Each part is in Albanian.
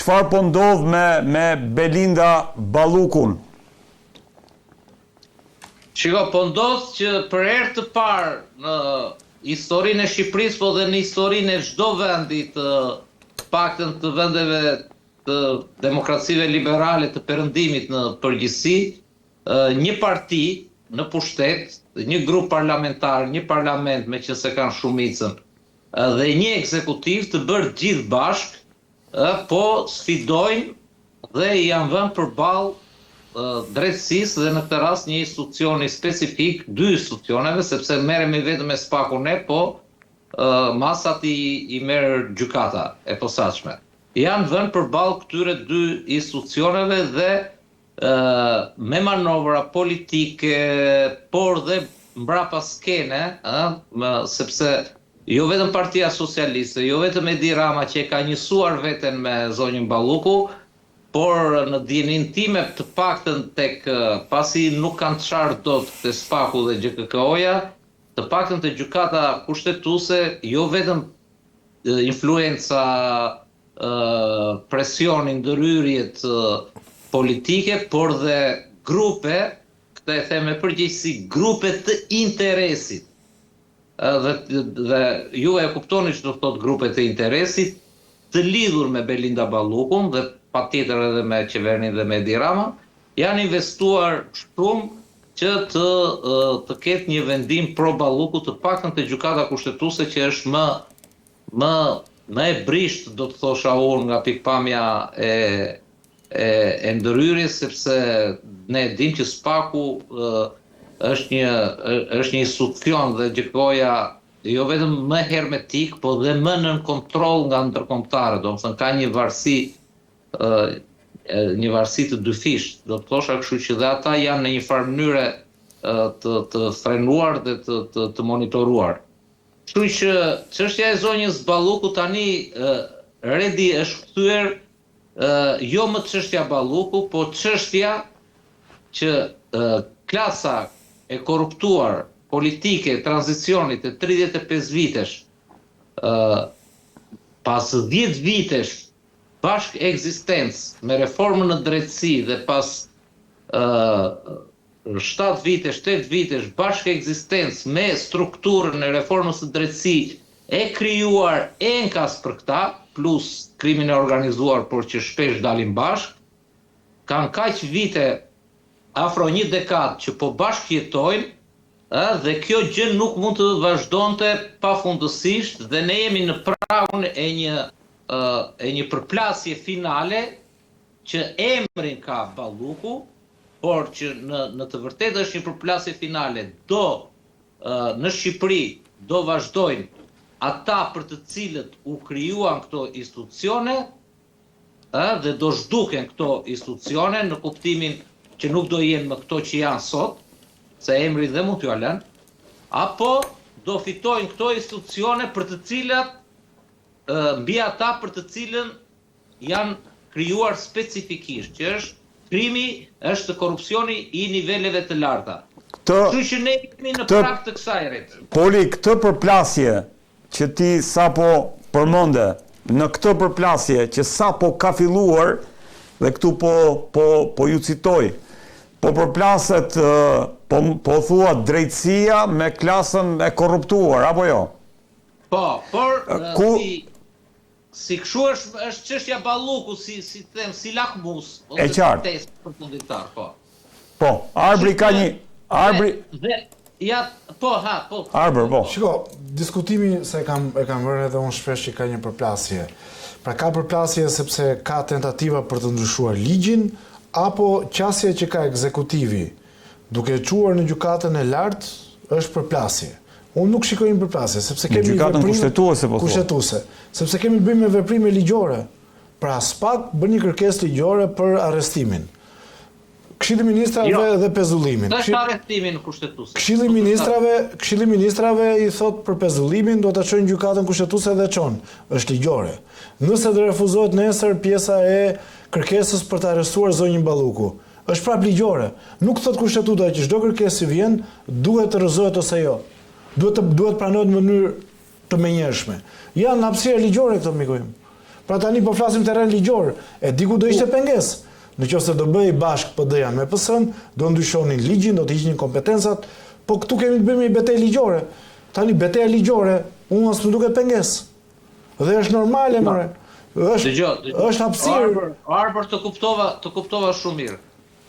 Çfarë po ndodh me me Belinda Ballukun? Shiko, po ndodh që për herë të parë në historinë e Shqipërisë, po dhe në historinë e çdo vendi të paktën të vendeve të demokracive liberale të perëndimit në përgjithësi, një parti në pushtet, një grup parlamentar, një parlament meqenëse kanë shumicën dhe një ekzekutiv të bërë gjithë bashkë, po sfidojnë dhe i janë vënë përballë drejtësisë dhe në këtë rast një institucioni specifik, dy institucioneve, sepse merremi vetëm me SPAK-un ne, po masat i i merr gjykata e posaçme. Janë vënë përballë këtyre dy institucioneve dhe me manovra politike, por dhe mbrapa skene, ë, sepse jo vetëm Partia Socialiste, jo vetëm Edi Rama që e ka njësuar veten me zonjën Balluku, por në dijeninë time të paktën tek pasi nuk kanë çarë dot te SPAK-u dhe GJKKO-ja, të paktën te Gjykata Kushtetuese jo vetëm influenca presioni, ndërhyrjet politike, por dhe grupe, këtë e them me përgjegjësi, grupe të interesit. Dhe, dhe ju e kuptoni ç'do të thotë grupe të interesit, të lidhur me Belinda Ballukun dhe patjetër edhe me qeverinë dhe me Edi Ramën, janë investuar shumë që të të ketë një vendim pro Ballukut të paktën te Gjykata Kushtetuese që është më Më më e brishtë do të thosha unë nga pikëpamja e e e ndërhyrjes sepse ne e dimë që SPAK-u është një është një institucion dhe GJKKO-ja jo vetëm më hermetik, po dhe më nën kontroll nga ndërkombëtarët, domethënë ka një varësi një varësi të dyfishtë, do të thosha, kështu që dhe ata janë në një farë mënyre të të frenuar dhe të të, të monitoruar. Kështu që çështja e zonjës Balluku tani Redi është kthyer jo më çështja Balluku, po çështja që klasa e korruptuar politike e tranzicionit e 35 vitesh pas 10 vitesh bashkëekzistencë me reformën në drejtësi dhe pas 7 vitesh, 8 vitesh bashkëekzistencë me strukturën e reformës në drejtësi e krijuar enkas për këta, plus krimin e organizuar, por që shpesh dalin bashkë, kanë kaq vite afro një dekadë që po bashkëjetojnë, ë dhe kjo gjë nuk mund të vazhdonte pafundësisht dhe ne jemi në pragun e një e një përplasje finale që emrin ka Balluku, por që në në të vërtetë është një përplasje finale, do në Shqipëri do vazhdojnë ata për të cilët u krijuan këto institucione, ë dhe do zhduken këto institucione në kuptimin që nuk do jenë më këto që janë sot, se emrin dhe mund t'jua lënë, apo do fitojnë këto institucione për të cilat mbi ata për të cilën janë krijuar specifikisht, që është krimi, është korrupsioni i niveleve të larta. Këtë, Kështu që ne jemi në prag të kësaj Redi. Poli, këtë përplasje që ti sapo përmende, në këtë përplasje që sapo ka filluar dhe këtu po po po ju citoj, po përplaset po po thua drejtësia me klasën e korruptuar apo jo? Po, por Ku si Si kështu është është çështja Balluku si si të them si lakmus ose si test përfundimtar, po. Po, Arbri ka një Arbri dhe ja po ha po. Arbër, po. Shiko, diskutimi se e kam e kam vënë edhe unë shpesh që ka një përplasje. Pra ka përplasje sepse ka tentativa për të ndryshuar ligjin apo qasja që ka ekzekutivi Duke e çuar në Gjykatën e Lartë është përplasje. Unë nuk shikoj një përplasje, sepse kemi Gjykatën veprime Kushtetuese po thua. Kushtetuese, sepse kemi të bëjmë me veprime ligjore. Pra SPAK bën një kërkesë ligjore për arrestimin. Këshilli i Ministrave jo, dhe pezullimin. Është arrestimi në Kushtetuese. Këshilli i Ministrave, Këshilli i Ministrave i thotë për pezullimin, do ta çojë në Gjykatën Kushtetuese dhe çon. Është ligjore. Nëse do refuzohet nesër pjesa e kërkesës për të arrestuar zonjën Balluku, Është prapë ligjore. Nuk thotë Kushtetuta që çdo kërkesë që vjen duhet të rrëzohet ose jo. Duhet të duhet pranohet në mënyrë të menjëhershme. Janë hapësira ligjore këto miku im. Pra tani po flasim terren ligjor, e di ku do ishte pengesë. Në qoftë se do bëhej bashkë PD-ja me PS-në, do ndryshonin ligjin, do të hiqnin kompetencat, po këtu kemi të bëjmë me një betejë ligjore. Tani beteja ligjore, mua s'më duket pengesë. Dhe është normale, more. Është Dëgjo, dëgjo. është hapësirë. Arbër, Arbër të kuptova, të kuptova shumë mirë.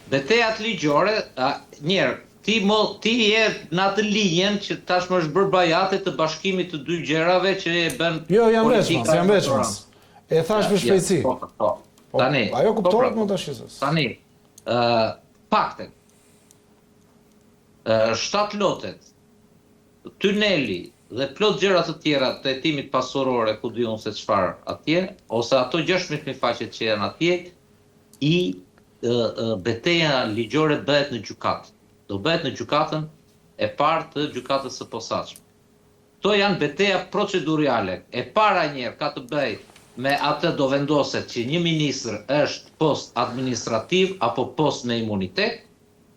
Betejat ligjore, a, njëherë, ti mo, ti je në atë linjën që tashmë është bërë bajate të bashkimit të dy gjërave që e bën Jo, jam politika veçmas, jam e veçmas. mazhorancës. E thash Ja, me ja, shpejtësi. po, po. Po, Tani, ajo po kuptohet pra, më tash se. Tani, ë faktet. Ë shtat lotet, tuneli dhe plot gjëra të tjera të hetimit pasurore, ku di unë se çfarë atje, ose ato 16000 faqet që janë atje, i ë, ë, beteja ligjore bëhet në gjykatë. Do bëhet në gjykatën e parë të gjykatës së posaçme. Këto janë beteja proceduriale. E para njëherë ka të bëjë me atë do vendoset që një ministër është post administrativ apo post me imunitet,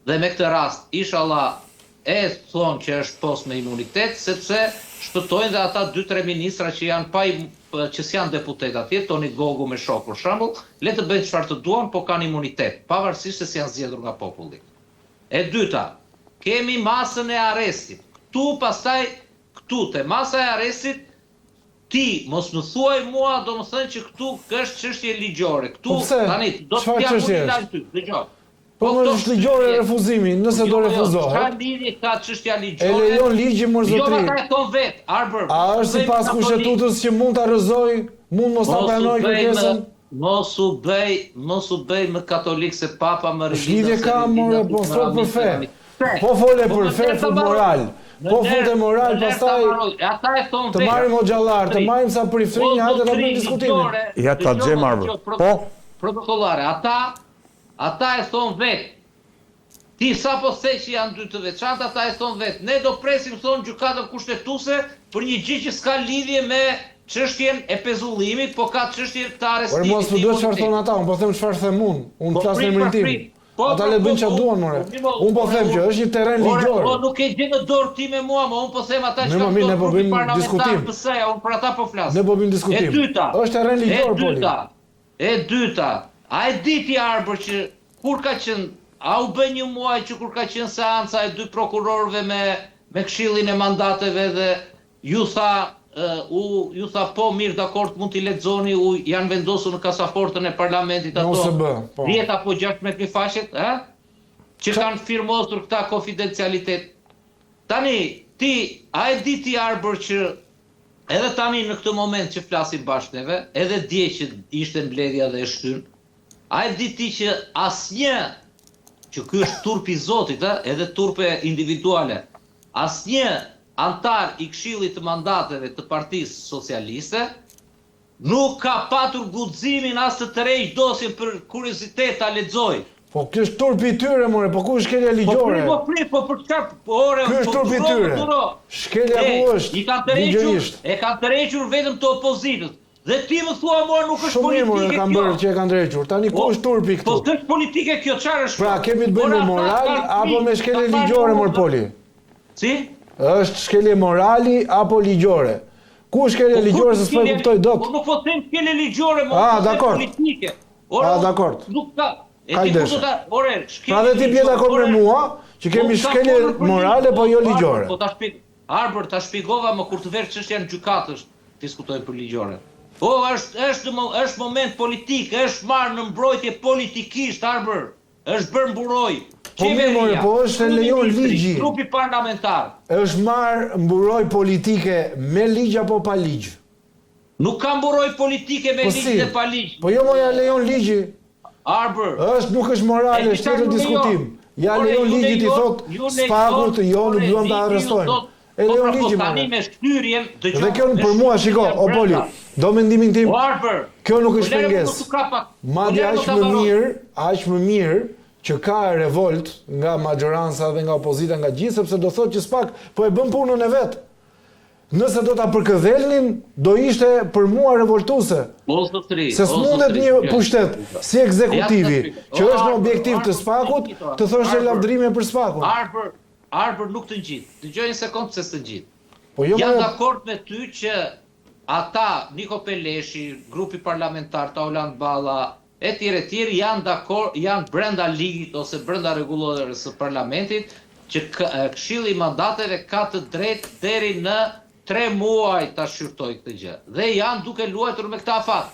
dhe me këtë rast, inshallah, e thonë që është post me imunitet, sepse shpëtojnë dhe ata 2-3 ministra që janë pa im- që s'janë deputet atje, Toni Gogu me shok për shembull, le të bëjnë çfarë të duan, po kanë imunitet, pavarësisht se s'janë zgjedhur nga populli. E dyta, kemi masën e arrestit. Këtu pastaj, këtu te masa e arrestit, ti mos më thuaj mua, do më thënë që këtu është çështje ligjore. Këtu Po pse? tani do të Çfarë t'jap çështje unë një është? lajm ty, dëgjoj. Po më këto është ligjore çështje- refuzimi, nëse do Jo, jo, refuzohet. Çfarë lidhje ka çështja E ligjore? lejon ligji mor Jo, zotri. ata e thonë vet, Arbër. A është sipas katolik. kushtetutës që mund ta rrëzoj, mund mos ta Mos u pranoj bëj më, kërkesën? mos u bëj, mos u bëj më katolik se papa më Ç'lidhje rilindën se ka more, rilindën po të fol për fe. ramit, ramit. Po fole Po për në fe, ner ta fut mbaroj. moral. Në Po ner- fute moral, në ner ta pastaj mbaroj. Ata e thonë të vet. marrim hoxhallar, të marrim sa priftrinj, O, hajde ta zotri, bëjmë diskutimin. ligjore, Ja ta dëgjoj, gjejmë, Arbër. dëgjoj, pro- Po? Protokollare, ata ata e thonë vet. Ti sa po the që janë dy të veçanta, ata e thonë vet. Ne do presim thonë gjykatën kushtetuese për një gjë që s'ka lidhje me çështjen e pezullimit, po ka çështje të Por arrestimit. mos më të duhet çfarë imunitetit. thonë ata, unë po them çfarë them unë, unë Po flas në prit, emrin pra, tim. prit. Po, Ata pra, le po, bëjnë çfarë po, duan more. po, mi, mo, Unë po ore, them që unë- është një terren Ore, ligjor. Po nuk e gjë në dorë time mua, ma unë po them ata që Mirë, ma kanë mirë, ne këto po grupi bëjmë parlamentar diskutim. PS-ja, unë për ata po flas. Ne po bëjmë diskutim. E dyta. Është terren ligjor, E Poli. dyta. E dyta. A e di ti Arbër që kur ka qenë a u bë një muaj që kur ka qenë seanca e dy prokurorëve me me këshillin e mandateve dhe ju tha ë, u ju tha po mirë dakord mund t'i lexoni u janë vendosur në kasafortën e parlamentit Në ato OSB, po. 10 apo 16000 faqet, ë? Që kanë firmosur këta konfidencialitet. Tani, ti, a e di ti Arbër që edhe tani në këtë moment që flasim bashkë neve, edhe dje që ishte mbledhja dhe e shtyn, a e di ti që asnjë që ky është turpi i Zotit, ë, edhe turpe individuale, asnjë antar i Këshillit të Mandateve të Partisë Socialiste nuk ka patur guximin as të tërheq dosjen për kuriozitet ta lexoj. Po ky është turpi i tyre more, po ku është shkelja Po ligjore? pri, po pri, po për çfarë? Po ore, Ky është po turpi i duro, tyre. duro. Shkelja E, ku është? I kanë tërhequr, Ligjërisht. e kanë tërhequr vetëm të opozitës. Dhe ti më thua mua nuk është Shumë mirë more politike kanë kjo. bërë që e kanë drejtur. Tani ku Po, është turpi Po këtu? s'është politike kjo, çfarë është? Pra kemi të bëjmë Ora, me ata moral kanë apo me frikë, shkelje ka ligjore marrë mor Poli? Si? Është shkelje morali apo ligjore? Ku është shkelja Po, ligjore ku se s'po e shkelje- kuptoj dot? Po nuk po them shkelje ligjore, mo, Ah, po them dakord. politike. Ore, Ah, unë dakord. Nuk ka. E Ka ti ku ideshe. do ta, ore, shkelje. Pra dhe ti bie ligjore, dakord me ore, mua që kemi Po, ka shkelje folur për morale ligj, po jo Arbër, ligjore. Po ta shpjeg, Arbër, ta shpjegova më kur të verë çështja në gjykatë është diskutojmë për ligjore. Po është është mo- është moment politik, është marrë në mbrojtje politikisht Arbër. Është bërë mburoj. Po mirë, more, po është e lejon Kryeministri, ligji. Grupi parlamentar. Është marr mburoj politike me ligj apo pa ligj? Nuk ka mburoj politike me Po ligj si? dhe pa ligj. Po jo mo ja lejon ligji. Arbër. Është nuk është morale, E është tjetër ju lejon. diskutim. Ja Ore, lejon ju ligji ti lejon- thot ju lejon- spakut, jo nuk ore, duam ta ligji ju arrestojmë. thot- E Po lejon pra, po ligji tani more. me shtyrjen, dëgjoj. Dhe kjo me për mua, shtyrjen shiko, o Poli, brenda. do mendimin tim, O Arbër. kjo nuk po është lere, pengesë. mos u kap pak. Po Madje lere, aq mos ta më mbaroj. mirë, aq më mirë që ka revolt nga majoranca dhe nga opozita nga gjithë, sepse do thotë që spak po e bën punën e vet. Nëse do ta përkëdhelnin, do ishte për mua revoltuese. O zotri, Se o s'mundet zotri, një jo. pushtet si ekzekutivi, Ja, ta që shpjegoj. është në O, objektiv të Arbër, spakut, Arbër, të thoshte Arbër. lavdërime për spakun. Arbër, Arbër nuk të ngjit. Dëgjoj një sekond pse s'të ngjit. Po jo Jam më dakord me ty që Ata, Niko Peleshi, grupi parlamentar, Taulant Balla, etj etj janë dakord, janë brenda ligjit ose brenda rregullores së parlamentit që Këshilli i Mandateve ka të drejtë deri në tre muaj ta shqyrtojë këtë gjë dhe janë duke luajtur me këtë afat.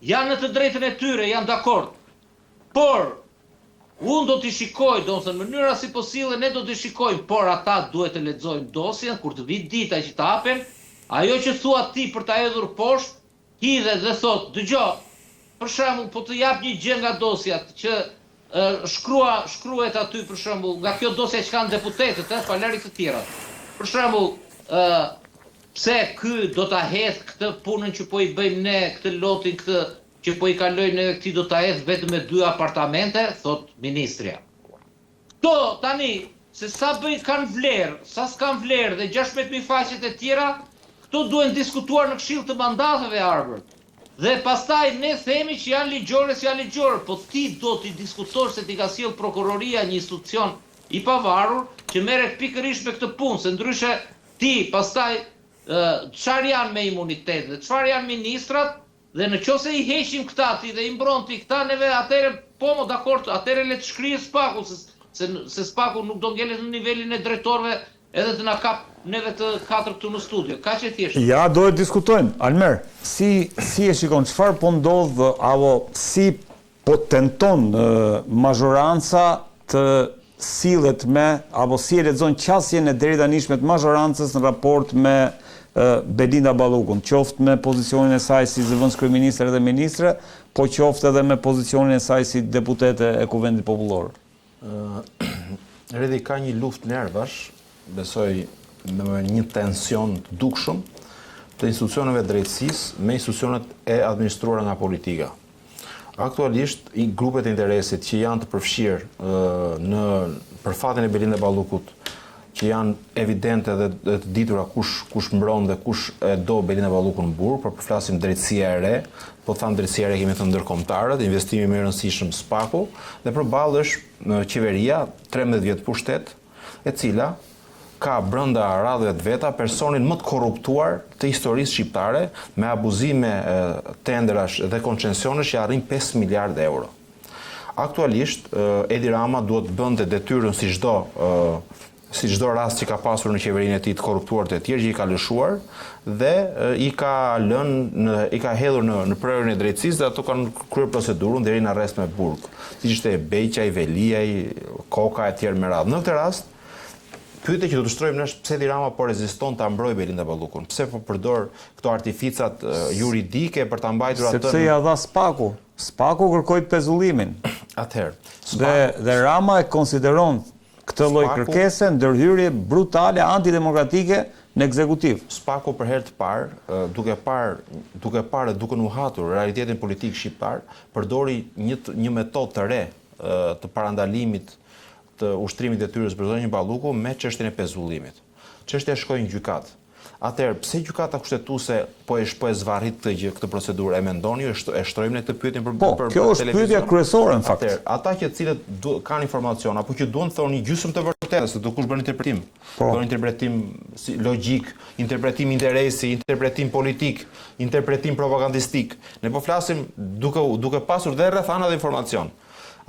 Janë në të drejtën e tyre, janë dakord. Por unë do t'i shikoj, domethënë mënyra si po sillen ne do t'i shikojmë, por ata duhet të lexojnë dosjen kur të vijë dita që të hapen, ajo që thua ti për ta hedhur poshtë, hidhet dhe thotë, dëgjo, për shembull, po të jap një gjë nga dosja që shkrua, shkruhet aty për shembull, nga kjo dosja që kanë deputetët, ë, pa lëri të tjerat. Për shembull, ë pse ky do ta hedh këtë punën që po i bëjmë ne, këtë lotin, këtë që po i kalojmë ne këtij do ta hedh vetëm me dy apartamente, thotë ministrja. Këto tani, se sa bëjnë kanë vlerë, sa s'kanë vlerë dhe 16.000 faqet e tjera, këto duhen diskutuar në Këshill të Mandateve, Arbër. Dhe pastaj ne themi që janë ligjore, s'janë ligjore, po ti do t'i diskutosh se t'i ka sjellë prokuroria një institucion i pavarur që merret pikërisht me këtë punë, se ndryshe ti pastaj çfarë janë me imunitet dhe çfarë janë ministrat Dhe në qoftë se i heqim këta ti dhe i mbron ti këta neve atëherë po mo dakord atëherë le të shkrijë SPAK-u se se se SPAK-u nuk do ngelet në nivelin e drejtorëve edhe të na kap neve të katër këtu në studio. Kaq e thjeshtë. Ja do e diskutojmë. Almer, si si e shikon çfarë po ndodh apo si Po tenton mazhoranca të sillet me, apo si e lexon qasjen e deritanishme të mazhorancës në raport me Belinda Ballukun, qoftë me pozicionin e saj si zëvendëskryeministre dhe ministre, po qoftë edhe me pozicionin e saj si deputete e Kuvendit Popullor. Redi ka një luftë nervash, besoj në një tension të dukshëm të institucioneve të drejtësisë me institucionet e administruara nga politika. Aktualisht, grupet e interesit që janë të përfshirë në për fatin e Belinda Ballukut, që janë evidente dhe, dhe të ditura kush kush mbron dhe kush e do Belinda Ballukun në burg, por po flasim drejtësia e re, po thamë drejtësia e re kemi thënë ndërkombëtarët, investimi më i rëndësishëm SPAK-u dhe përballë është qeveria 13 vjet pushtet, e cila ka brenda radhëve të veta personin më të korruptuar të historisë shqiptare me abuzime tenderash dhe koncesionesh që arrijnë 5 miliardë euro. Aktualisht Edi Rama duhet të bënte detyrën si çdo si çdo rast që ka pasur në qeverinë e tij të korruptuar të tjerë që i ka lëshuar dhe i ka lënë në i ka hedhur në në prehrin e drejtësisë dhe ato kanë kryer procedurën deri në arrest me burg. Siç ishte Beqaj, Veliaj, Koka e tjerë me radhë. Në këtë rast, pyetja që do të shtrojmë është pse Edi Rama po reziston ta mbrojë Belinda Ballukun? Pse po përdor këto artificat juridike për ta mbajtur atë? Sepse ia dha SPAK-u. SPAK-u kërkoi pezullimin. Atëherë, dhe dhe Rama e konsideron këtë lloj kërkese ndërhyrje brutale antidemokratike në ekzekutiv. SPAK-u për herë të parë, duke parë, duke parë dhe duke nuhatur realitetin politik shqiptar, përdori një një metodë të re të parandalimit të ushtrimit të detyrës për zonjën Balluku me çështjen e pezullimit. Çështja shkoi në gjykatë. Atëherë, pse Gjykata Kushtetuese po e po e zvarrit këtë gjë, këtë procedurë? E mendoni ju, e shtrojmë ne këtë pyetjen për po, për, kjo është pyetja kryesore në fakt. Atëherë, ata që të cilët du, kanë informacion apo që duan të thonë një gjysmë të vërtetë, se dikush bën interpretim, po. bën interpretim si logjik, interpretim interesi, interpretim politik, interpretim propagandistik. Ne po flasim duke duke pasur dhe rrethana dhe informacion.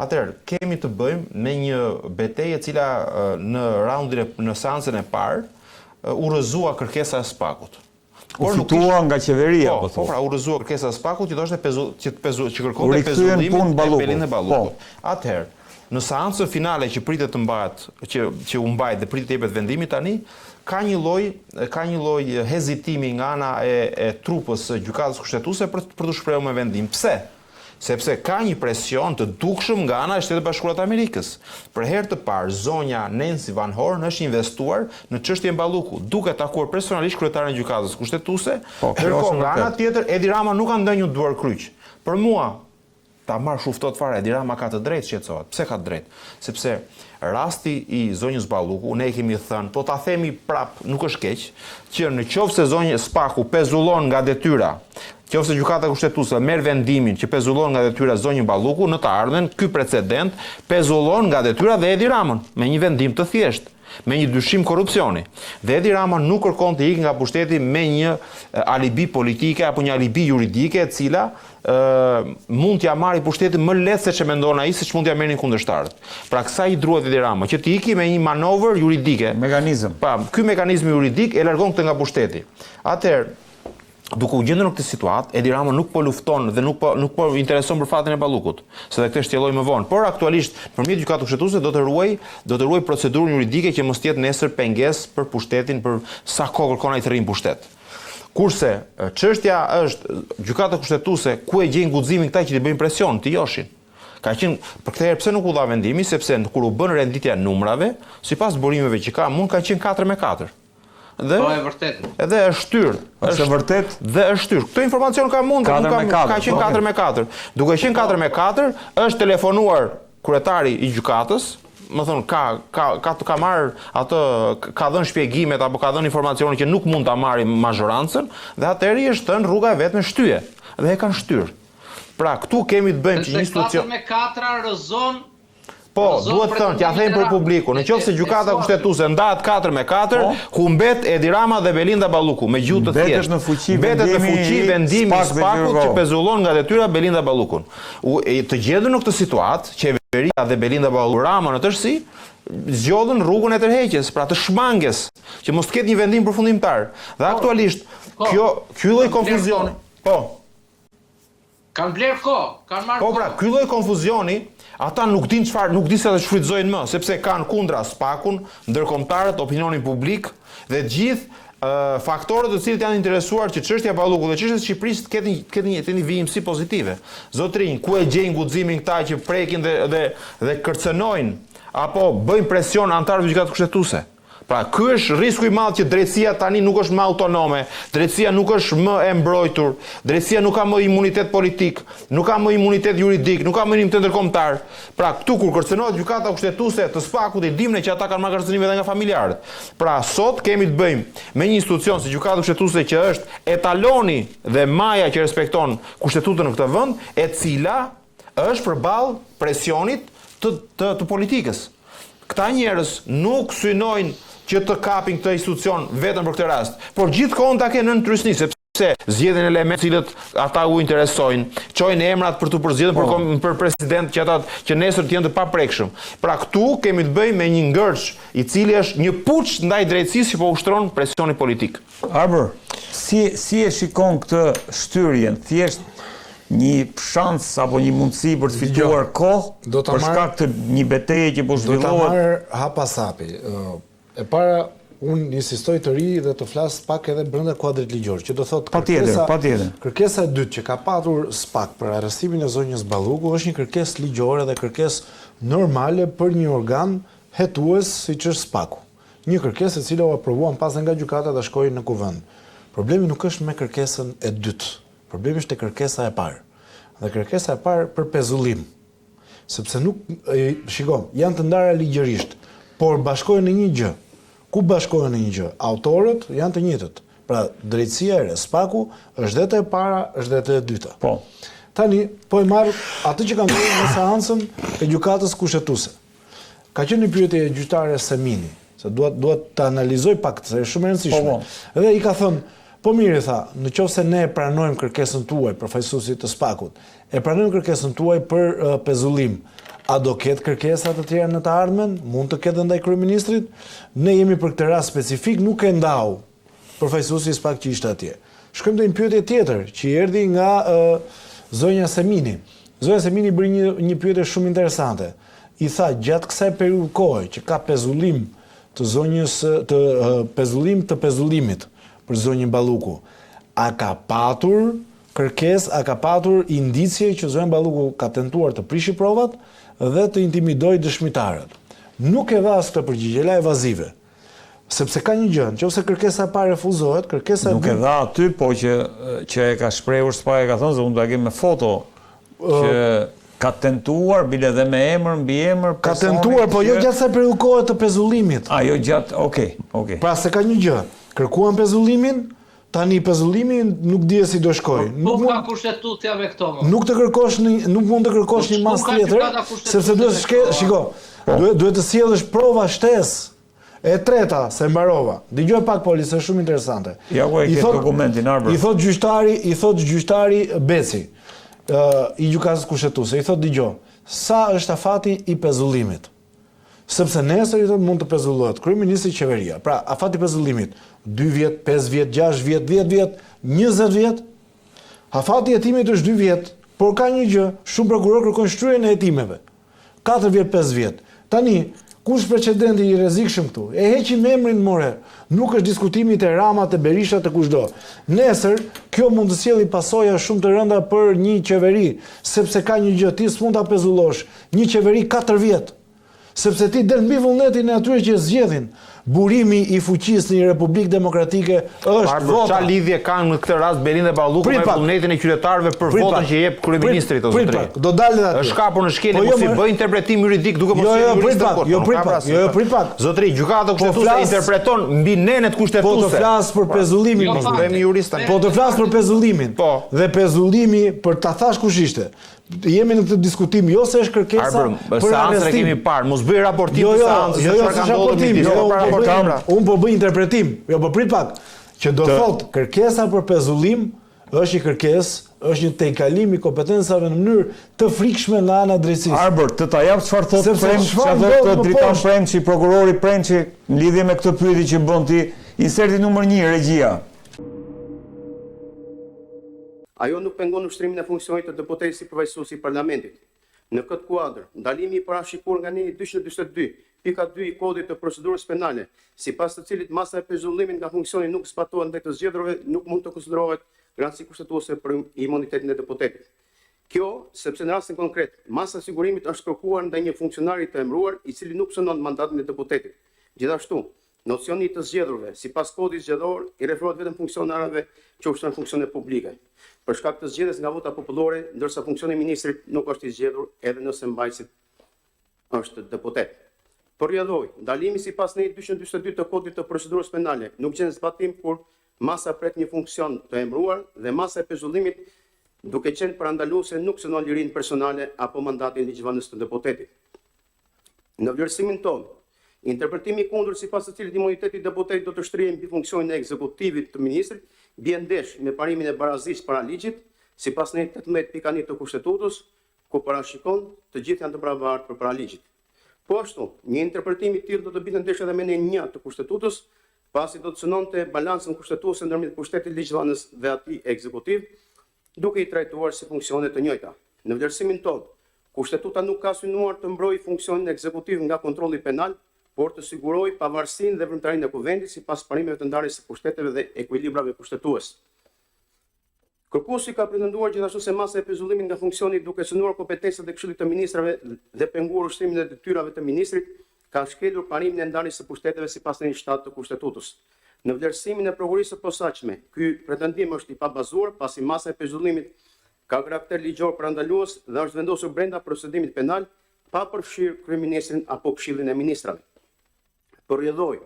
Atëherë, kemi të bëjmë me një betejë e cila në raundin e në seancën e parë u rrëzua kërkesa e SPAK-ut. U fitua nga qeveria, po, po, po pra, u rrëzua kërkesa e SPAK-ut që thoshte pezu, që të pezu, që kërkonte pezullimin e Belinda Ballukut. Po. Atëherë, në seancën finale që pritet të mbahet, që që u mbajt dhe pritet të jepet vendimi tani, ka një lloj ka një lloj hezitimi nga ana e e trupës së Gjykatës Kushtetuese për për t'u shprehur me vendim. Pse? Sepse ka një presion të dukshëm nga ana e Shteteve të Bashkuara të Amerikës. Për herë të parë, zonja Nancy Van Horn është investuar në çështjen Balluku, duke takuar personalisht kryetaren e Gjykatës Kushtetuese, po, ndërkohë nga ana tjetër Edi Rama nuk ka ndenjur duarkryq. Për mua, ta marrësh ftohtë fare, Edi Rama ka të drejtë shqetësohet. Pse ka të drejtë? Sepse rasti i zonjës Balluku, ne e kemi thënë, po ta themi prap, nuk është keq, që në qoftë se zonjë SPAK-u pezullon nga detyra Qoftë se Gjykata Kushtetuese merr vendimin që pezullon nga detyra zonjën Balluku, në të ardhmen ky precedent pezullon nga detyra dhe Edi Ramën, me një vendim të thjeshtë. Me një dyshim korrupsioni. Dhe Edi Rama nuk kërkon të ikë nga pushteti me një alibi politike apo një alibi juridike e cila ë mund t'ia marrë pushtetin më lehtë se ç'e mendon ai, siç mund t'ia merrnin kundërshtarët. Pra kësaj i druhet Edi Rama, që të iki me një manovër juridike. Mekanizëm. Pa, ky mekanizëm juridik e largon këtë nga pushteti. Atëherë, duke u gjendur në këtë situatë, Edi Rama nuk po lufton dhe nuk po nuk po intereson për fatin e Ballukut, se dhe këtë shtjelloi më vonë. Por aktualisht, nëpërmjet Gjykatës Kushtetuese do të ruaj, do të ruaj procedurën juridike që mos të jetë nesër pengesë për pushtetin për sa kohë kërkon ai të rrijë në pushtet. Kurse çështja është Gjykata Kushtetuese ku e gjejnë guximin këta që t'i bëjnë presion, t'i joshin. Ka qenë për këtë herë pse nuk u dha vendimi, sepse kur u bën renditja e numrave, sipas burimeve që kam unë ka qenë 4 me 4. Dhe po e vërtetë. Edhe është shtyrë. Është e vërtetë? Dhe është shtyrë. Këtë informacion kam unë, nuk kam ka qenë 4 me 4. Duke qenë 4 me 4, është telefonuar kryetari i gjykatës, më thonë ka ka ka ka marr atë ka dhënë shpjegimet apo ka dhënë informacionin që nuk mund ta marrë mazhorancën dhe atëherë i është thënë rruga e vetme shtyje dhe e kanë shtyrë. Pra këtu kemi të bëjmë që një institucion 4 me 4 rrëzon Po, duhet thënë, t'ia themi për publikun, në qoftë se gjykata kushtetuese ndahet 4 me 4, po. humbet Edi Rama dhe Belinda Balluku, me gjuhë të thjeshtë. Mbetet në fuqi mbetet në fuqi vendimi i SPAK-ut që pezullon nga detyra Belinda Ballukun. U, e, të gjendur në këtë situatë, qeveria dhe Belinda Balluku, Rama në tërësi, zgjodhën rrugën e tërheqjes, pra të shmangies, që mos të ketë një vendim përfundimtar. Dhe po. aktualisht, po. kjo ky lloj konfuzioni, po. Kanë blerë kohë, kanë marrë Po pra, ky lloj konfuzioni, ata nuk dinë çfarë, nuk dinë se ta shfrytëzojnë më, sepse kanë kundra SPAK-un, ndërkombëtarët, opinionin publik dhe të gjithë faktorët të cilët janë interesuar që çështja Balluku dhe çështja e Shqipërisë të ketë një të ketë një të një vijimësi pozitive. Zotërinj, ku e gjejnë guximin këta që prekin dhe dhe dhe kërcënojnë apo bëjnë presion anëtarëve të gjykatës kushtetuese? Pra, ky është risku i madh që drejtësia tani nuk është më autonome, drejtësia nuk është më e mbrojtur, drejtësia nuk ka më imunitet politik, nuk ka më imunitet juridik, nuk ka më imunitet ndërkombëtar. Pra, këtu kur kërcënohet gjykata kushtetuese të SPAK-ut, i dimë ne që ata kanë marrë kërcënime edhe nga familjarët. Pra, sot kemi të bëjmë me një institucion si gjykata kushtetuese që është etaloni dhe maja që respekton kushtetutën në këtë vend, e cila është përballë presionit të të të politikës. Këta njerëz nuk synojnë që të kapin këtë institucion vetëm për këtë rast, por gjithë kohën ta kenë nën trysni, sepse zgjedhin elementë të cilët ata u interesojnë, çojnë emrat për t'u përzgjedhur për po. për president që ata që nesër të jenë të paprekshëm. Pra këtu kemi të bëjmë me një ngërç i cili është një puç ndaj drejtësisë që po ushtron presioni politik. Arbër, si si e shikon këtë shtyrjen? Thjesht një shans apo një mundësi për të fituar kohë do ta për shkak të një beteje që po zhvillohet. Do ta marr hap pas hapi. E para unë insistoj të rri dhe të flas pak edhe brenda kuadrit ligjor, që do thotë patjetër, patjetër. Kërkesa e dytë që ka patur SPAK për arrestimin e zonjës Balluku është një kërkesë ligjore dhe kërkesë normale për një organ hetues siç është SPAK-u. Një kërkesë e cila u aprovua më pas dhe nga gjykata dhe shkoi në Kuvend. Problemi nuk është me kërkesën e dytë. Problemi është te kërkesa e parë. Dhe kërkesa e parë për pezullim. Sepse nuk, shiko, janë të ndara ligjërisht, por bashkohen në një gjë. Ku bashkohen në një gjë? Autorët janë të njëjtët. Pra, drejtësia e re, SPAK-u është dhe te e para, është dhe te e dyta. Po. Tani, po e marr atë që ka ndodhur në seancën e gjykatës kushtetuese. Ka qenë një pyetje e gjyqtares Semini, se dua dua ta analizoj pak, se është shumë e rëndësishme. Po, po. Dhe i ka thënë, po mirë i tha, në qoftë se ne e pranojmë kërkesën tuaj, përfaqësuesit të SPAK-ut, e pranojmë kërkesën tuaj për uh, pezullim, a do ketë kërkesa të tjera në të ardhmen? Mund të ketë dhe ndaj kryeministrit? Ne jemi për këtë rast specifik, nuk e ndau përfaqësuesi i SPAK që ishte atje. Shkojmë te një pyetje tjetër që i erdhi nga uh, zonja Semini. Zonja Semini bëri një një pyetje shumë interesante. I tha gjatë kësaj periudhë kohe që ka pezullim të zonjës të uh, pezullim të pezullimit për zonjën Balluku, a ka patur kërkesë, a ka patur indicie që zonja Balluku ka tentuar të prishi provat dhe të intimidojë dëshmitarët? Nuk e dha as këtë përgjigje, la evazive. Sepse ka një gjë, në qoftë se kërkesa e parë refuzohet, kërkesa e dytë... Nuk e dha aty, po që, që e ka shprehur SPAK e ka thënë, se unë do ta kem me foto, që ka tentuar, bile dhe me emër, mbiemër, Ka tentuar, po jo gjatë asaj periudhë kohe të pezullimit. A, jo gjatë, okej, okej. Pra se ka një gjë, kërkuan pezullimin, tani pezullimi nuk dihet si do shkojë. Po, nuk ka kushtetuesja me këto më. Nuk të kërkosh një, nuk mund të kërkosh po, një masë tjetër, sepse duhet të shke, shiko, po. duhet duhet të sjellësh prova shtesë. E treta, se mbarova. Dëgjoj pak Poli, se është shumë interesante. Ja ku e ke dokumentin Arbër. I thotë gjyqtari, i thotë gjyqtari Beci, ë i gjykatës kushtetuese, i thotë dëgjo, sa është afati i pezullimit? Sepse nesër i thotë mund të pezullohet kryeministri qeveria. Pra, afati i pezullimit 2 vjet, 5 vjet, 6 vjet, 10 vjet, 20 vjet. Afati i hetimit është 2 vjet, por ka një gjë, shumë prokurorë kërkojnë shtyrjen e hetimeve. 4 vjet, 5 vjet. Tani, kush është precedenti i rrezikshëm këtu? E heqim emrin more. Nuk është diskutimi te Rama, te Berisha, te kushdo. Nesër, kjo mund të sjelli pasoja shumë të rënda për një qeveri, sepse ka një gjë, ti s'mund ta pezullosh një qeveri 4 vjet. Sepse ti del mbi vullnetin e atyre që e zgjedhin. Burimi i fuqisë në një republikë demokratike është Arbër, vota. ça lidhje kanë në këtë rast Belinda Balluku Prit me pak. vullnetin e qytetarëve për Prit votën pak. që jep kryeministrit o Prit zotëri? pak, do dalë edhe aty. Është kapur në shkelje, Po jo, mos i më- bëj interpretim juridik duke mos Jo, qenë jo, prit jurist pak, dakord, jo, nuk prit ka pak, pra jo, jo, prit pak. Zotëri, gjykata kushtetuese flas- interpreton mbi nenet Po të kushtetuese. flas për pezullimin, Jo, mos fakt. Bëhemi jurist tani. Po të flas për pezullimin. Po. Dhe pezullimi, për ta thash kush ishte. Jemi në këtë diskutim, jo se është kërkesa Arbër, për seancën e arrestim. kemi parë, mos bëj raportim Jo, të jo, seancës, jo, se jo, çfarë ka s'është ndodhur raportim, midis, jo, jo, unë pra po bëj, raportim, pra. unë po bëj interpretim. Jo, po prit pak, që do thotë kërkesa për pezullim është një kërkesë, është një tejkalim i kompetencave në mënyrë të frikshme nga ana e drejtësisë. Arbër, të ta jap çfarë thotë Sepse Premçi, çfarë çfarë thotë ndodh më Dritan poshtë? Premçi, prokurori Premçi në lidhje me këtë pyetje që bën ti, inserti numër 1 regjia. Ajo nuk pengon ushtrimin e funksionit të deputetit si përfaqësues i parlamentit. Në këtë kuadër, ndalimi i parashikuar nga neni 242, pika 2 i Kodit të Procedurës Penale, sipas të cilit masa e pezullimit nga funksioni nuk zbatohet ndaj të zgjedhurve, nuk mund të konsiderohet garanci kushtetuese për imunitetin e deputetit. Kjo, sepse në rastin konkret, masa e sigurimit është kërkuar ndaj një funksionari të emëruar, i cili nuk synon mandatin e deputetit. Gjithashtu, nocioni i të zgjedhurve, sipas kodit zgjedhor, i referohet vetëm funksionarëve që ushtrojnë funksione publike. Për shkak të zgjedhjes nga vota popullore, ndërsa funksioni i ministrit nuk është i zgjedhur edhe nëse mbajtësit është deputet. Për rrjedhojë, ndalimi sipas nenit 242 të Kodit të Procedurës Penale nuk gjen zbatim kur masa pret një funksion të emëruar dhe masa e pezullimit duke qenë parandaluese nuk synon lirinë personale apo mandatin ligjvënës të deputetit. Në vlerësimin tonë, interpretimi i kundërt sipas të cilit imuniteti i deputetit do të shtrihej mbi funksionin e ekzekutivit të ministrit, bie ndesh me parimin e barazisë para ligjit, sipas nenit 18.1 të Kushtetutës, ku parashikon të gjithë janë të barabartë përpara ligjit. Po ashtu, një interpretim i tillë do të binte ndesh edhe me nenin 1 të Kushtetutës, pasi do të synonte balancën kushtetuese ndërmjet pushtetit ligjvënës dhe atij ekzekutiv, duke i trajtuar si funksione të njëjta. Në vlerësimin tonë, Kushtetuta nuk ka synuar të mbrojë funksionin ekzekutiv nga kontrolli penal, por të sigurojë pavarësinë dhe veprimtarinë e Kuvendit sipas parimeve të ndarjes së pushteteve dhe ekuilibrave kushtetues. Kërkuesi ka pretenduar gjithashtu se masa e pezullimit nga funksioni duke synuar kompetencat e Këshillit të Ministrave dhe penguar ushtrimin e detyrave të ministrit, ka shkelur parimin e ndarjes së pushteteve sipas nenit 7 të Kushtetutës. Në vlerësimin e prokurorisë së posaçme, ky pretendim është i pabazuar pasi masa e pezullimit ka karakter ligjor parandalues dhe është vendosur brenda procedimit penal pa përfshirë kryeministrin apo Këshillin e Ministrave. Për rrjedhojë,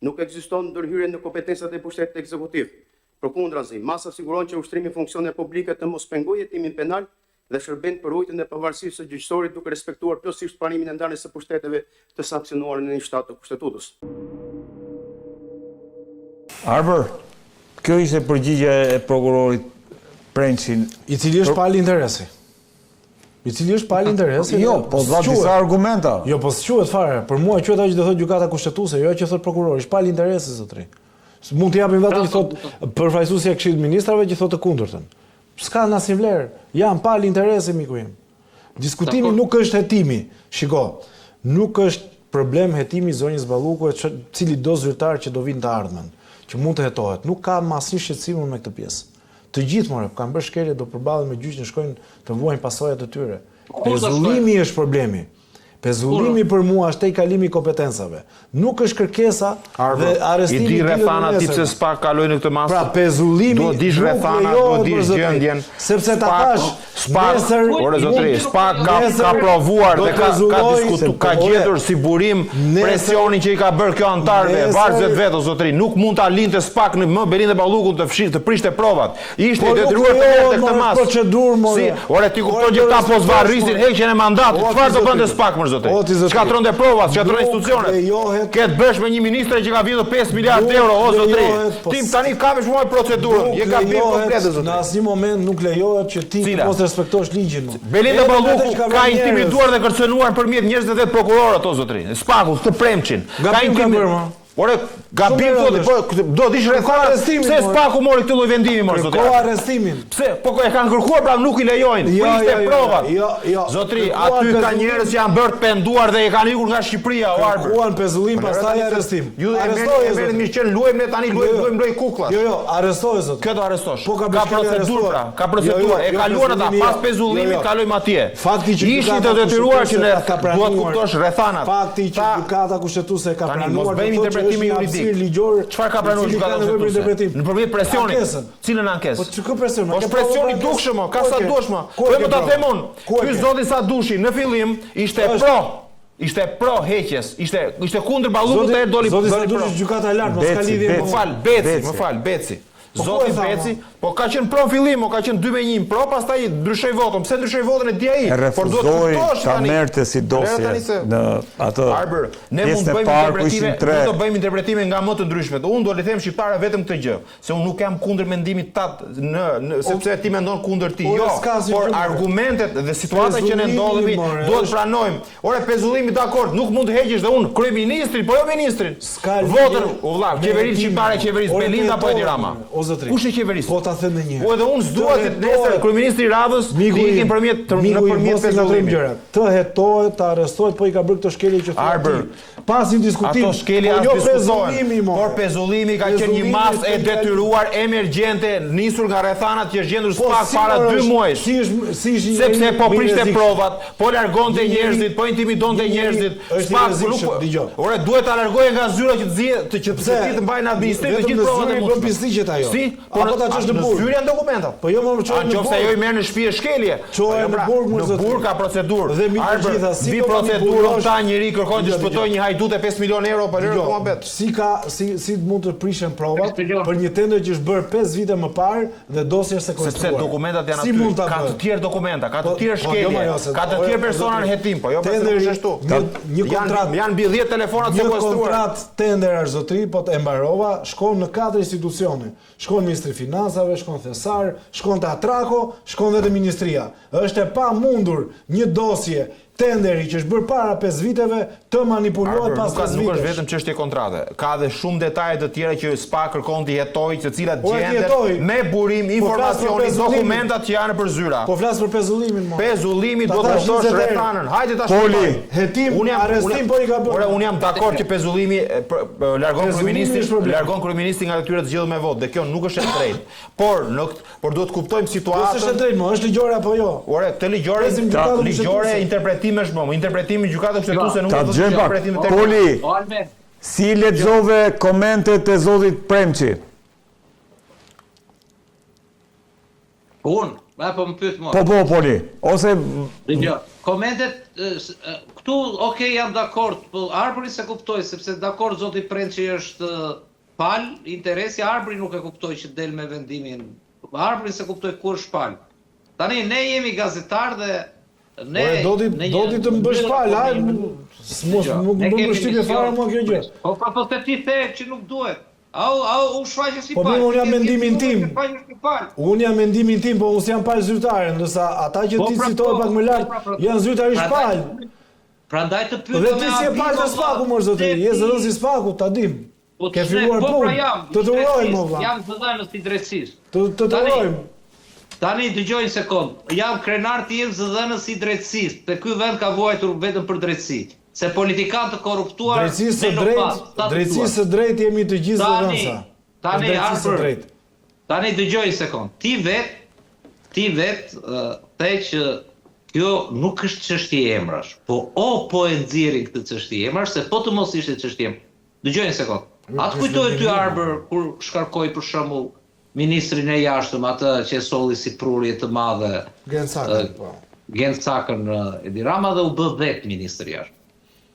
nuk ekziston ndërhyrje në kompetencat e pushtetit ekzekutiv. Përkundrazi, masa siguron që ushtrimi i funksioneve publike të mos pengojë hetimin penal dhe shërben për ruajtjen e pavarësisë së gjyqësorit duke respektuar plotësisht parimin e ndarjes së pushteteve të sanksionuar në nenin 7 të Kushtetutës. Arbër, kjo ishte përgjigja e prokurorit Prençin. I cili është palë interesi. I cili është palë interesi. Jo, dhe po dha s'quhet. disa argumenta. Jo, po s'quhet fare. Për mua quhet ajo që do thotë gjykata kushtetuese, jo ajo që thot prokurori, është palë interesi zotri. Mund të japim vetëm që thot përfaqësuesja e Këshillit të Ministrave që thotë të kundërtën. S'ka asnjë vlerë. Janë palë interesi miku im. Diskutimi Dakor. nuk është hetimi. Shiko, nuk është problem hetimi i zonjës Balluku e që- cili do zyrtar që do vinë të ardhmen, që mund të hetohet. Nuk kam asnjë shqetësim unë me këtë pjesë. Të gjithë more, kanë bërë shkelje, do përballen me gjyqin, shkojnë të vuajnë pasojat e tyre. Kur do shkojnë? Pezullimi është problemi. Pezullimi për mua është tejkalimi i kompetencave. Nuk është kërkesa dhe Arbër, i arrestimi di i ditën e rrethanat ti nesërme. pse SPAK kaloi në këtë masë. Pra pezullimi Duhet dish nuk rrethanat, lejohet, duhet dish për zotëri. gjendjen. Sepse ta SPAK- thash, SPAK, nesër ore zotëri, mund- SPAK ka nesër ka provuar do dhe ka ka pezulloj- diskutu, ka Ore, gjetur si burim nesër- presionin që i ka bërë kjo antarëve, nesër- varësve të vet, o zotëri, nuk mund ta linte SPAK në më Belinda Ballukun të fshi, të prishte provat. Ishte Po i nuk detyruar të lejohet, merrte këtë more, masë. procedurë, more. Si, ore ti kupton Ore, që këta po do zvarrisin respektosh, heqjen e mandatit. O, Çfarë do ti bënte zotëri. SPAK më zotëri? zotëri. Shkatërronte provat, shkatërronte institucionet. Ke të bësh me një ministre që ka vjedhur 5 miliardë euro, o zotëri. Po ti tani kapesh mua procedurën, je gabim komplet zotëri. Në asnjë moment nuk lejohet që ti të mos respektosh ligjin. Belinda Balluku ka intimiduar dhe kërcënuar nëpërmjet njerëzve të vet prokurorët, o zotëri. SPAK-u, këtë Premçin. Ka intimiduar. Ore, gabim thotë, po do të dish rrethanat. Pse SPAK-u mori këtë lloj vendimi mor zotëri? Kërko arrestimin. Pse? Po e kanë kërkuar pra nuk i lejojnë. Jo, Prishte jo, jo, provat. Jo, jo. Zotëri, aty ka njerëz që janë bërë të penduar dhe e kanë ikur nga Shqipëria, o Arbër. Kërkuan pezullim, po, pastaj arrestim. Ju e merrni e merrni mirë që luajmë ne tani luajmë luajmë lojë kuklash. Jo, jo, arrestoje zotëri. Kë do arrestosh? Po ka ka procedurë pra, ka procedurë. E kaluan ata pas pezullimit kalojmë atje. Fakti që ishin të detyruar që ne duhet të kuptosh rrethanat. Fakti që gjykata kushtetuese ka Tani mos pranuar bëjmë interpretime juridik. Ligjor, Çfarë ka pranuar gjykata kushtetuese? Nëpërmjet presionit. Ankesën. Cilën ankesë? Po ç'ka presion? Po presion i dukshëm, ka sa duash më. Po më ta them unë. Ky zoti Sadushi në fillim ishte pro ishte pro heqjes, ishte ishte kundër Ballukut e doli Zoti Sadushi gjykata e lartë, mos ka lidhje. Më fal, Beci, më fal, Beci. Po Zoti Beci, po ka qenë pro fillim, o ka qenë 2 me 1 pro, pastaj ndryshoi votën. Pse ndryshoi votën e di ai? Por duhet të kuptosh tani. Ta merrte si dosje në atë. Arbër, ne mund të bëjmë interpretime, mund të bëjmë interpretime nga më të ndryshmet. Unë do t'i them shqiptarëve vetëm këtë gjë, se unë nuk jam kundër mendimit tat në, në sepse ti mendon kundër ti. Jo, por argumentet dhe situata që ne ndodhemi duhet pranojmë. Ore pezullimi dakord, nuk mund të heqësh dhe unë kryeministrin, po jo ministrin. Votën, o vlla, qeverinë shqiptare qeveris Belinda apo Edi Rama. O zotri. Kush e qeveris? Po ta them edhe një herë. Po edhe unë s'dua të nesër kryeministri i radhës të ikin përmjet nëpërmjet pezullimit. Të hetohet, të arrestohet, po i ka bërë këto shkelje që thua ti. Pa asnjë diskutim. Ato shkelje po as jo diskutohen, por pezullimi ka qenë një masë e detyruar emergjente nisur nga rrethanat që është gjendur po, SPAK para dy muajsh. Si është si është Sepse po prishte provat, po largonte njerëzit, po intimidonte njerëzit. SPAK nuk po. Ore duhet ta largoje nga zyra që të zije, të që të të mbajë në administrim të gjithë provat e mundshme. Bën pisliqet ajo. Si? Po apo ta çosh në burg. Në zyrë janë dokumentat. Po jo më çoje në burg. Nëse ajo i merr në shtëpi është shkelje. Çoje po jo, në pra, burg më Në burg ka procedurë. Dhe mbi të gjitha si do procedurën ta njeri kërkon të shpëtojë një hajdut e 5 milionë euro pa lërë muhabet. Si ka si si mund të prishen provat për një tender që është bërë 5 vite më parë dhe dosja është sekuestruar. Sepse dokumentat janë aty. Ka të tjerë dokumenta, ka të po, tjerë po, jo, shkelje, jo, ka të tjerë persona në hetim, po jo pse nuk është ashtu. Një kontratë janë mbi 10 telefona të sekuestruar. Një kontratë tenderash zotëri, po të e mbarova, shkon në katër institucione. Shkon Ministri i Financave, shkon Thesar, shkon te Atrako, shkon dhe te Ministria. Është e pamundur një dosje tenderi që është bërë para 5 viteve të manipulohet pas 5 Nuk vitesh. është vetëm çështje kontrate. Ka dhe shumë detaje të tjera që SPAK kërkon t'i hetojë, të cilat Ore, t'i gjenden hetojë. me burim Po flas për informacioni, pezullimin. dokumentat që janë për zyra. Po flas për pezullimin mo. Pezullimi Ta do të thash kuptosh 20 herë. rrethanën. Hajde tash. Poli. Hetim, Unë jam- arrestim unë- po i ka bërë. Ore, unë jam dakord që pezullimi e, për- për- largon Pezullimi kryeministrin, është problem. largon kryeministrin nga detyra të zgjedhur me votë dhe kjo nuk është e drejtë. Por në këtë, por duhet të kuptojmë Jo s'është e situatën. drejtë mo, është ligjore apo jo? Ore, këtë ligjore, Presim gjykatën ligjore kushtetuese. interpretimesh më, interpretimi i gjykatës kushtetuese nuk Ta do të dëgjojmë pak. interpretime teknike. Poli, O Almen, si lexove komentet e zotit Premçi? unë, ma po më pyet mua. Po po Poli, ose Dëgjoj, komentet e, s- e, këtu okay jam dakord, po Arbri se kuptoj sepse dakord zoti Prençi është e, pal, interesi Arbri nuk e kuptoj që del me vendimin. Arbri se kuptoj ku është pal. Tani ne jemi gazetar dhe ne Ore, do ti ne do ti të më bësh pal, hajde, mos Dëgjoj, nuk ne më bën kemi përshtypje mision- fare mua kjo gjë. Po po po se ti the që nuk duhet. Au au u shfaqe si Po, pal. mirë, unë jam Ti- ti- mendimin ti- tim. ti shfaqesh si pal. Unë jam mendimin tim, po unë s'jam palë zyrtare, ndërsa ata që Po, ti pra, citove po, pak më lart po, pra, pra. janë zyrtarisht Prandaj- palë. Prandaj të pyetëm Dhe ti si e palë të Spaku, mor zotëri, je zëdhënës i Spakut, ta dim. Po Ke të filluar po, pra punë. jam, Të të urojmë, drejtësisë, o vlla. Jam zëdhënës i drejtësisë. Të të të Tani- urojmë. Tani dëgjoj një sekond. Jam krenar të jem zëdhënës i drejtësisë, se ky vend ka vuajtur vetëm për drejtësi. Se politikanë të korruptuar Drejtësisë së ne nuk drejtë, pas, sa të drejtësisë duash. së drejtë jemi të gjithë Tani- zëdhënësa. tani, Për drejtësisë së Arbër, drejtë. Tani dëgjoj një sekond. Ti vet, ti vet ë, the që kjo nuk është çështje emrash, po o po e nxjerrin këtë çështje emrash, se po të mos ishte çështje emrash. Dëgjoj një sekond. A të kujtohet ty Arbër kur shkarkoi për shembull ministrin e jashtëm atë që e solli si prurje të madhe Gent Sakën, ë, po. Gent Sakën ë, Edi Rama dhe u bë vet ministri i jashtëm.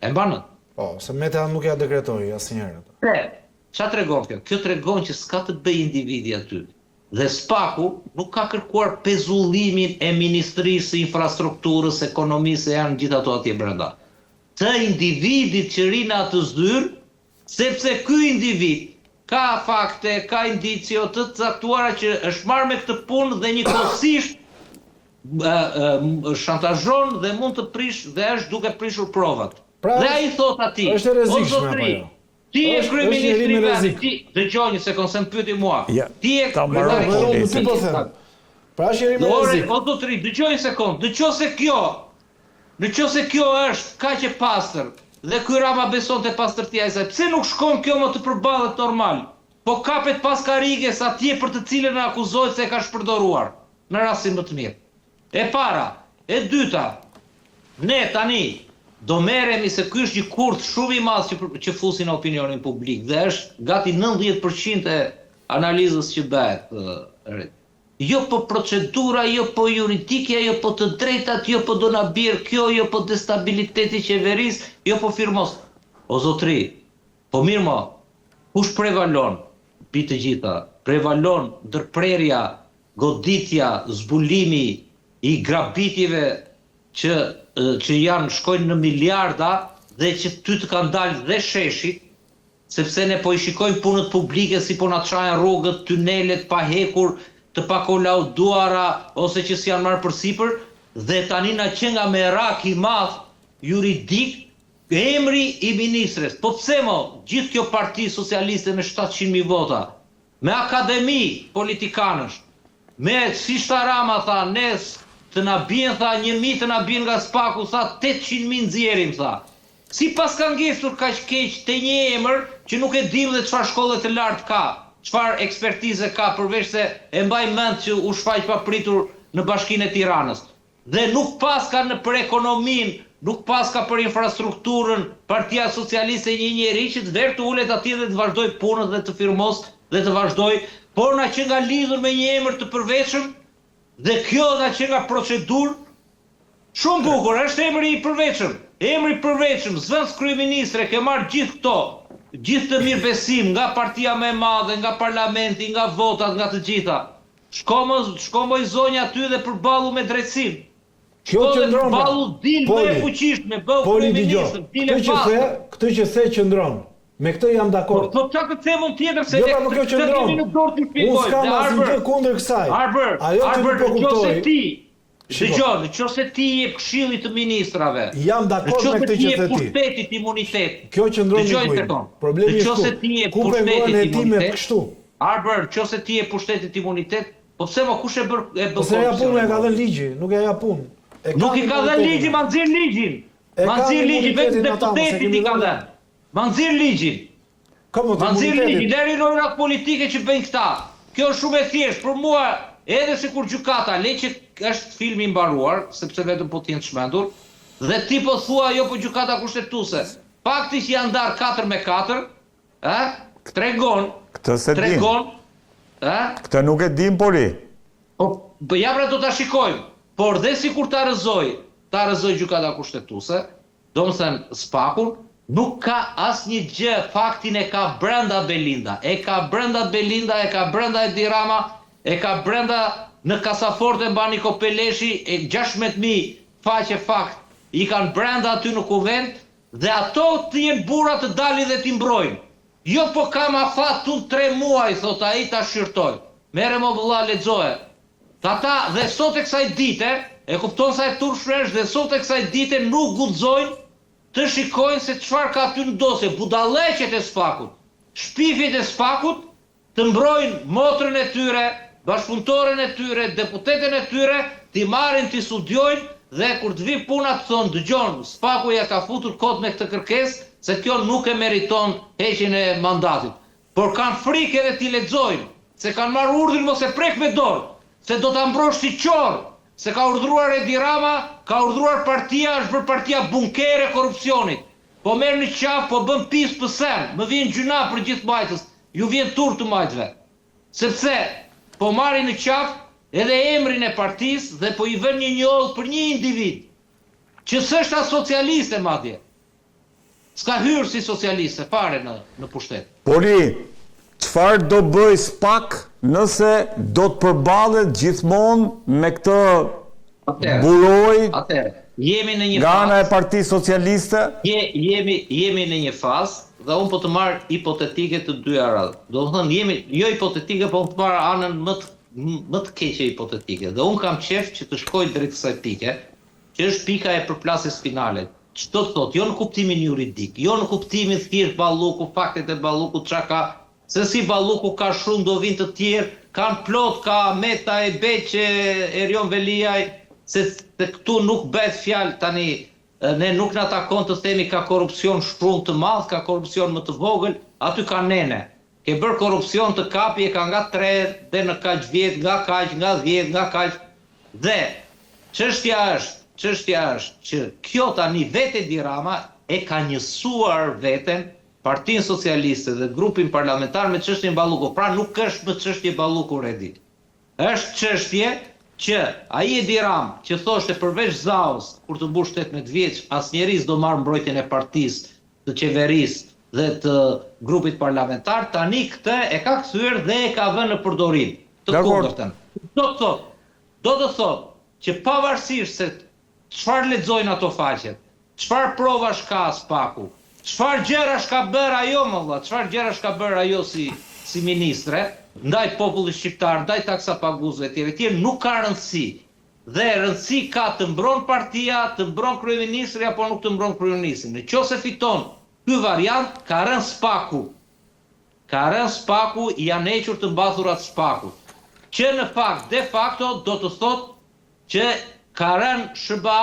E mban mend? Po, se Meta nuk ja dekretoi asnjëherë. Pse? Qa tregon kjo? Kjo tregon që s'ka të bëj individi aty. Dhe Spaku nuk ka kërkuar pezullimin e Ministrisë së Infrastrukturës, Ekonomisë, se janë gjithë ato atje brenda. të individit që rri në atë zyrë, sepse ky individ ka fakte, ka indicio të caktuara që është marrë me këtë punë dhe njëkohësisht shantazhon dhe mund të prishë dhe është duke prishur provat. Pra dhe ai thotë atij, është e o rrezikshme apo zotëri, jo? ti je Është është njeri kryeministri me i vendit, rrezik. ti dëgjo një sekondë se më pyeti mua. Ja, Ti je ta mbaroj Po, kryetari po, ty po them. Pra është njeri me Ore, rrezik. o zotëri, dëgjo një sekondë, në qoftë se kjo, në qoftë se kjo është kaq e pastër dhe ky Rama beson te pastërtia e saj, pse nuk shkon kjo më të përballet normal? Po kapet pas karriges atje për të cilën e akuzohet se e ka shpërdoruar, në rastin më të mirë. E para, e dyta, ne tani do merremi se ky është një kurth shumë i madh që që fusin në opinionin publik dhe është gati 90% e analizës që bëhet. ë, Jo po procedura, jo po juridikja, jo po të drejtat, jo po do na bjerë kjo, jo po destabiliteti i qeverisë, jo po firmos. O zotri, po mirë mo, kush prevalon mbi të gjitha? Prevalon ndërprerja, goditja, zbulimi i grabitjeve që që janë shkojnë në miliarda dhe që ty të kanë dalë dhe sheshit, sepse ne po i shikojmë punët publike si po na çajnë rrugët, tunelet pa hekur, të pakolauduara ose që s'janë marrë përsipër dhe tani na qenka merak i madh juridik emri i ministres. Po pse mo, gjithë kjo parti socialiste me 700.000 vota, me akademi politikanësh, me si tha Rama tha, ne të na bien tha 1000 të na bien nga Spaku tha 800.000 nxjerrim tha. Si pas ka ngecur kaq keq te një emër që nuk e dim dhe çfarë shkolle të lartë ka, çfarë ekspertize ka përveç se e mbaj mend që u shfaq papritur në bashkinë e Tiranës. Dhe nuk paska në për ekonominë, nuk paska për infrastrukturën, Partia Socialiste një njeri që të verë të ulet atje dhe të vazhdojë punën dhe të firmos dhe të vazhdojë, por na që nga lidhur me një emër të përveçëm dhe kjo na që nga procedurë Shumë bukur, është emri i përveçëm. Emri i përveçëm, zëvendës kryeministre, ke marrë gjithë këto, gjithë të mirë besim nga partia më e madhe, nga parlamenti, nga votat, nga të gjitha. Shko mo, shko moj zonja aty dhe përballu me drejtësinë. Kjo Shko dhe qëndron pra. përballu dil më e Poli, fuqishme, bëhu Poli dëgjo. kryeministër, dil e Këtë që the, pastër. këtë që the qëndron. Me këtë jam Po dakord. po çka të them unë tjetër se Jo, ne pra, po kjo këtë këtë kemi qëndron. në dorë të Unë shpjegojmë. s'kam Dhe asnjë Arbër, gjë kundër kësaj. Arbër, Ajo që Arbër, nuk po në qoftë se kuptoj, ti Shiko. Dëgjo, në qoftë se ti i jep këshillit të ministrave, Jam në dakord me qoftë se këtë ti që jep the ti. pushtetit imunitet, Kjo qëndron dëgjoj miku një im. sekond. Problemi Në është qoftë se këtu. ti jep Ku pengohen pushtetit hetimet imunitet, kështu? Arbër, në qoftë se ti jep pushtetit imunitet, po pse mo kush e bër e bën Po se ja punë e korrupsionin? ka mo? dhënë ligji, nuk e ja punë. E Nuk i ka dhënë imunitetin. ligji, ma nxjerr ligjin. E Ma kanë nxjerr ligjin, vetëm imunitetin ata, mos e deputetit kemi i ka dhënë. dhënë. Ma nxjerr ligjin. Ka mo të Ma nxjerr ligjin, imunitetit. deri lojrat politike që bëjnë këta. Kjo është shumë e thjeshtë për mua, edhe sikur gjykata, le që është filmi i mbaruar, sepse vetëm po të jenë çmendur, dhe ti po thua jo po gjykata kushtetuese. Fakti që janë ndarë 4 me 4, ë, tregon, Këtë se dim. tregon, ë, Këtë nuk e dim, Poli. Po, po ja pra do ta shikojmë. Por dhe sikur ta rrëzoj, ta rrëzoj gjykata kushtetuese, do më thënë Spakun, nuk ka asnjë gjë, faktin e ka brenda Belinda. E ka brenda Belinda, e ka brenda Edi Rama, e ka brenda në kasaforte mban Niko Peleshi, e 16.000 faqe fakt i kanë brenda aty në kuvent dhe ato të jenë burra të dalin dhe t'i mbrojnë. Jo po kam afat tu 3 muaj, thot ai ta shqyrtoj. Merre mo vëlla lexoje. Ata dhe sot e kësaj dite, e kupton sa e turpshme është dhe sot e kësaj dite nuk guxojnë të shikojnë se çfarë ka aty në dosje, budalleqet e Spakut, shpifjet e Spakut të mbrojnë motrën e tyre, bashkëpunëtoren e tyre, deputeten e tyre, t'i marrin, t'i studiojnë dhe kur të vi puna të thonë, dëgjon, Spaku ja ka futur kot me këtë kërkesë, se kjo nuk e meriton heqjen e mandatit. Por kanë frikë edhe t'i lexojnë, se kanë marrë urdhrin mos e prek me dorë, se do ta mbrosh si qorr, se ka urdhëruar Edi Rama, ka urdhëruar partia, është bërë partia bunkere e korrupsionit. Po merr në qafë, po bën pis për sen, më vjen gjyna për gjithë majtës, ju vjen turp të majtëve. Sepse po marrin në qafë edhe emrin e partisë dhe po i vën një njollë për një individ, që s'është as socialiste madje. S'ka hyrë si socialiste fare në në pushtet. Poli, çfarë do bëj Spak nëse do të përballet gjithmonë me këtë Atëherë, buroj atëherë. Jemi në një Nga ana e fazë, Partisë Socialiste? je, jemi, jemi në një fazë dhe unë po të marr hipotetike të dyja radhë. Domethënë jemi jo hipotetike, po unë të marr anën më të më të keqe hipotetike. Dhe unë kam qejf që të shkoj drejt kësaj pike, që është pika e përplasjes finale. Ç'do të thotë, jo në kuptimin juridik, jo në kuptimin thjesht Balluku, faktet e Ballukut, ça ka, se si Balluku ka shumë do vinë të tjerë, kanë plot, ka Meta e Beqe, Erion Veliaj, se se këtu nuk bëhet fjalë tani, ne nuk na takon të themi ka korrupsion shumë të madh, ka korrupsion më të vogël, aty ka nene. Ke bërë korrupsion të kapi e ka nga tre deri në kaq vjet, nga kaq, nga dhjetë, nga kaq. Dhe çështja është, çështja është që kjo tani vetë Edi Rama e ka njësuar veten, Partinë Socialiste dhe grupin parlamentar me çështjen Balluku. Pra nuk është më çështje Balluku Redi. Është çështje që ai Edi Rama që thoshte përveç Zahos kur të mbush 18 vjeç asnjeri s'do marrë mbrojtjen e partisë të qeverisë dhe të grupit parlamentar, tani këtë e ka kthyer dhe e ka vënë në përdorim, të kundërtën. Do të thotë, do të thotë që pavarësisht se çfarë lexojnë ato faqet, çfarë provash ka SPAK-u, çfarë gjërash ka bërë ajo mo vëlla, çfarë gjërash ka bërë ajo si si ministre ndaj popullit shqiptar, ndaj taksapaguesve etj etj, nuk ka rëndësi. Dhe rëndësi ka të mbron partia, të mbron kryeministri apo nuk të mbron kryeministri. Në qoftë se fiton ky variant, ka rënë SPAK-u. Ka rënë SPAK-u, i janë hequr të mbathurat SPAK-ut. Që në fakt, de facto do të thotë që ka rënë SHBA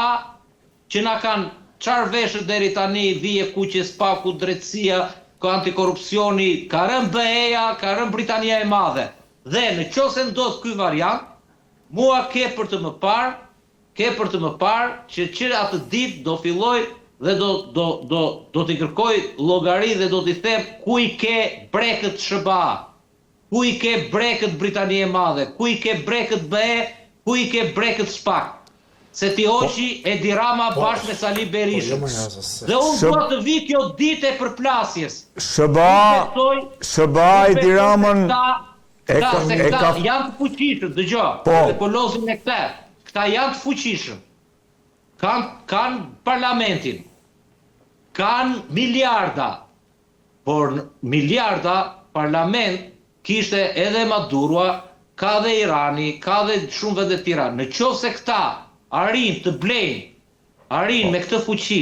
që na kanë çarë veshët deri tani, vijë e kuqe SPAK-u, drejtësia, antikorrupsioni, ka rënë BE-ja, ka rënë Britania e Madhe. Dhe në qoftë se ndodh ky variant, Mua ke për të më parë, ke për të më parë që që atë ditë do filloj dhe do do do do t'i kërkoj llogari dhe do t'i them ku i ke brekët SHBA, ku i ke brekët Britani e Madhe, ku i ke brekët BE, ku i ke brekët SPAK. Se t'i Po, hoqi Edi Rama Po, bashkë me Sali po jo Berishën. më nga se. Dhe unë Shë, dua të vijë kjo ditë e përplasjes. SHBA, Unë besoj, SHBA unë Edi besoj se Ramën këta e Këta, ka se e këta ka janë të fuqishëm, dëgjo, po, se po lozim me këtë. Këta janë të fuqishëm. Kanë kanë parlamentin. Kanë miliarda. Por miliarda parlament kishte edhe Madurua, ka dhe Irani, ka dhe shumë vende të tjera. Në qoftë se këta arrijnë të blejnë, arrijnë po. me këtë fuqi,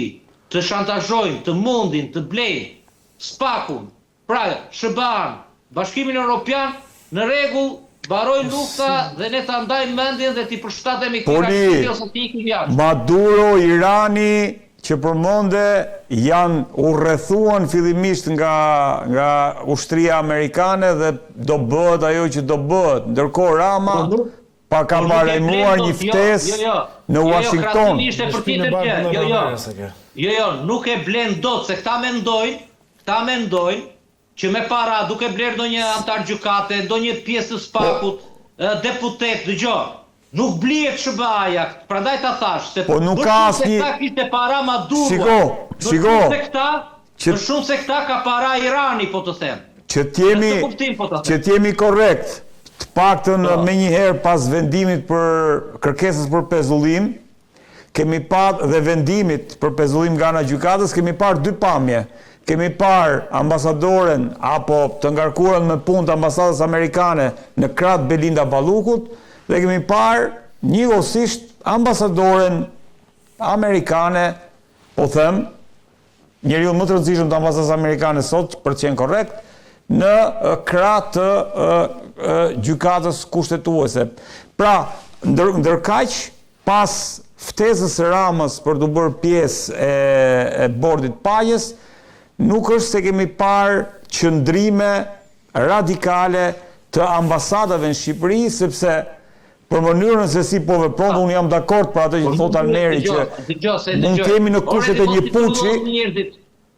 të shantazhojnë, të mundin, të blejnë SPAK-un, Pra, SHBA-në, Bashkimin Europian, në rregull, mbaroi Po si lufta dhe ne ta ndajmë mendjen dhe t'i përshtatemi këtij Poli, raporti ose t'i ikim jashtë. Maduro, Irani që përmende janë u rrethuan fillimisht nga nga ushtria amerikane dhe do bëhet ajo që do bëhet. Ndërkohë Po Rama nuk pa ka po nuk e blen paralajmëruar një dot, jo, jo, ftesë jo. në Jo, jo, Uashington. krahasimi ishte Në për shpinë e tjetër barkun gjë. dhe Jo, jo. Berberes e ke. Jo, jo, nuk e blen dot se këta mendojnë, këta mendojnë që me para duke blerë ndonjë anëtar gjykate, ndonjë pjesë të Po, SPAK-ut, deputet, dëgjo, nuk blihet SHBA-ja, prandaj ta thash, se po nuk më ka shumë se asnjë këta kishte para Madurua, Shiko, më shiko, shumë se këta, që më shumë se këta ka para Irani, po të them. që të Në jemi këtë kuptim po ta që them. të jemi korrekt, të paktën Po. menjëherë pas vendimit për kërkesës për pezullim, kemi pa dhe vendimit për pezullim nga ana e gjykatës, kemi parë dy pamje. Kemi parë ambasadoren apo të ngarkuarën me punë të ambasadës amerikane në krah të Belinda Ballukut dhe kemi parë njëkohësisht ambasadoren amerikane, po them, njeriu më të rëndësishëm të ambasadës amerikane sot, për të qenë korrekt, në krah të gjykatës kushtetuese. Pra, ndër, ndërkaq, pas ftesës së Ramës për t'u bërë pjesë e, e bordit të paqes, nuk është se kemi parë qëndrime radikale të ambasadave në Shqipëri, sepse për mënyrën se si po vepron, unë jam dakord për atë që Po thotë nuk Almeri dëgjo, që dëgjo se mund dëgjoj. të jemi në Ore, kushtet e mos një i trullosni puçi. njerëzit.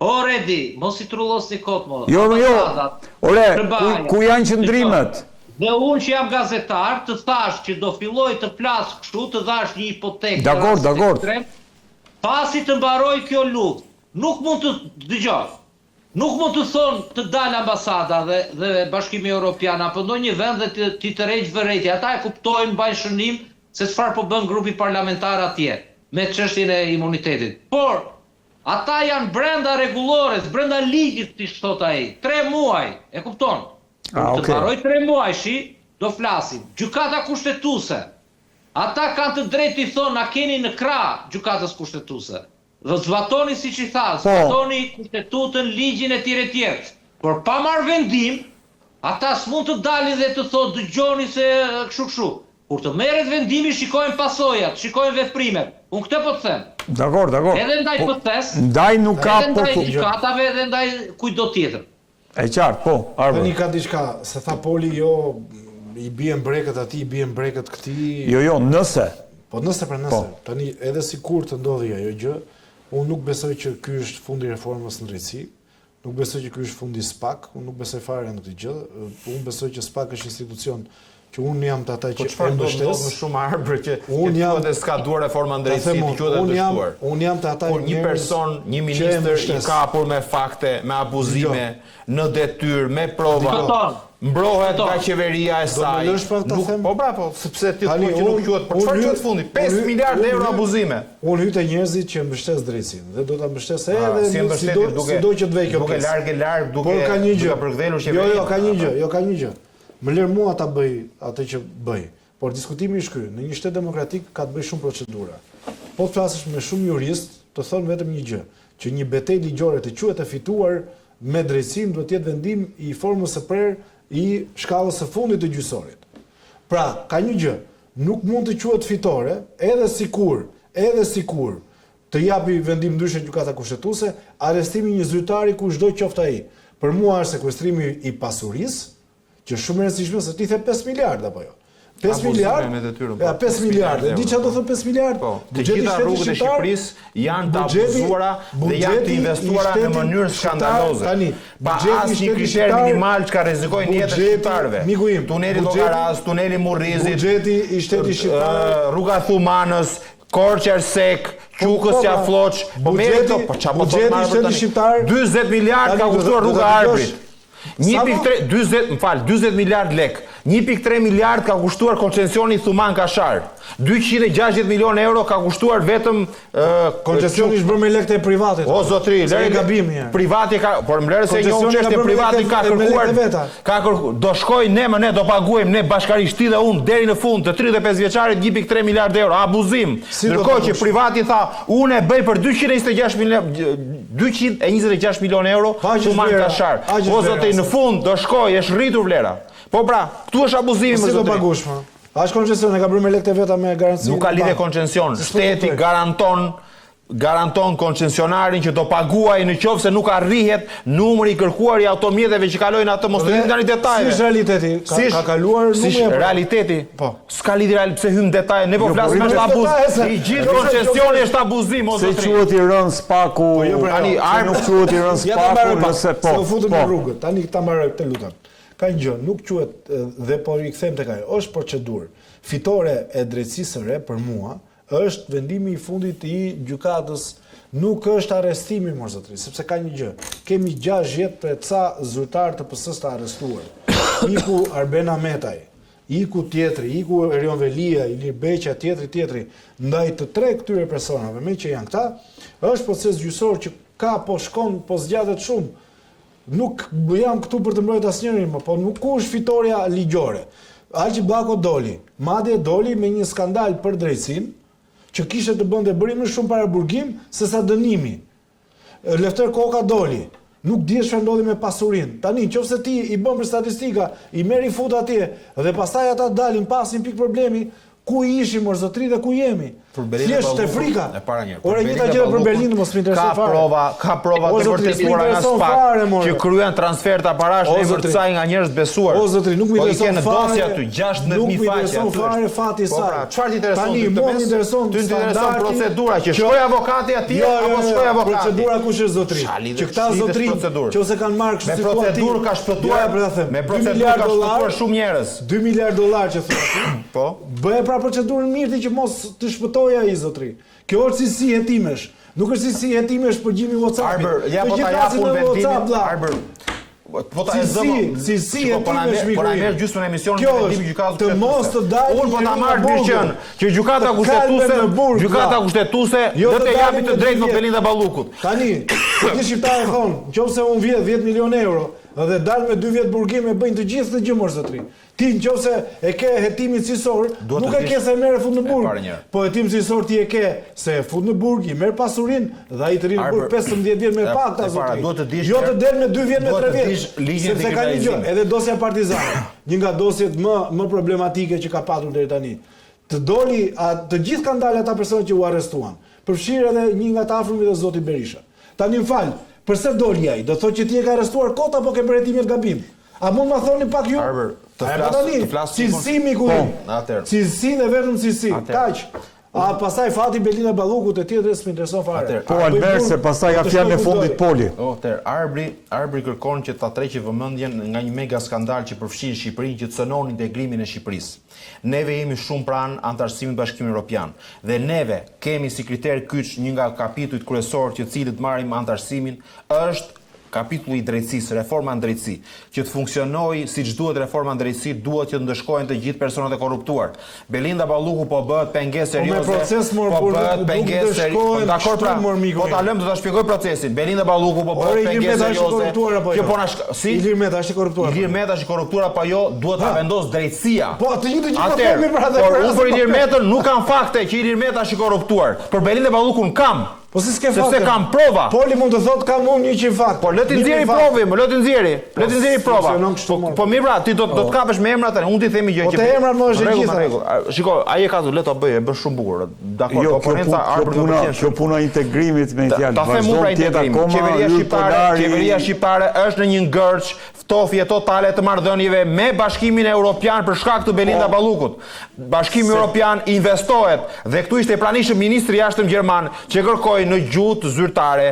Ore di, mos i trullosni kot mo. Jo, jo, Ambasadat, ore, ku, SHBA-ja. ku janë Dëgjo. qëndrimet? Dhe unë që jam gazetar, të thash që do filloj të flas kështu, të dhash një hipotekë të Dakor, rastit dakor. ekstrem, pasi të mbaroj kjo luftë, nuk mund të dëgjoj. Nuk mund të thonë të dalë ambasada dhe dhe Bashkimi Evropian apo ndonjë vend dhe të t'i tërheq vërejtje. Ata e kuptojnë, mbajnë shënim se çfarë po bën grupi parlamentar atje. me çështjen e imunitetit. Por ata janë brenda rregullores, brenda ligjit siç thotë ai, 3 muaj, e kupton? Kur Ah, të okay. mbarojë 3 muajshi, do flasim. Gjykata Kushtetuese. Ata kanë të drejtë t'i thonë na keni në krah Gjykatës Kushtetuese. Dhe zbatoni siç i tha, Po. zbatoni Kushtetutën, ligjin etj etj. Por pa marrë vendim, ata s'mund të dalin dhe të thonë dëgjoni se kështu kështu. Kur të merret vendimi shikojmë pasojat, shikojmë veprimet. Unë këtë po të them. Dakor, dakor. Edhe ndaj Po, PS-s, Ndaj nuk ka edhe po ndaj ku. gjykatave, edhe ndaj kujtdo tjetër. E qartë, po, Arbër. Tani ka diçka, se tha Poli, jo i bien brekët atij, i bien brekët këtij. Jo, jo, nëse. Po nëse pra nëse, Po. tani edhe sikur të ndodhi ajo gjë, unë nuk besoj që ky është fundi i reformës në drejtësi, nuk besoj që ky është fundi i SPAK, unë nuk besoj fare në këtë gjë, unë besoj që SPAK është institucion që unë jam të ata Po që e çfarë do të ndodhë mbështes. më shumë Arbër që Unë që jam- quhet e skaduar reforma në Ta drejtësi, them të unë, quhet e unë jam, dështuar. unë jam të ata Kur një njerëz person, një që e ministër i mbështes. kapur me fakte, me abuzime, në detyrë, me prova, Dëgjon. mbrohet Dëgjon. nga qeveria e Do më saj. lësh pak ta Nuk- them? Po pra, po, sepse ti Tani, thua që nuk unë- quhet. Por unë çfarë hy- quhet fundi? unë 5 hy- miliard unë euro hy- abuzime. Unë hy te njerëzit që mbështes drejtsinë dhe do ta mbështes edhe si në- mbështeti si do, duke si do që të vej kjo duke pjesë. larg e larg, duke Por ka një gjë. duke përkdhelur Jo, qeverinë. jo, ka një gjë, jo ka një gjë. Më lër mua ta bëj atë që bëj. Por diskutimi është ky, në një shtet demokratik ka të bëj shumë procedura. Po të flasësh me shumë jurist, të thonë vetëm një gjë, që një betejë ligjore të quhet e fituar me drejtsinë duhet të jetë vendim i formës së prerë i shkallës së fundit të gjyqësorit. Pra, ka një gjë, nuk mund të quhet fitore, edhe sikur, edhe sikur të japi vendim ndryshe gjykata kushtetuese, arrestimi i një zyrtari kushdo qoftë ai. Për mua është sekuestrimi i pasurisë, që është shumë e rëndësishme se ti the 5 miliard apo jo. 5 Abuzime miliard. me detyrën, po. Ja, 5 miliard. E di çfarë do thotë 5 miliard? Po, të Buxheti i gjitha shtetit rrugët e shqiptar- Shqipërisë janë të buxheti- abuzuara dhe janë të buxheti i investuara në shtetit mënyrë shqiptar- skandaloze. Tani, pa buxheti i asnjë shtetit kriter shqiptar- minimal që ka rrezikojnë jetën e buxheti- shqiptarëve. Miku im, tuneli buxheti- Llogaras, tuneli Murrizit, Buxheti i shtetit shqiptar ë, rruga Thumanës, Korçë Ersek, Qukës Po, po, Qafloç, po merri buxheti- këto, po çfarë po buxheti thotë i Marvër shtetit tani? shqiptar- 40 miliard Tani ka do- kushtuar do rruga ta dëgjosh. Arbrit. 1.3 40, më fal, 40 miliard lek. 1.3 miliard ka kushtuar koncesioni Thuman Kashar. 260 milion euro ka kushtuar vetëm ë, Koncesioni është bërë me lekët e privatit. O zotri, Se lëre e gabim një herë. Privati ka, por më lëre se një Koncesioni ka çështje bërë me privati lekët ka e- me kërkuar lekët e veta. ka kërkuar, do shkoj ne më ne do paguajmë ne bashkarisht ti dhe unë deri në fund të 35 vjeçarit 1.3 miliard euro, abuzim. Si do Ndërkohë ta që bësh? privati tha, unë e bëj për 226 milion 226 milion euro Pa, aq është Thuman vlera, Kashar. aq është O vlera, zotri, në se. fund do shkoj, është rritur vlera. Po pra, këtu është abuzimi Po më Si do zotri. paguash më? A është koncesion e ka bërë me lekët e veta me garanci? Nuk ka lidhje koncesion. Se s'po Shteti kuptoj. garanton garanton koncesionarin që do paguaj në qoftë se nuk arrihet numri i kërkuar i automjeteve që kalojnë atë mos të Dhe hyjmë tani detaje. Si është realiteti? Ka, Si është- ka kaluar si numri është apo? realiteti? Po. S'ka lidhje real pse hyjmë në detaje. Ne po Jo, flasim po është hyjmë në abuz. detaje se- I gjithë Jo, se- koncesioni është abuzim, o Se zotri. quhet i rënë spaku, Po, jo, pra, Tani, se Arbër- nuk quhet i rënë Ja ta spaku, mbaroj pak, nëse po. se u futëm po. në rrugët. Tani ta mbaroj këtë lutem. Ka një gjë, nuk quhet e, dhe po i kthejmë tek ajo, është procedurë. Fitore e drejtësisë së re për mua është vendimi i fundit i gjykatës, nuk është arrestimi mor zotëri, sepse ka një gjë. Kemi 60 e ca zyrtar të PS-s të arrestuar. Iku Arben Ahmetaj, iku tjetri, iku Erion Velia, Ilir Beqja, tjetri, tjetri. Ndaj të tre këtyre personave, me që janë këta, është proces gjyqësor që ka po shkon, po zgjatet shumë. Nuk jam këtu për të mbrojtur asnjërin, më, po nuk ku është fitoria ligjore. Alqi Bllako doli, madje doli me një skandal për drejtsinë, që kishte të bënte bëri më shumë paraburgim se sa dënimi. Lefter Koka doli. Nuk dihet çfarë ndodhi me pasurinë. Tani, nëse ti i bën për statistika, i merr i fut atje dhe pastaj ata dalin pa asnjë pikë problemi, ku ishim mor zotri dhe ku jemi? Për Berlin Thjesht e te Ballukun, frika. E para një. Ora njëta gjë për Berlinin mos më intereson Ka fare. prova, ka prova O, të zotri, vërtetuara s'më nga intereson SPAK fare, more. që kryen transfer të parash O, në emër të zotri. saj nga njerëz të besuar. O zotri, nuk më Po i intereson ke në fare. dosje aty 16000 Nuk më faqe. intereson aty fare është. fati i Po saj. pra, çfarë ti intereson Tani ty këtë mua më mes? intereson Ty të intereson standardi procedura që që- shkoi avokati atje Jo, jo, apo jo, shkoi avokati? Procedura kush është zotri? Qa lidhet- Që këta lidhet zotri, procedurë? që ose kanë marrë kështu Me si thua ti. procedurë ka shpëtuar, Jo, ja, për ta them. me 2 procedurë miliard ka dollar, shpëtuar shumë njerëz. 2 miliard dollar që thua ti. Po. Bëje pra procedurën mirë ti që mos të shpëtojë ai zotri. Kjo është si si hetimesh. Nuk është si si hetimesh përgjimi WhatsApp-it. Arbër, ja Të po ta gjithë jap flasin unë në WhatsApp, vendimin. vlla. Arbër. Po ta e zëmë. Si si e po na merr po na merr gjysmën e emisionit me vendimin e gjykatës Të mos të dalë. Unë po ta marr mirë që gjykata kushtetuese, gjykata kushtetuese jo do të japi të drejtë Belinda Ballukut. Tani, të shqiptarët thonë, nëse unë vjedh 10 milionë euro dhe dal me 2 vjet burgim e bëjnë të gjithë këtë gjë mor zotri. Ti në qoftë se e ke hetimin cilësor, nuk e ke se e merr e fut në burg. Po hetim cilësor ti e ke se e fut në burg, i merr pasurinë dhe ai të rri në burg 15 vjet me pak ta zotri. Jo të del me 2 vjet me 3 vjet. Sepse ka një gjë, edhe dosja Partizani, një nga dosjet më më problematike që ka patur deri tani. Të doli, a, të gjithë kanë dalë ata persona që u arrestuan, përfshirë edhe një nga të afërmit e zotit Berisha. Tani më fal, përse doli ai? Do thotë që ti e ke arrestuar kot apo ke bërë hetimet gabim? A mund ma thoni pak ju? Arbër, të flas, të flas cilësi miku im. Po, cilësi dhe vetëm cilësi. Kaq. A pastaj fati Belinda Ballukut e tjetër s'më intereson fare. Po Alber se pastaj ka fjalën e fundit Poli. Po, atëherë Arbri, Arbri kërkon që ta tërheqë vëmendjen nga një mega skandal që përfshin Shqipërinë që cënon integrimin e Shqipërisë. Neve jemi shumë pranë anëtarësimit në Bashkimin Evropian dhe neve kemi si kriter kyç një nga kapitujt kryesorë që cilët marrim anëtarësimin është Kapitulli i drejtësisë, reforma në drejtësi. Që të funksionojë siç duhet reforma në drejtësi, duhet që të ndëshkohen të gjithë personat e korruptuar. Belinda Balluku po bëhet pengesë Po me serioze, proces mor po burrë, bëhet nuk pengesë serioze. Po ndëshkohen dakord kështu pra, mor miku po ta im. lëmë do ta shpjegoj procesin. Belinda Balluku po Ore bëhet Ilir pengesë Meta është i serioze korruptuar apo që jo? po na shk... si? Ilir Meta është i korruptuar apo Ilir jo? Meta është i korruptuar apo jo, duhet ta Ha. vendosë drejtësia. Po, të gjithë të gjithë po Atëherë, themi pra dhe por për unë për Ilir Metën nuk kam fakte që Ilir Meta është i korruptuar. Për Belinda Ballukun kam. Po si s'ke Sepse fakte? kam prova. Poli mund të thotë kam unë 100 fakte. Po le t'i nxjerri provë, më le t'i nxjerri. Le t'i nxjerri prova. Funksionon kështu, Po, mor. po mirë pra, ti do do të kapesh me emra tani. Unë ti themi gjë Po që te emrat më është e Në rregull, gjitha. në rregull. A, Shiko, ai e ka le ta bëjë, e bën shumë bukur. Dakor, Jo, kjo, oponenca pu, kjo Arbër më puna, pëlqen kjo shumë. puna e integrimit me Ta, fjalë, ta them unë vazhdon pra të jetë integrim. akoma Qeveria yll shqiptare, polari. qeveria shqiptare është në një ngërç ftofje totale të marrëdhënieve me Bashkimin Evropian për shkak të Belinda Po. Ballukut. Bashkimi Evropian investohet dhe këtu ishte i pranishëm ministri i jashtëm gjerman që kërkoi në gjuhë zyrtare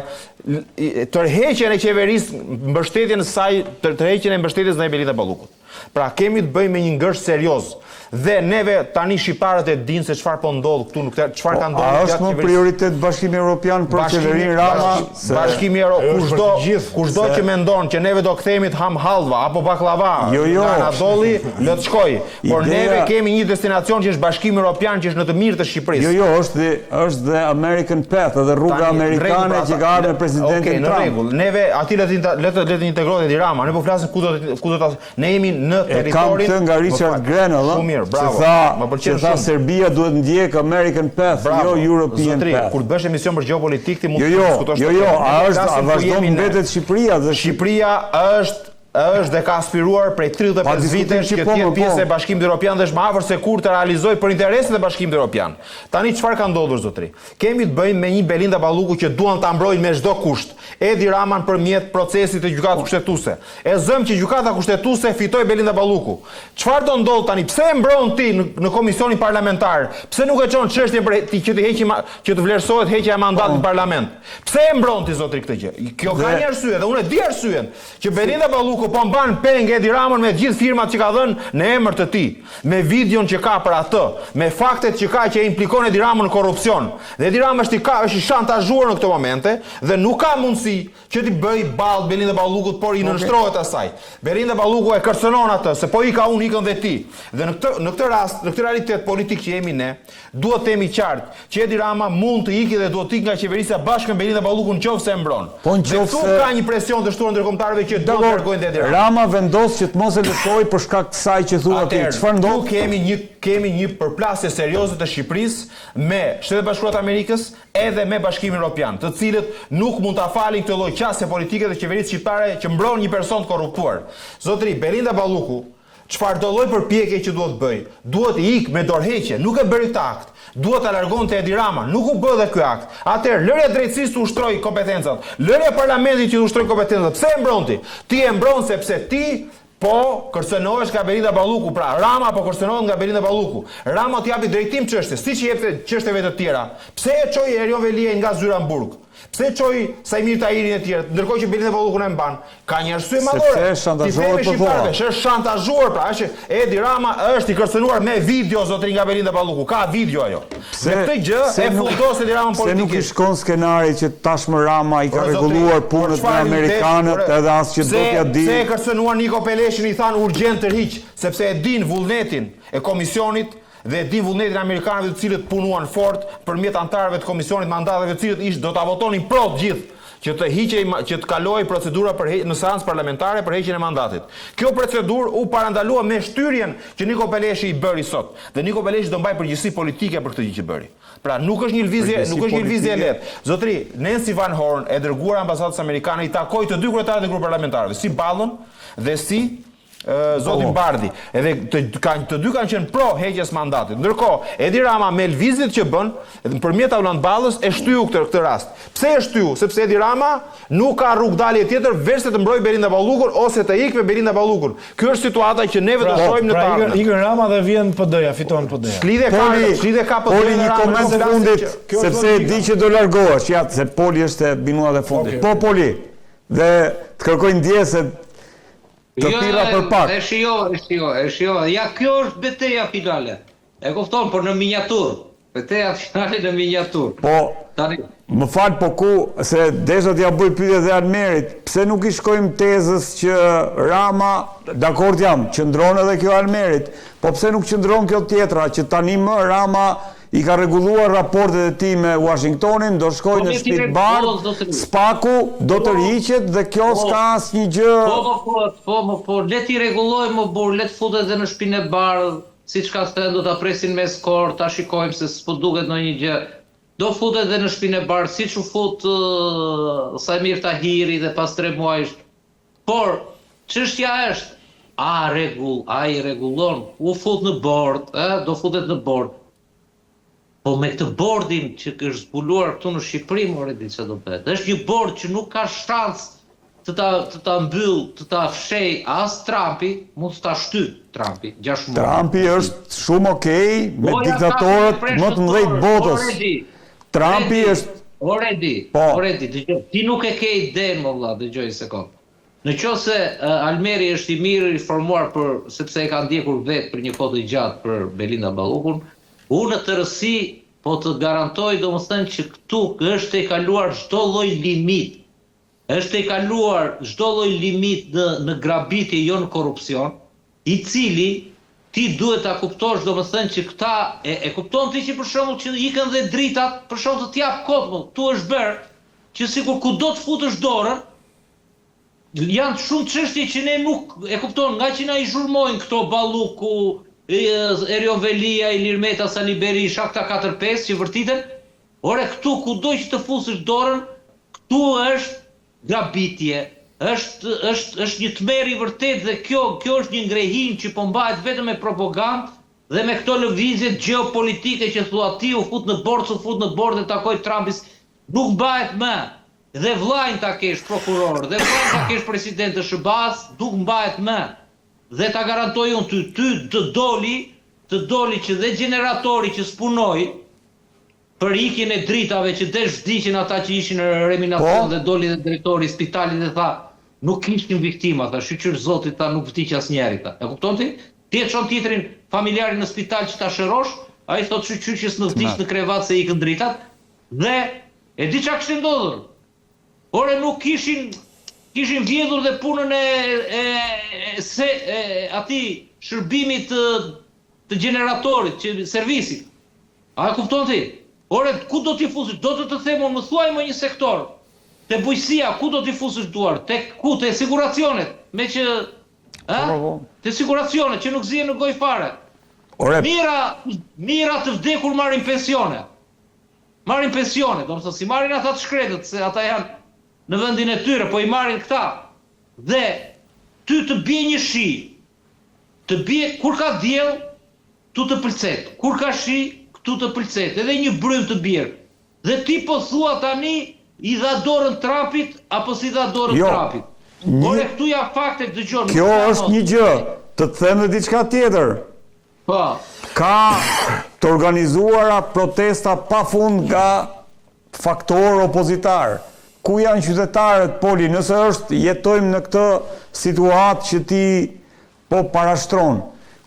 tërheqjen e qeverisë, mbështetjen e saj, tërheqjen e mbështetjes ndaj Belinda Ballukut. Pra kemi të bëjmë me një ngërç serioz dhe neve tani shqiptarët e dinë se çfarë po ndodh këtu në këtë, çfarë ka Po, A ndodhur është gjatë më qeverisë. prioritet Bashkimi Evropian për qeverinë Rama? Se... Bashkimi Evropian, Ajo është kushdo, për të gjithë, kushdo se- që mendon që neve do kthehemi të ham hallva apo baklava Jo, jo. nga Anadolli, le të shkoj. Por Ideja- neve kemi një destinacion që është Bashkimi Evropian që është në të mirë të Shqipërisë. Jo, jo, është dhe, është dhe American Path, edhe rruga Tani, në rregull, amerikane pra, që ka ardhur me presidentin Okej, në Trump. rregull. Neve aty le të inta- le të le të integrohet Edi Rama. Ne po flasim ku do të ku do ta ne jemi në E kam territorin këtë nga Më Richard fal. Grenell, ëh, Shumë mirë, bravo. që tha, Më pëlqen që tha shumë. Serbia duhet ndjek American Path, Bravo. jo European Zotri, Path. kur të bësh emision për gjeopolitikë ti mund Jo, të jo, diskutosh. jo, të jo, tjera. a Ne po është a flasim ku vazhdon jemi ne. mbetet Shqipëria dhe Shqipëria është është dhe ka aspiruar prej Pa 35 diskutim vitesh që që po, të jetë më, pjesë po. e Bashkimit Evropian dhe është më afër se kur të realizojë për interesat e Bashkimit Evropian. Tani çfarë ka ndodhur zotri? Kemi të bëjmë me një Belinda Balluku që duan ta mbrojnë me çdo kusht. Edi Rama përmjet procesit të gjykatës kushtetuese. E zëm që gjykata kushtetuese fitoi Belinda Balluku. Çfarë do ndodh tani? Pse e mbron ti në, në komisionin parlamentar? Pse nuk e çon çështjen për ti që të heqi ma- që të vlerësohet heqja e mandatit në parlament? Pse e mbron ti zotri këtë gjë? Kjo ka Dhe- një arsye dhe unë e di arsyen që Belinda Balluku po mban peng Edi Ramën me gjithë firmat që ka dhënë në emër të tij, me videon që ka për atë, me faktet që ka që e implikon Edi Ramën në korrupsion. Dhe Edi Rama është i ka është i shantazhuar në këto momente dhe nuk ka mundësi që t'i bëj ball Belinda Ballukut, por i nënshtrohet asaj. Belinda Balluku e kërcënon atë se po ika unë ikën dhe ti. Dhe në këtë në këtë rast, në këtë realitet politik që jemi ne, duhet të themi qartë që Edi Rama mund të ikë dhe duhet të ikë nga qeverisja bashkë me Belinda Ballukun nëse e mbron. Po në Dhe këtu qoftë se- ka një presion të shtuar ndërkombëtarëve që duhet të largojnë Edi Ramën. Rama vendos që të mos e lëshojë për shkak të kësaj që thua ti. Atëherë, Çfarë ndodh? Këtu kemi një kemi një përplasje serioze të Shqipërisë me Shtetet e Bashkuara të Amerikës edhe me Bashkimin Evropian, të cilët nuk mund ta falin këtë lloj qasje politike të qeverisë shqiptare që mbron një person të korruptuar. Zotri Belinda Balluku, çfarë do lloj përpjekje që duhet bëj, duhet i ik me dorëheqje, nuk e bëri këtë akt. Duhet ta largonte Edi Rama, nuk u bë dhe ky akt. Atëherë, lërja drejtësisë të ushtroj kompetencat, lërja parlamentit që të ushtroj kompetencat. Pse e mbron ti? Ti e mbron sepse ti Po kërcënohesh nga Belinda Balluku, pra Rama po kërcënohet nga Belinda Balluku. Rama t'i japi drejtim çështjes, siç i jepte çështjeve të tjera. Pse e çoi Erion Veliaj nga zyra në burg? Pse çoi Saimir Tahirin e tjerët, ndërkohë që Belinda Ballukun e mban? Ka një arsye madhore. Sepse shantazhohet po thua. Është shantazhuar, pra, është Edi Rama është i kërcënuar me video zotëri nga Belinda Balluku. Ka video ajo. Pse Me këtë gjë e fundos Edi Ramën politikisht. Pse nuk i shkon skenari që tashmë Rama i ka rregulluar punët me amerikanët edhe as që do t'ia di. Pse e kërcënuan Niko Peleshin i thanë urgjent tërhiq, sepse e dinë vullnetin e komisionit dhe e dinë vullnetin e amerikanëve të cilët punuan fort përmjet anëtarëve të komisionit mandateve të cilët ish do ta votonin pro të gjithë që të hiqej që të kalohej procedura për në seancë parlamentare për heqjen e mandatit. Kjo procedurë u parandalua me shtyrjen që Niko Peleshi i bëri sot. Dhe Niko Peleshi do mbajë përgjegjësi politike për këtë gjë që bëri. Pra nuk është një lëvizje, nuk është një lëvizje e lehtë. Zotëri, Nancy Van Horn e dërguar e ambasadës amerikane i takoi të dy kryetarët e grupeve parlamentarëve, si Ballën dhe si zotin po. Bardhi, edhe të kanë të dy kanë qenë pro heqjes mandatit. Ndërkohë, Edi Rama me lëvizjet që bën, nëpërmjet Taulant Ballës e shtyu këtë këtë rast. Pse e shtyu? Sepse Edi Rama nuk ka rrugëdalje tjetër veçse të mbrojë Belinda Ballukun ose të ikë me Belinda Ballukun. Kjo është situata që neve do pra, shohim në pra, të ardhmen. Ikën Rama dhe vjen PD-ja, fiton PD-ja. Ç'lidhje ka, ç'lidhje ka PD-ja. Poli një koment të fundit, sepse e di që do largohesh, ja, se Poli është te minutat e fundit. Po Poli, dhe të kërkoj ndjesë Të jo, thirra për pak. E shijova, e shijova, e shijova. Ja, kjo është beteja finale. E kupton, por në miniaturë. Beteja finale në miniaturë. Po, Tani. Më fal, po ku, se desha t'ia bëj pyetje dhe Almerit, pse nuk i shkojmë tezës që Rama, dakord jam, qëndron edhe kjo Almerit, po pse nuk qëndron kjo tjetra, që tani më Rama I ka rregulluar raportet e tij me Uashingtonin, do shkojë po, në Shtëpi të Bardhë, SPAK-u do po, tërhiqet dhe kjo po, s'ka asnjë gjë. Po, po, po, po, po, po, le t'i rregullojë mo burrë, le të futet edhe në Shtëpinë e Bardhë, siç ka thënë, do ta presin me eskortë, ta shikojmë se s'po duket ndonjë gjë. Do futet edhe në Shtëpinë e Bardhë, siç u fut uh, Saimir Tahiri dhe pas 3 muajsh Por, çështja është, a rregull, a i rregullon, u fut në bord, ë, do futet në bord. Po me këtë bordin që është zbuluar këtu në Shqipëri, more di çfarë do bëhet. Është një bord që nuk ka shans të ta të ta mbyll, të ta fshej as Trumpi, mund të ta shty Trumpi, 6 muaj. Trumpi është shumë okay me po, diktatorët më të mëdhenj të botës. Trumpi është O Redi, po. o Redi, dëgjo, ti nuk e ke idenë mo vëlla, dëgjo një sekond. Në qoftë se uh, Almeri është i mirë i informuar për sepse e ka ndjekur vetë për një kohë të gjatë për Belinda Ballukun, unë në tërësi po të garantoj domethënë që këtu është e kaluar çdo lloj limit. Është e kaluar çdo lloj limit në në grabitje, jo në korrupsion. I cili ti duhet ta kuptosh domethënë që këta e e kupton ti që për shembull që ikën dhe dritat për shembull të të jap kot mo këtu është bërë që sikur kudo të futësh dorën janë shumë çështje që ne nuk e kupton nga që na i zhurmojnë këto Balluku Erion Veliaj Ilir Meta Sali Berisha këta 4 5 që vërtiten ore këtu kudo që të fusësh dorën këtu është Grabitje, është është është një tmerr i vërtetë dhe kjo kjo është një ngrehinë që po mbahet vetëm me propagandë dhe me këto lëvizjet gjeopolitike që thua ti u fut në bord s'u fut në bord e takoi Trumpin nuk mbahet më dhe vllain ta kesh prokuror dhe vllain ta kesh president të SHBA-së nuk mbahet më dhe ta garantoj unë ty ty të doli të doli që dhe gjeneratori që s'punoi Për ikjen e dritave që desh vdiqën ata që ishin në reanimacion po. dhe doli dhe drejtori i spitalit dhe tha nuk kishim viktima, tha shyqyr Zotit tha nuk vdiq asnjeri tha. E kupton ti? Ti e çon tjetrin familjarin në spital që ta shërosh, ai thotë shyqyr që s'më vdiq në krevat se ikën dritat dhe e di çka kishte ndodhur. Ore nuk kishin kishin vjedhur dhe punën e e, e se e, atij shërbimit të të gjeneratorit, që servisit. A e kupton ti? Ore, ku do t'i fusësh? Do të të them unë, më thuaj më një sektor. Te bujqësia, ku do t'i fusësh duart? Te ku? Te siguracionet, me që ë? Po, po, po. Te siguracionet që nuk zihen në gojë fare. Ore, Mijëra, mijëra të vdekur marrin pensione. Marrin pensione, domethënë s'i marrin ata të shkretët, se ata janë në vendin e tyre, po i marrin këta. Dhe ty të bie një shi, të bie kur ka diell, Këtu të pëlcet, kur ka shi, këtu të pëlcet, edhe një brymë të bjerë. Dhe ti po thua tani i dha dorën Trumpit apo s'i dha dorën jo, Trumpit. Një... Ore këtu janë fakte, dëgjo, nuk Kjo është një gjë, të të them dhe diçka tjetër. Po. Ka të organizuara protesta pa fund nga. faktor opozitar? Ku janë qytetarët, Poli, nëse është jetojmë në këtë situatë që ti po parashtron?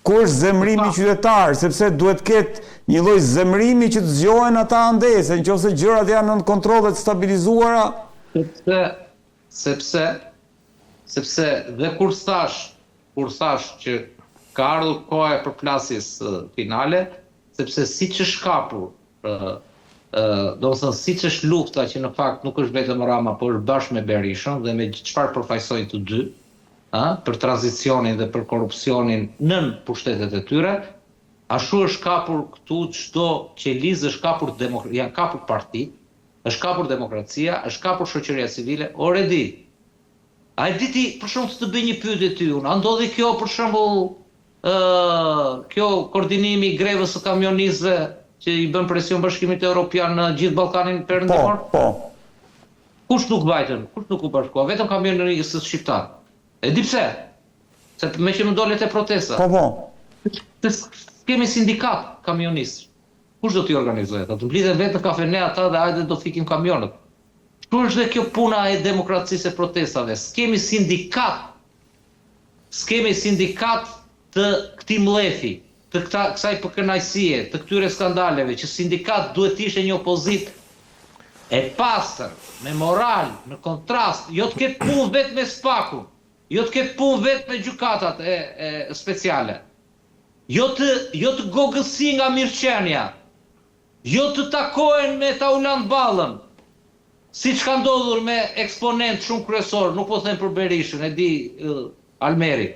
Ku është zemërimi qytetar, sepse duhet të ketë një lloj zemërimi që të zgjohen ata andej, se në qoftë se gjërat janë nën kontroll dhe të stabilizuara, Sepse, sepse, sepse dhe kur thashë, kur thashë që ka ardhur koha e përplasjes finale, sepse siç është kapur, domethënë siç është lufta që në fakt nuk është vetëm Rama, por është bashkë me Berishën dhe me çfarë përfaqësojnë të dy, ë, për tranzicionin dhe për korrupsionin nën pushtetet e tyre, ashtu është kapur këtu çdo qelizë është kapur janë kapur partitë, është kapur demokracia, është kapur shoqëria civile, ore di. A e di ti, për shembull, të të bëj një pyetje ty unë, a ndodhi kjo për shembull ë kjo koordinimi i grevës së kamionistëve që i bën presion Bashkimit Evropian në gjithë Ballkanin Perëndimor? Po, po. Kush nuk vajtën? Kush nuk u bashkua? Vetëm kamionistët shqiptarë. E di pse? Se meqë më dole te protesta. Po, po. Se s'kemi sindikatë kamionistësh. Kush do t'i organizojë ata? Të mblidhen vetë në kafene ata dhe hajde do fikim kamionët. Kështu është dhe kjo puna e demokracisë e protestave. S'kemi sindikatë. S'kemi sindikatë të këtij mllefi, të këta, kësaj pakënaqësie, të këtyre skandaleve, që sindikatë duhet të ishte një opozitë e pastër, me moral, në kontrast, jo të ketë punë vetë me SPAK-un, jo të ketë punë vetë me gjykatat e, e speciale. Jo të jo të gogësi nga mirëqenia. Jo të takohen me Taulant Ballën, siç ka ndodhur me eksponentë shumë kryesorë, nuk po them për Berishën, e di Almeri.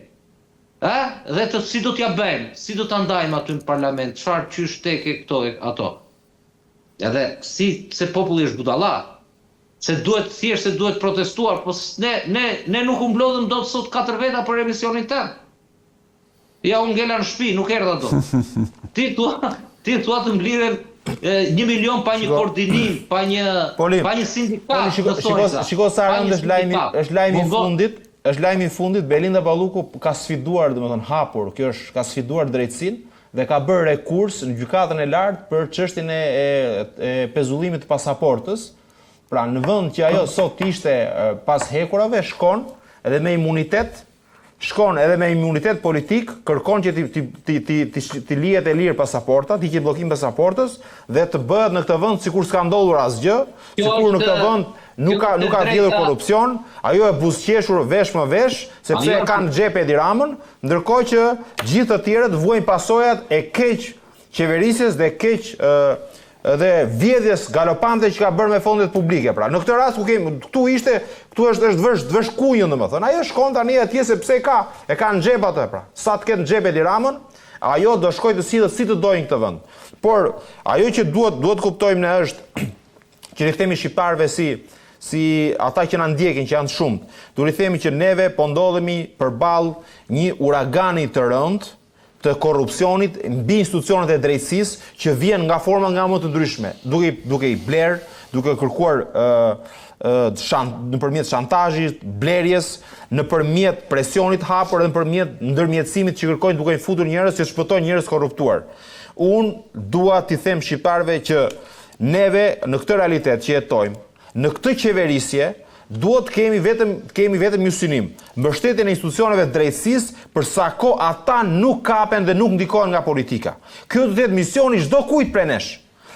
Ë? Dhe të si do t'ia bëjmë, si do ta ndajmë aty në parlament, çfarë qysh tek e këto e ato. Edhe si se populli është budalla, se duhet thjesht se duhet protestuar, po ne ne ne nuk u mblodhëm dot sot katër veta për emisionin tënd. Ja unë ngela në shtëpi, nuk erdha dot. Ti thua, ti thua të mblidhen një milion pa një koordinim, pa një Poli, pa një sindikatë. Poli, shiko, shiko, shiko sa rëndë është lajmi, është lajmi i fundit, është lajmi i fundit, Belinda Balluku ka sfiduar, domethënë hapur, kjo është ka sfiduar drejtësinë dhe ka bërë rekurs në gjykatën e lartë për çështjen e e, e pezullimit të pasaportës. Pra në vend që ajo sot të ishte pas hekurave, shkon edhe me imunitet shkon edhe me imunitet politik, kërkon që t'i t'i t'i t'i t'i t'i lihet e lirë pasaporta, t'i hiqet bllokimi pasaportës dhe të bëhet në këtë vend sikur s'ka ndodhur asgjë, sikur në këtë vend nuk ka nuk ka vjedhur korrupsion, ajo e buzëqeshur vesh më vesh, sepse e ka në xhep Edi Ramën, ndërkohë që gjithë të tjerët vuajnë pasojat e keqqeverisjes dhe keq dhe vjedhjes galopante që ka bërë me fondet publike. Pra, në këtë rast ku kemi këtu ishte, këtu është është vësh vësh kunjën domethënë. Ajo shkon tani atje sepse ka, e ka në xhep atë pra. Sa të ketë në xhep Edi Ramën, ajo do shkojë të sillet si të dojë në këtë vend. Por ajo që duhet duhet të kuptojmë ne është që i themi shqiptarëve si si ata që na ndjekin që janë të shumtë, duhet i themi që neve po ndodhemi përballë një uragani të rëndë të korrupsionit mbi institucionet e drejtësisë që vjen nga forma nga më të ndryshme, duke duke i blerë, duke kërkuar ë ë shan, nëpërmjet shantazhit, blerjes, nëpërmjet presionit hapur dhe nëpërmjet ndërmjetësimit që kërkojnë duke i futur njerëz që shpëtojnë njerëz korruptuar. Unë dua t'i them shqiptarëve që neve në këtë realitet që jetojmë, Në këtë qeverisje duhet të kemi vetëm të kemi vetëm një synim, mbështetjen e institucioneve të drejtësisë për sa kohë ata nuk kapen dhe nuk ndikohen nga politika. Kjo do të jetë misioni i çdokujt prej nesh.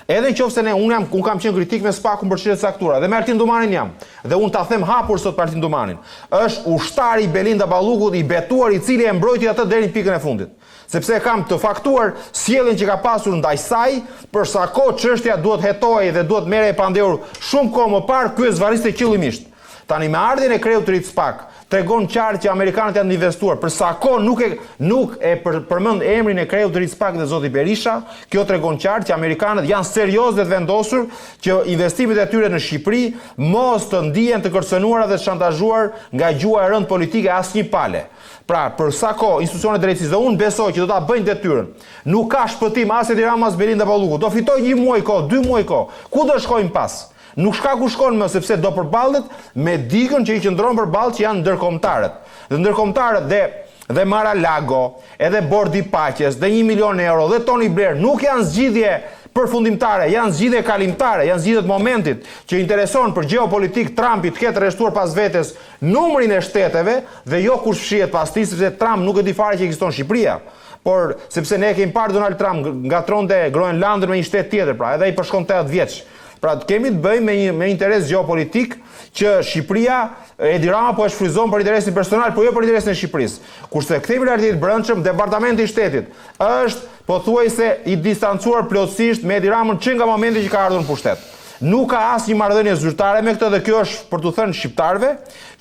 Edhe në qoftë se ne unë jam unë kam qenë kritik me SPAK-un për çështje të caktuara dhe me Altin Dumanin jam. Dhe unë ta them hapur sot për Altin Dumanin. Është ushtari i Belinda Ballukut i betuar i cili e mbrojti atë deri në pikën e fundit. Sepse e kam të faktuar sjelljen që ka pasur ndaj saj, për sa kohë çështja duhet hetohej dhe duhet merrej e pandehur shumë kohë më parë, ky e zvarriste qëllimisht. Tani me ardhjen e kreut të ri të SPAK, tregon qartë që amerikanët janë të investuar, për sa kohë nuk e nuk e për, përmend emrin e kreut të ri të SPAK dhe zoti Berisha, kjo tregon qartë që amerikanët janë seriozë dhe të vendosur që investimet e tyre në Shqipëri mos të ndihen të kërcënuara dhe të shantazhuar nga gjuha e rëndë politike e asnjë pale. Pra, për sa kohë institucionet e drejtësisë dhe unë besoj që do ta bëjnë detyrën. Nuk ka shpëtim as Edi Rama as Belinda Balluku. Do fitojë një muaj kohë, dy muaj kohë. Ku do shkojnë pas? Nuk ka ku shkon më sepse do përballet me digën që i qëndron përballë që janë ndërkombëtarët. Dhe ndërkombëtarët dhe dhe Mar-a-Lago, edhe Bordi i Paqes, dhe 1 milion euro, dhe Tony Blair nuk janë zgjidhje përfundimtare, janë zgjidhje kalimtare, janë zgjidhje të momentit që intereson për gjeopolitikë Trumpi të ketë rreshtuar pas vetes numrin e shteteve dhe jo kush fshihet pas tij, sepse Trump nuk e di fare që ekziston Shqipëria. Por sepse ne e kemi parë Donald Trump ngatërronte Groenlandën me një shtet tjetër, pra edhe ai po shkon 80 vjeç. Pra kemi të bëjmë me një me interes gjeopolitik që Shqipëria, Edi Rama po e shfrytëzon për interesin personal, po jo për interesin e Shqipërisë. Kurse kthehemi realitetit brendshëm, Departamenti i Shtetit është pothuajse i distancuar plotësisht me Edi Ramën që nga momenti që ka ardhur në pushtet. Nuk ka asnjë marrëdhënie zyrtare me këtë dhe kjo është për t'u thënë shqiptarëve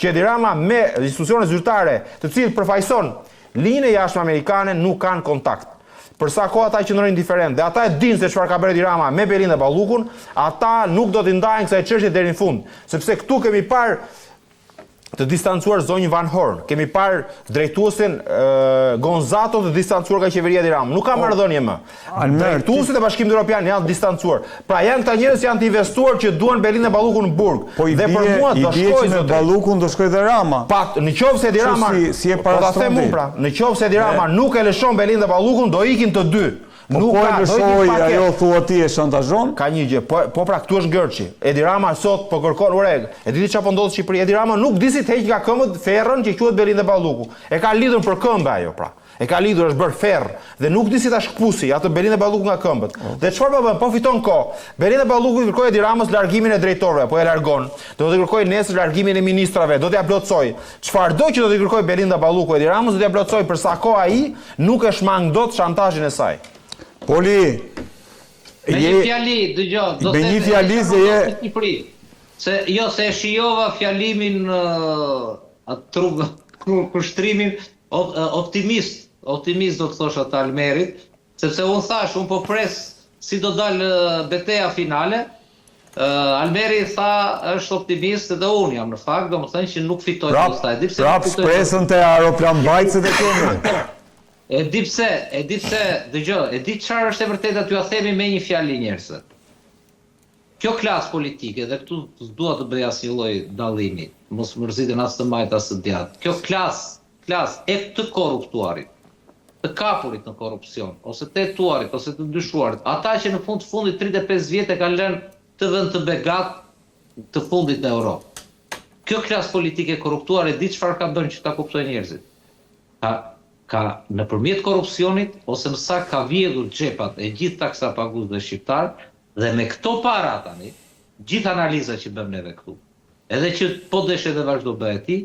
që Edi Rama me institucionet zyrtare, të cilët përfaqëson linjën e jashtme amerikane nuk kanë kontakt. Për sa kohë ata qëndrojnë indiferentë dhe ata e dinë se çfarë ka bërë Edi Rama me Belinda Ballukun, ata nuk do t'i ndahen kësaj çështje deri në fund, sepse këtu kemi parë të distancuar zonjën Van Horn, kemi parë drejtuesin Gonzato të distancuar nga qeveria e Edi Ramës. Nuk ka po, marrëdhënie më. Drejtuesit e Bashkimit Evropian janë distancuar. Pra janë këta njerëz që janë të investuar që duan Belinda Ballukun në burg. Po i dhe për mua do shkojë me Ballukun do shkojë dhe Rama. Pa, në qoftë se Edi Rama si, si e po ta them unë pra, në qoftë se Edi Rama nuk e lëshon Belinda Ballukun, do ikin të dy. Po nuk po e lëshoi ajo thua ti e shantazhon? Ka një gjë, po po pra këtu është ngërçi. Edi Rama sot po kërkon, ore, e di ti çfarë po ndodh në Shqipëri? Edi Rama nuk di si të heqë nga këmbët ferrën që quhet Belinda Balluku. E ka lidhur për këmbë ajo pra. E ka lidhur, është bërë ferr dhe nuk di si ta shkëpusi atë Belinda Balluku nga këmbët. Oh. Dhe çfarë po bën? Po fiton kohë. Belinda Balluku i kërkoi Edi Ramës largimin e drejtorëve, po e largon. Do t'i kërkojë nesër largimin e ministrave, do t'ia plotësojë. Çfarëdo që do t'i kërkojë Belinda Balluku Edi Ramës, do t'ia plotësojë për sa kohë ai nuk e shmang dot shantazhin e saj. Poli, Me një fjali, dëgjo, do të me një fjali se je Se jo se e shijova fjalimin atë trub kushtrimin optimist, optimist do të thosha të Almerit, sepse unë thash, unë po pres si do dalë beteja finale, Almeri tha është optimist edhe unë jam në fakt, domethënë që nuk fitoi prap, e di pse prap shpresën te aeroplanmbajtëset e kemi. E di pse, e di pse, dëgjo, e di çfarë është e vërteta t'jua themi me një fjali njerëzve. Kjo klasë politike, dhe këtu s'dua të bëj asnjë lloj dallimi, mos mërziten as të majtë as të djathtë, kjo klasë, klasë e të korruptuarit, të kapurit në korrupsion, ose të hetuarit, ose të dyshuarit, ata që në fund të fundit 35 vjet e kanë lënë këtë vend të begatë të fundit në Europë. Kjo klasë politike e korruptuar e di çfarë ka bërë që ta kuptojnë njerëzit. Ka ka nëpërmjet korrupsionit ose më saktë ka vjedhur xhepat e gjithë taksapaguesve shqiptarë Dhe me këto para tani, gjithë analiza që bëmë neve këtu, edhe që po deshe dhe vazhdo bëje ti,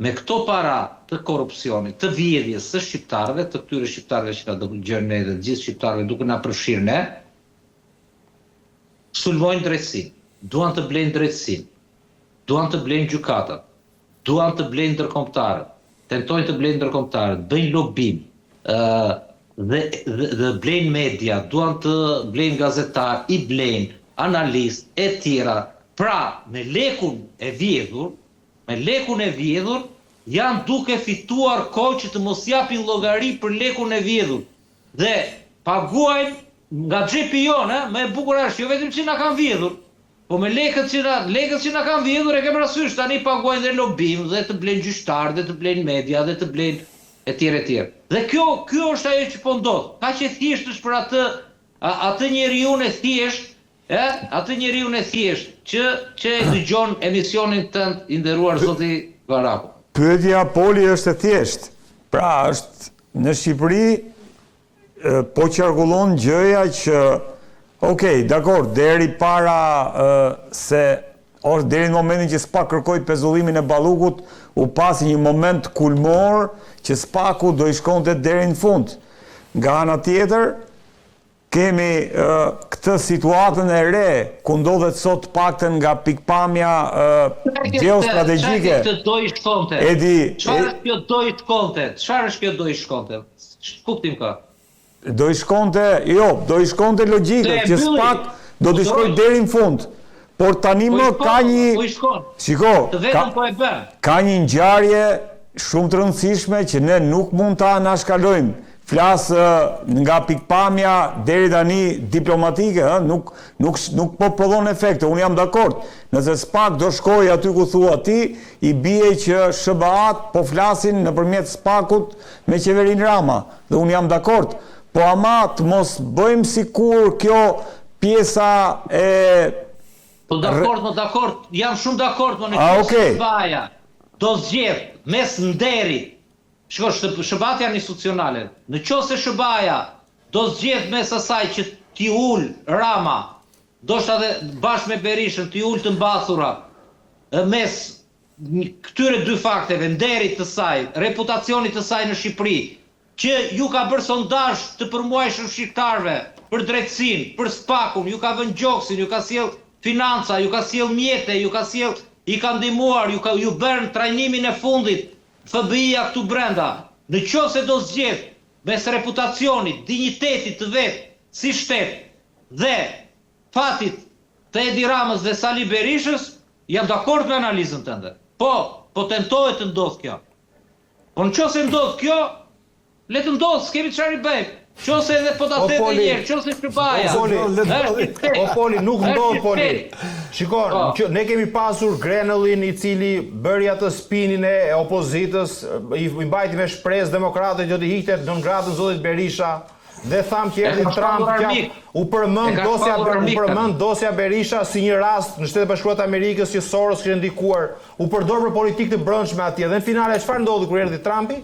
me këto para të korrupsionit, të vjedhjes së shqiptarëve, të këtyre shqiptarëve që na dëgjojnë ne dhe të gjithë shqiptarëve duke na përfshirë ne, sulmojnë drejtësinë, duan të blejnë drejtësinë, duan të blejnë gjykatat, Duan të blejnë ndërkombëtarët, tentojnë të blejnë ndërkombëtarët, bëjnë lobim, ë dhe, dhe, dhe blejnë media, duan të blejnë gazetarë, i blejnë analistë e tjera. Pra, me lekun e vjedhur, me lekun e vjedhur janë duke fituar kohë që të mos japin llogari për lekun e vjedhur. Dhe paguajnë nga xhepi jonë, ë, më e bukura është jo vetëm që na kanë vjedhur, Po me lekët që na, lekët që na kanë vjedhur e ke parasysh, tani paguajnë dhe lobim dhe të blejnë gjyqtarë dhe të blejnë media dhe të blejnë etj etj. Dhe kjo, kjo është ajo që po ndodh. Kaq e thjeshtë është për atë atë njeriun e thjeshtë, e, atë njeriun e thjeshtë që që e dëgjon emisionin tënd i nderuar zoti Varaku. Pyetja Poli është e thjeshtë. Pra është në Shqipëri po qarkullon gjëja që, ok, dakord, deri para se ose deri në momentin që SPAK kërkoi pezullimin e Ballukut, u pa si një moment kulmor që SPAK-u do i shkonte deri në fund. Nga ana tjetër, kemi këtë situatën e re, ku ndodhet sot të paktën nga pikëpamja gjeostrategjike. Çfarë do i shkonte? Edi, Çfarë është kjo do i shkonte? Çfarë është kjo do i shkonte? Ç'kuptim ka? Do i shkonte, jo, do i shkonte logjikës që SPAK do t'i shkojë deri në fund. Por tani po më ka një po i shkon. Shiko, ka, po e bën. Ka një ngjarje shumë të rëndësishme që ne nuk mund ta anashkalojmë. Flas nga pikëpamja deri tani diplomatike, ë, nuk nuk nuk po prodhon efekte. Unë jam dakord. Nëse SPAK do shkojë aty ku thua ti, i bie që SHBA-t po flasin nëpërmjet SPAK-ut me qeverinë Rama dhe unë jam dakord. Po ama të mos bëjmë sikur kjo. pjesa e Po dakord, mo dakord, jam shumë dakord, mo në qoftë se SHBA-ja do zgjedh mes nderit, shiko, SHBA-të janë institucionale, në qoftë se SHBA-ja do zgjedh mes asaj që t'i ul Rama, ndoshta dhe bashkë me Berishën t'i ul të mbathurat, mes këtyre dy fakteve, nderit të saj, reputacionit të saj në Shqipëri, që ju ka bërë sondazh të përmuajshëm shqiptarëve për drejtësinë, për SPAK-un, ju ka vënë gjoksin, ju ka sjellë financa, ju ka sjellë mjete, ju ka sjellë, i ka ndihmuar, ju ka ju bërë trajnimin e fundit FBI-ja këtu brenda. Në qoftë se do zgjedhë mes reputacionit, dinjitetit të vet si shtet dhe fatit të Edi Ramës dhe Sali Berishës, jam dakord me analizën tënde. Po, po tentohet të ndodhë kjo. Po në qoftë se ndodh kjo, le të ndodhë, s'kemi çfarë i bëjmë. Qoftë se edhe po ta them edhe një herë, qoftë se SHBA-ja. O Poli, o Poli, nuk ndodh Poli. Shiko, po. që ne kemi pasur Grenellin i cili bëri atë spinin e opozitës, i, i mbajti me shpresë demokratët që do t'i hiqte non gratën zotit Berisha. Dhe thamë që erdhi Trump që u përmend dosja u përmend dosja Berisha si një rast në Shtetet e Bashkuara të Amerikës që Soros kishte ndikuar, u përdor për politikë të brendshme atje dhe në finale çfarë ndodhi kur erdhi Trumpi?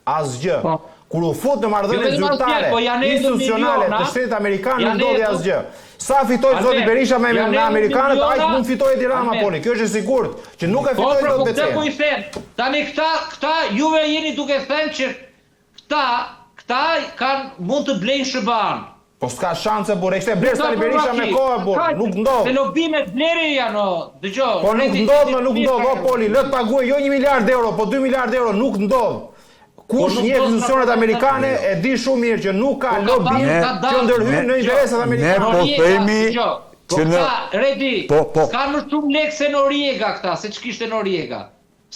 Asgjë. Po. Kur u fut në marrëdhënie jo zyrtare, po institucionale të shtetit amerikan nuk ndodhi asgjë. Sa fitoi zoti Berisha me me amerikanët, aq mund të fitojë Edi Rama Poli. Kjo është e sigurt që nuk e po, fitoi dot betejën. Po, po, po, Tani këta, këta juve jeni duke thënë që Këta, këta kanë mund të blejnë SHBA-në. Po s'ka shanse burrë, e kishte blerë Sali Berisha me kohë burrë, nuk ndodh. Se lobimet blerje janë o, dëgjo. Po nuk ndodh më, nuk ndodh, o Poli, lë të paguajë jo 1 miliard euro, po 2 miliard euro, nuk ndodh. Po Kush njeh institucionet amerikane e di shumë mirë që nuk ka po lobim që ndërhyn në interesat amerikane. Ne po themi po që në Redi, po, po. s'kanë më shumë lekë se Noriega këta, se ç'kishte Noriega.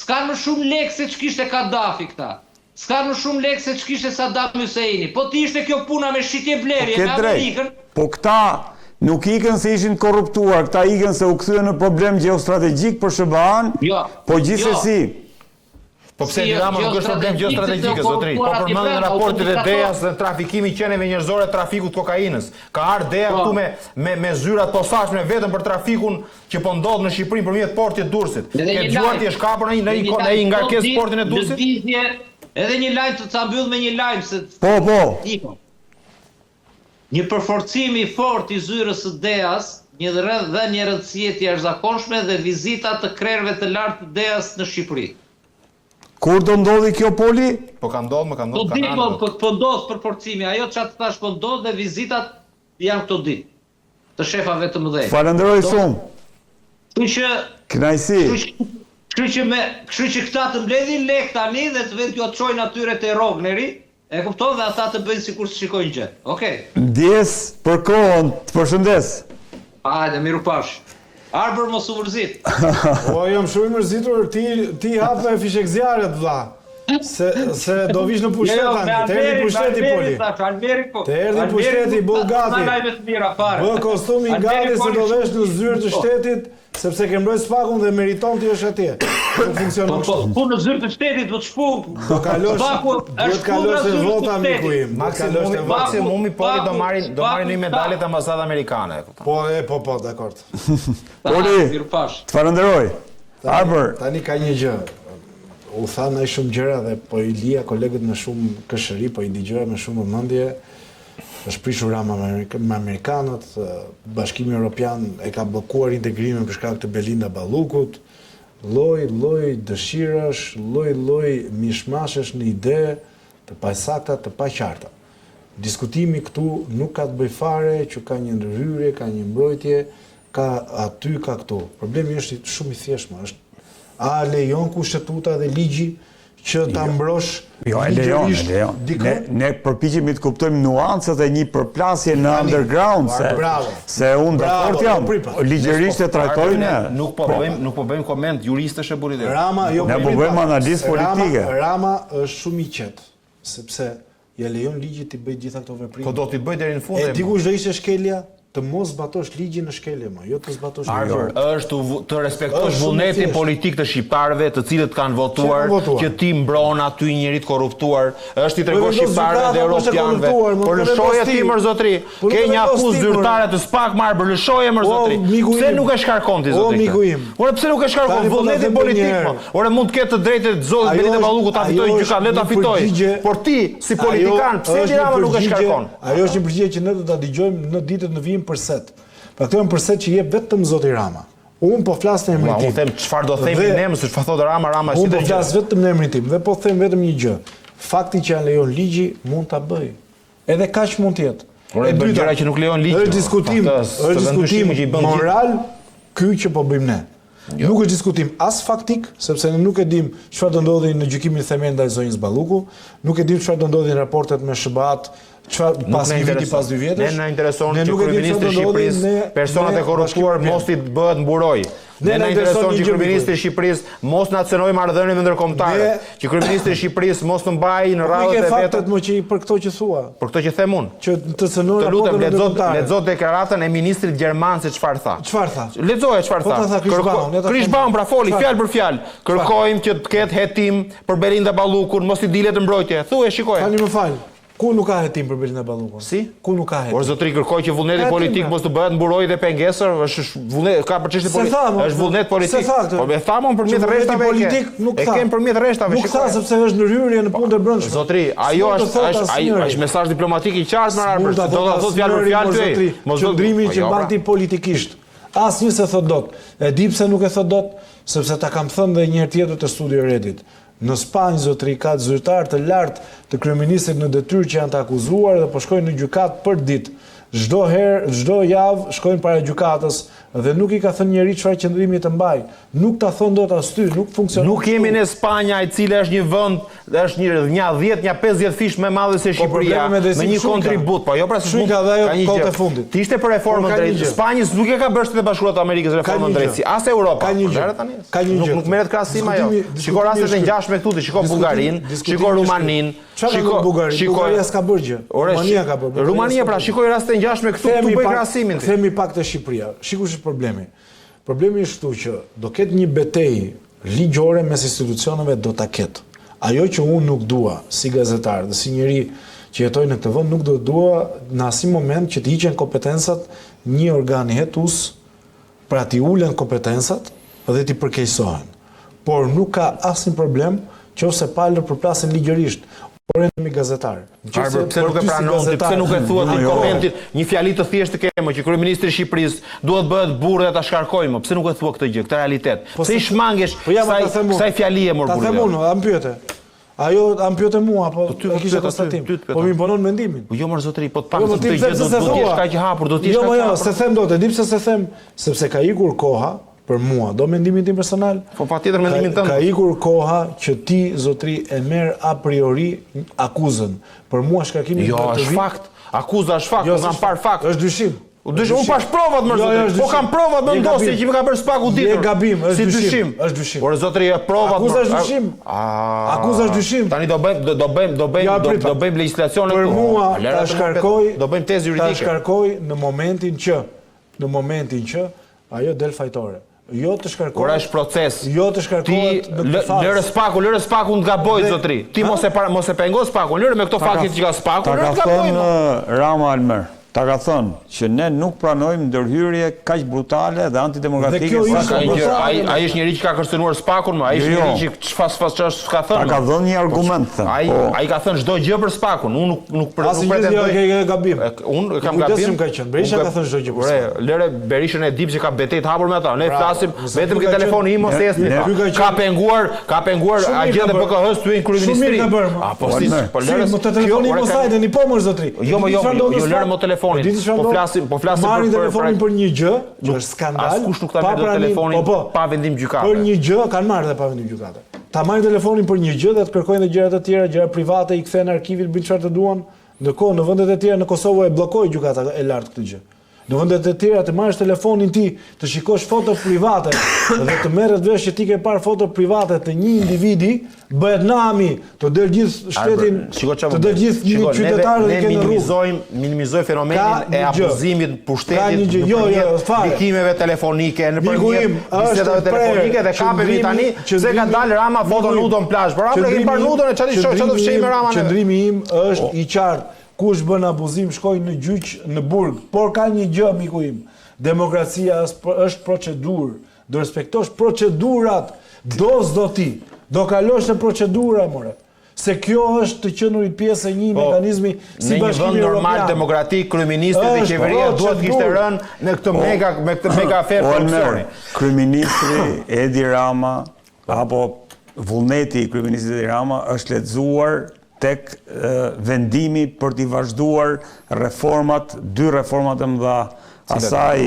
S'kanë më shumë lekë se ç'kishte Kadafi këta. S'kanë më shumë lekë se ç'kishte Saddam Husseini. Po të ishte kjo puna me shitje Po blerje ke me drejt. Amerikën, Po këta nuk ikën se ishin të korruptuar, këta ikën se u kthyen në problem gjeostrategjik për SHBA-në, Jo. po Jo. gjithsesi, Po pse Si Edi Rama nuk është problem gjeostrategjik gjeostrategjik, se u zotëri? Po korruptuar atje përmendën brenda, u raportet e diktator. DEA-s dhe trafikimi i qenieve njerëzore, trafikut të kokainës. Ka ardhur DEA Po. këtu me me me zyra të posaçme vetëm për trafikun Që po ndodh në Shqipëri nëpërmjet portit të Durrësit. Edhe Ke një dëgjuar lajm. ti është kapur në një Edhe një në lajm. një ngarkesë Këto portin e ditë Durrësit? Lëvizje, edhe një lajm të ta mbyll me një lajm se Po, po. Iko. Një përforcim i fortë i zyrës së DEA-s, një dhënie rëndësie të jashtëzakonshme dhe vizita të krerëve të lartë të DEA-s në Shqipëri. Kur do ndodhi kjo Poli? Po ka ndodhur, më ka Këto ndodhur ditë kanë po, ardhur. po, po ndodh përforcimi, ajo çfarë të thash po ndodh dhe vizitat janë këto ditë. Të shefave të mëdhenj. Falënderoj shumë. Kështu që Kënaqësi. Kështu që me, kështu që këta të mbledhin lek tani dhe të vetë t'ua çojnë atyre te Rogneri, e kupton dhe ata të bëjnë sikur s'shikojnë gjë. Okej. Ndjesë për kohën, të përshëndes. Hajde, mirupafshim. Arbër mos u mërzit. Po jam shumë i mërzitur, ti ti hape fishekzjarret vlla. Se se do vish në pushtet Jo, jo, me tani, të erdhi Alberin, me pushteti Alberin, poli. thash, Alberi po. Të erdhi Alberi pushteti, nuk bëu tha- gati. S'ka lajme të mira fare. Bë kostumin Alberi gati se foli do shumë vesh në zyrë të Po. shtetit, sepse ke mbrojt spakun dhe meriton ti jesh atje. Nuk funksionon Po, po, kështu. ku në zyrë të shtetit, do të shpu. Do kalosh, Spaku duhet është kalosh kundra te zyrës së vota miku shtetit. im. Duhet kalosh Maksimumi, te vota. maksimumi Poli do Spaku- marrin do marrin një Spaku- medalje të ambasadës amerikane, e kupton. Po, e, po, po, dakord. Poli, Mirupafsh. të falënderoj. Arbër, Tani ka një gjë. U thanë aq shumë gjëra dhe po i lija kolegët me shumë kërshëri, po i dëgjoja me shumë vëmendje. Është prishur Rama me me amerikanët, Bashkimi Evropian e ka bllokuar integrimin për shkak të Belinda Ballukut. Lloj lloj dëshirash, lloj lloj mishmashesh në ide të pasakta, të paqarta. Diskutimi këtu nuk ka të bëjë fare që ka një ndërhyrje, ka një mbrojtje, ka aty, ka këtu. Problemi është shumë i thjeshtë, është a lejon kushtetuta dhe ligji që ta jo. mbrosh Jo, e lejon, e lejon. Ne, ne përpiqemi të kuptojmë nuancat e një përplasje në underground, se, bravo. se unë dakord jam, ligjërisht e trajtoj ne. Nuk po, po bëjmë nuk po bëjmë koment juristësh e burrit. Rama, jo, ne po bëjmë analizë politike. Rama, Rama është shumë i qetë, sepse ja lejon ligji t'i bëjë gjitha këto veprime. Po do t'i bëjë deri në fund. E di kush do ishte shkelja? Të mos zbatosh ligjin është shkelje më, jo të zbatosh ligjin. Arbër, është të respektosh vullnetin politik të shqiptarëve, të cilët kanë votuar, që ti mbron aty një njeri të korruptuar, është t'i tregosh shqiptarëve dhe europianëve. Po lëshoje ti mor zotri, ke një akuzë zyrtare të SPAK më Arbër, lëshoje mor zotri. Pse nuk e shkarkon ti zotri? Ore pse nuk e shkarkon vullnetin politik mo? Ore mund të ketë të drejtë zoti Belinda Balluku ta fitojë në gjykatë, le ta fitojë. Por ti si politikan, pse Edi Rama nuk e shkarkon? Ajo është një përgjigje që ne do ta dëgjojmë në ditët në vijim përset. Pra këto janë përset që jep vetëm zoti Rama. Unë po flas në emrin tim. Unë them çfarë do themi ne, se çfarë thotë Rama, Rama është Unë po flas vetëm në emrin tim dhe po them vetëm një gjë. Fakti që ia lejon ligji mund ta bëjë. Edhe kaq mund të jetë. Por e bën gjëra që nuk lejon ligji. Është diskutim, është diskutim moral ky që po bëjmë ne. Jo. Nuk është diskutim as faktik, sepse ne nuk e dimë çfarë do ndodhi në gjykimin themel ndaj zonjës Balluku, nuk e dimë çfarë do ndodhi në raportet me SHBA-t, çfarë pas një viti, pas dy vjetësh. Ne na intereson që kryeministri i Shqipërisë, personat e korruptuar mos t'i bëhet mburojë. Ne na intereson që kryeministri i Shqipërisë mos na cenojë marrëdhëniet me ndërkombëtarët, që kryeministri i Shqipërisë mos të mbajë në radhët e veta. Faktet më që për këto që thua. Për këto që them unë. Që të cenojë Të lutem lexo lexo deklaratën e ministrit gjerman se çfarë tha. Çfarë tha? Lexoje çfarë po tha. Po tha Krichbaum, pra foli fjalë për fjalë. Kërkojmë që të ketë hetim për Belinda Ballukun, mos i dilet në mbrojtje. Thuaj, shikoje. Tani më fal. Ku nuk ka hetim për Belinda Ballukun? Si? Ku nuk ka hetim? Por zotri kërkoi që vullneti politik mos të bëhet mburojë dhe pengesë, është është vullnet, ka për çështje politike. Është vullnet politik. Se tha këtë. Po e tha mo përmjet rreshtave. Politik nuk tha. E kem përmjet rreshtave, Nuk tha sepse është ndërhyrje në punët e brendshme. Zotri, ajo është është ai është mesazh diplomatik i qartë më Arbër, do ta thotë fjalë për fjalë ty. Mos do qëndrimi po që jo, mban pra. ti politikisht. Asnjë s'e thot dot. E di pse nuk e thot dot? Sepse ta kam thënë dhe një herë tjetër te studio e Redit. Në Spanjë zotëri ka zyrtarë të lartë të kryeministrit në detyrë që janë të akuzuar dhe po shkojnë në gjykatë për ditë. Çdo herë, çdo javë shkojnë para gjykatës dhe nuk i ka thënë njeri çfarë qëndrimi të mbajë. Nuk ta thonë dot as ty, nuk funksionon Nuk jemi në Spanja, e cila është një vend, është një nja 10, nja 50 fish më e madhe se po, Shqipëria, me një kontribut, po jo pra se ka dhe ajo kohët e fundit. Të ishte për reformën drejt Spanjës nuk e ka bërë Shtetet e Bashkuara të Amerikës reformën drejtësi, as Europa. Ka një gjë. Ka një gjë. Nuk merret krahasim ajo. Shiko rastet e ngjashme këtu, ti shiko Bullgarinë, shiko Rumaninë, shiko shiko Bullgaria s'ka bërë gjë. Rumania ka bërë. Rumania pra shikoj rastet e ngjashme këtu, këtu bëj krahasimin. Themi pak te Shqipëria. Shiko kush është problemi. Problemi është këtu që do ketë një betejë ligjore mes institucioneve do ta ketë. Ajo që unë nuk dua si gazetar dhe si njeri që jetoj në këtë vend nuk do dua në asnjë moment që të hiqen kompetencat një organi hetues Pra t'i ulen kompetencat dhe t'i përkeqësohen. Por nuk ka asnjë problem qoftë se palët përplasen ligjërisht. Ore jemi gazetarë. Arbër, pse nuk e pranon ti, pse nuk e thua ti komentin, një fjali të thjeshtë të kemi që kryeministri i Shqipërisë duhet bëhet burrë dhe ta shkarkojë më. Pse nuk e thua këtë gjë, këtë realitet? Po pse i shmangesh po kësaj kësaj fjalie mor burrë? Ta them unë, a më pyete? Ajo, a më pyete mua, po, po e kishe konstatim. Po më imponon mendimin. Po jo mor zotëri, po të paktën jo, këtë gjë do të jesh kaq i hapur, do të jesh jo, kaq i jo, hapur. Jo, s'e them dot, e di pse s'e them, sepse ka ikur koha për mua. Do mendimin tim personal? Po patjetër mendimin tënd. Ka ikur koha që ti zotëri e merr a priori akuzën. Për mua shkarkimi jo, është fakt. Akuza është fakt, jo, kam parë fakt. Është dyshim. U dyshim, unë pash provat mor jo, jo, zotëri. Po kam provat në dosje që më ka bërë SPAK-u ditur. Je gabim, është si dyshim, është dyshim. Por zotëri, e provat. Akuza është dyshim. Akuza është dyshim. Tani do bëjmë do, do bëjmë do bëjmë do, do bëjmë legjislacion këtu. Për mua ta shkarkoj, do bëjmë tezë juridike. Ta shkarkoj në momentin që në momentin që ajo del fajtore. Jo të shkarkohet. Por është proces. Jo të shkarkohet në këtë fazë. Lëre SPAK-u, lëre SPAK-un të gabojë zotëri. Ti mos e para, mos e pengo SPAK-un, lëre me këto fakte që ka SPAK-u, lëre të gabojë. Ta ka thënë Rama Almer. Ta ka thënë që ne nuk pranojmë ndërhyrje kaq brutale dhe antidemokratike sa kjo ka një gjë. Ai ai është njeri që ka kërcënuar SPAK-un, më, ai është jo, jo. njeri që çfarë çfarë çfarë s'ka thënë. Ta ka dhënë një argument thënë. Ai po. ai ka thënë çdo gjë për SPAK-un. Unë nuk nuk për nuk pretendoj. Asnjë gjë gabim. Unë kam gabim. Ka qenë. Berisha ka thënë çdo gjë për SPAK-un. Lëre Berishën e di që ka betejë të hapur me ata. Ne flasim vetëm ke telefoni im ose esni. Ka penguar, ka penguar agjendën e PKH-së ty në kryeministri. Apo si, po lëre. Si, më telefoni im ose hajde, po mor zotri. Jo, më jo, jo, lëre më telefonin. Po flasim, po flasim për për telefonin për një gjë, që është skandal. Askush nuk ta merr telefonin po, po. pa vendim gjykate. Për një gjë kanë marrë dhe pa vendim gjykate. Ta marrin telefonin për një gjë dhe të kërkojnë dhe gjëra të tjera, gjëra private, i kthejnë arkivit, bëjnë çfarë të duan. Ndërkohë në vendet e tjera në Kosovë e bllokoi gjykata e lartë këtë gjë. Në vendet e tjera të marrësh telefonin ti, të shikosh foto private dhe të merret vesh që ti ke parë foto private të një individi, bëhet nami, të del gjithë shtetin, të del gjithë një qytetarët ne minimizojmë minimizojmë fenomenin e abuzimit të pushtetit jo, jo, ndikimeve telefonike, nëpërmjet bisedave telefonike dhe kapemi tani se ka dalë Rama foto nudo në plazh. Por apo kemi parë nudo në çfarë çfarë do fshehim me Ramën? Qëndrimi im është i qartë. Kush bën abuzim shkon në gjyq në burg. Por ka një gjë miku im. Demokracia është procedurë. Do respektosh procedurat. Do s'do ti. Do kalosh në procedura more. Se kjo është të qenurit pjesë e një po, mekanizmi si Bashkimi Evropian. Në një vend normal demokratik, kryeministri dhe qeveria duhet të kishte rënë në këtë po, mega me këtë mega aferë korrupsioni. Kryeministri Edi Rama apo vullneti i kryeministrit Edi Rama është lexuar tek vendimi për t'i vazhduar reformat, dy reformat e mëdha, asaj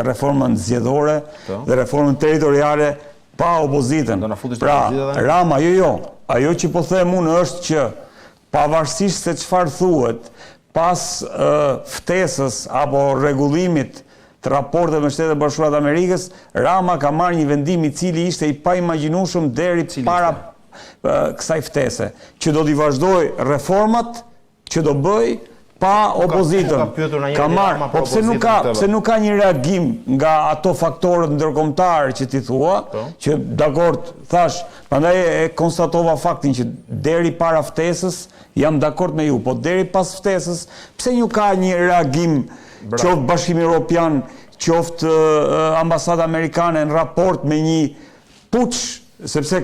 reformën zgjedhore po. dhe reformën territoriale pa opozitën. Pra, Rama, jo, jo, ajo që po them unë është që pavarësisht se çfarë thuhet, pas ftesës apo rregullimit të raporteve me Shtetet e Bashkuara të Amerikës, Rama ka marrë një vendim i cili ishte i paimagjinueshëm deri para kësaj ftese, që do t'i vazhdojë reformat që do bëjë pa opozitën. Ka marrë, po pse nuk ka, pse nuk ka një reagim nga ato faktorët ndërkombëtarë që ti thua, po. që dakord, thashë, prandaj e konstatova faktin që deri para ftesës jam dakord me ju, po deri pas ftesës, pse nuk ka një reagim qoftë Bashkimi Evropian, qoftë ambasada amerikane në raport me një Puç, sepse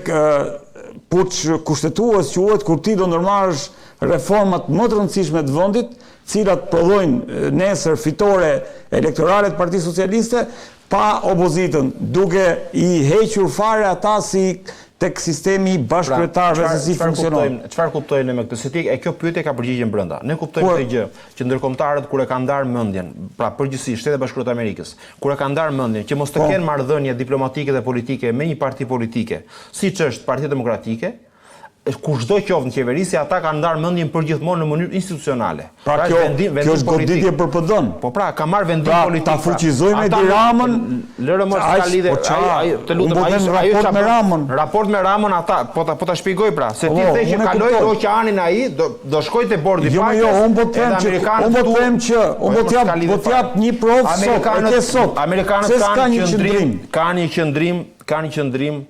puç kushtetues quhet kur ti do ndërmarrësh reformat më të rëndësishme të vendit, të cilat prodhojnë nesër fitore elektorale të Partisë Socialiste, pa opozitën, duke i hequr fare ata si tek sistemi i pra, bashkëkryetarëve se si funksionon. Çfarë kuptojmë ne me këtë? Se ti e kjo pyetje ka përgjigjen brenda. Ne kuptojmë këtë gjë, që ndërkombëtarët kur e kanë ndarë mendjen, pra përgjithësisht Shtetet e Bashkuara të Amerikës, kur e kanë ndarë mendjen që mos të po. kenë marrëdhënie diplomatike dhe politike me një parti politike, siç është Partia Demokratike, kushdo qoftë në qeverisje, ata kanë ndarë mendjen përgjithmonë në mënyrë institucionale. Pra, pra kjo, vendim, vendim kjo është goditje për PD-n. Po pra, ka marrë vendim pra, politik. Ta pra. fuqizojmë Edi Ramën. Lëre më s'ka lidhje. Po ai të lutem, ai po raport me Ramën. Raport me Ramën ata, po ta po ta shpjegoj pra, se ti po, the që kaloi oqeanin ai, do do shkoj te bordi i jo, jo, unë po them që unë po them që unë po të jap po të jap një provë sot, e ke sot. Amerikanët kanë një qëndrim, kanë një qëndrim, kanë një qëndrim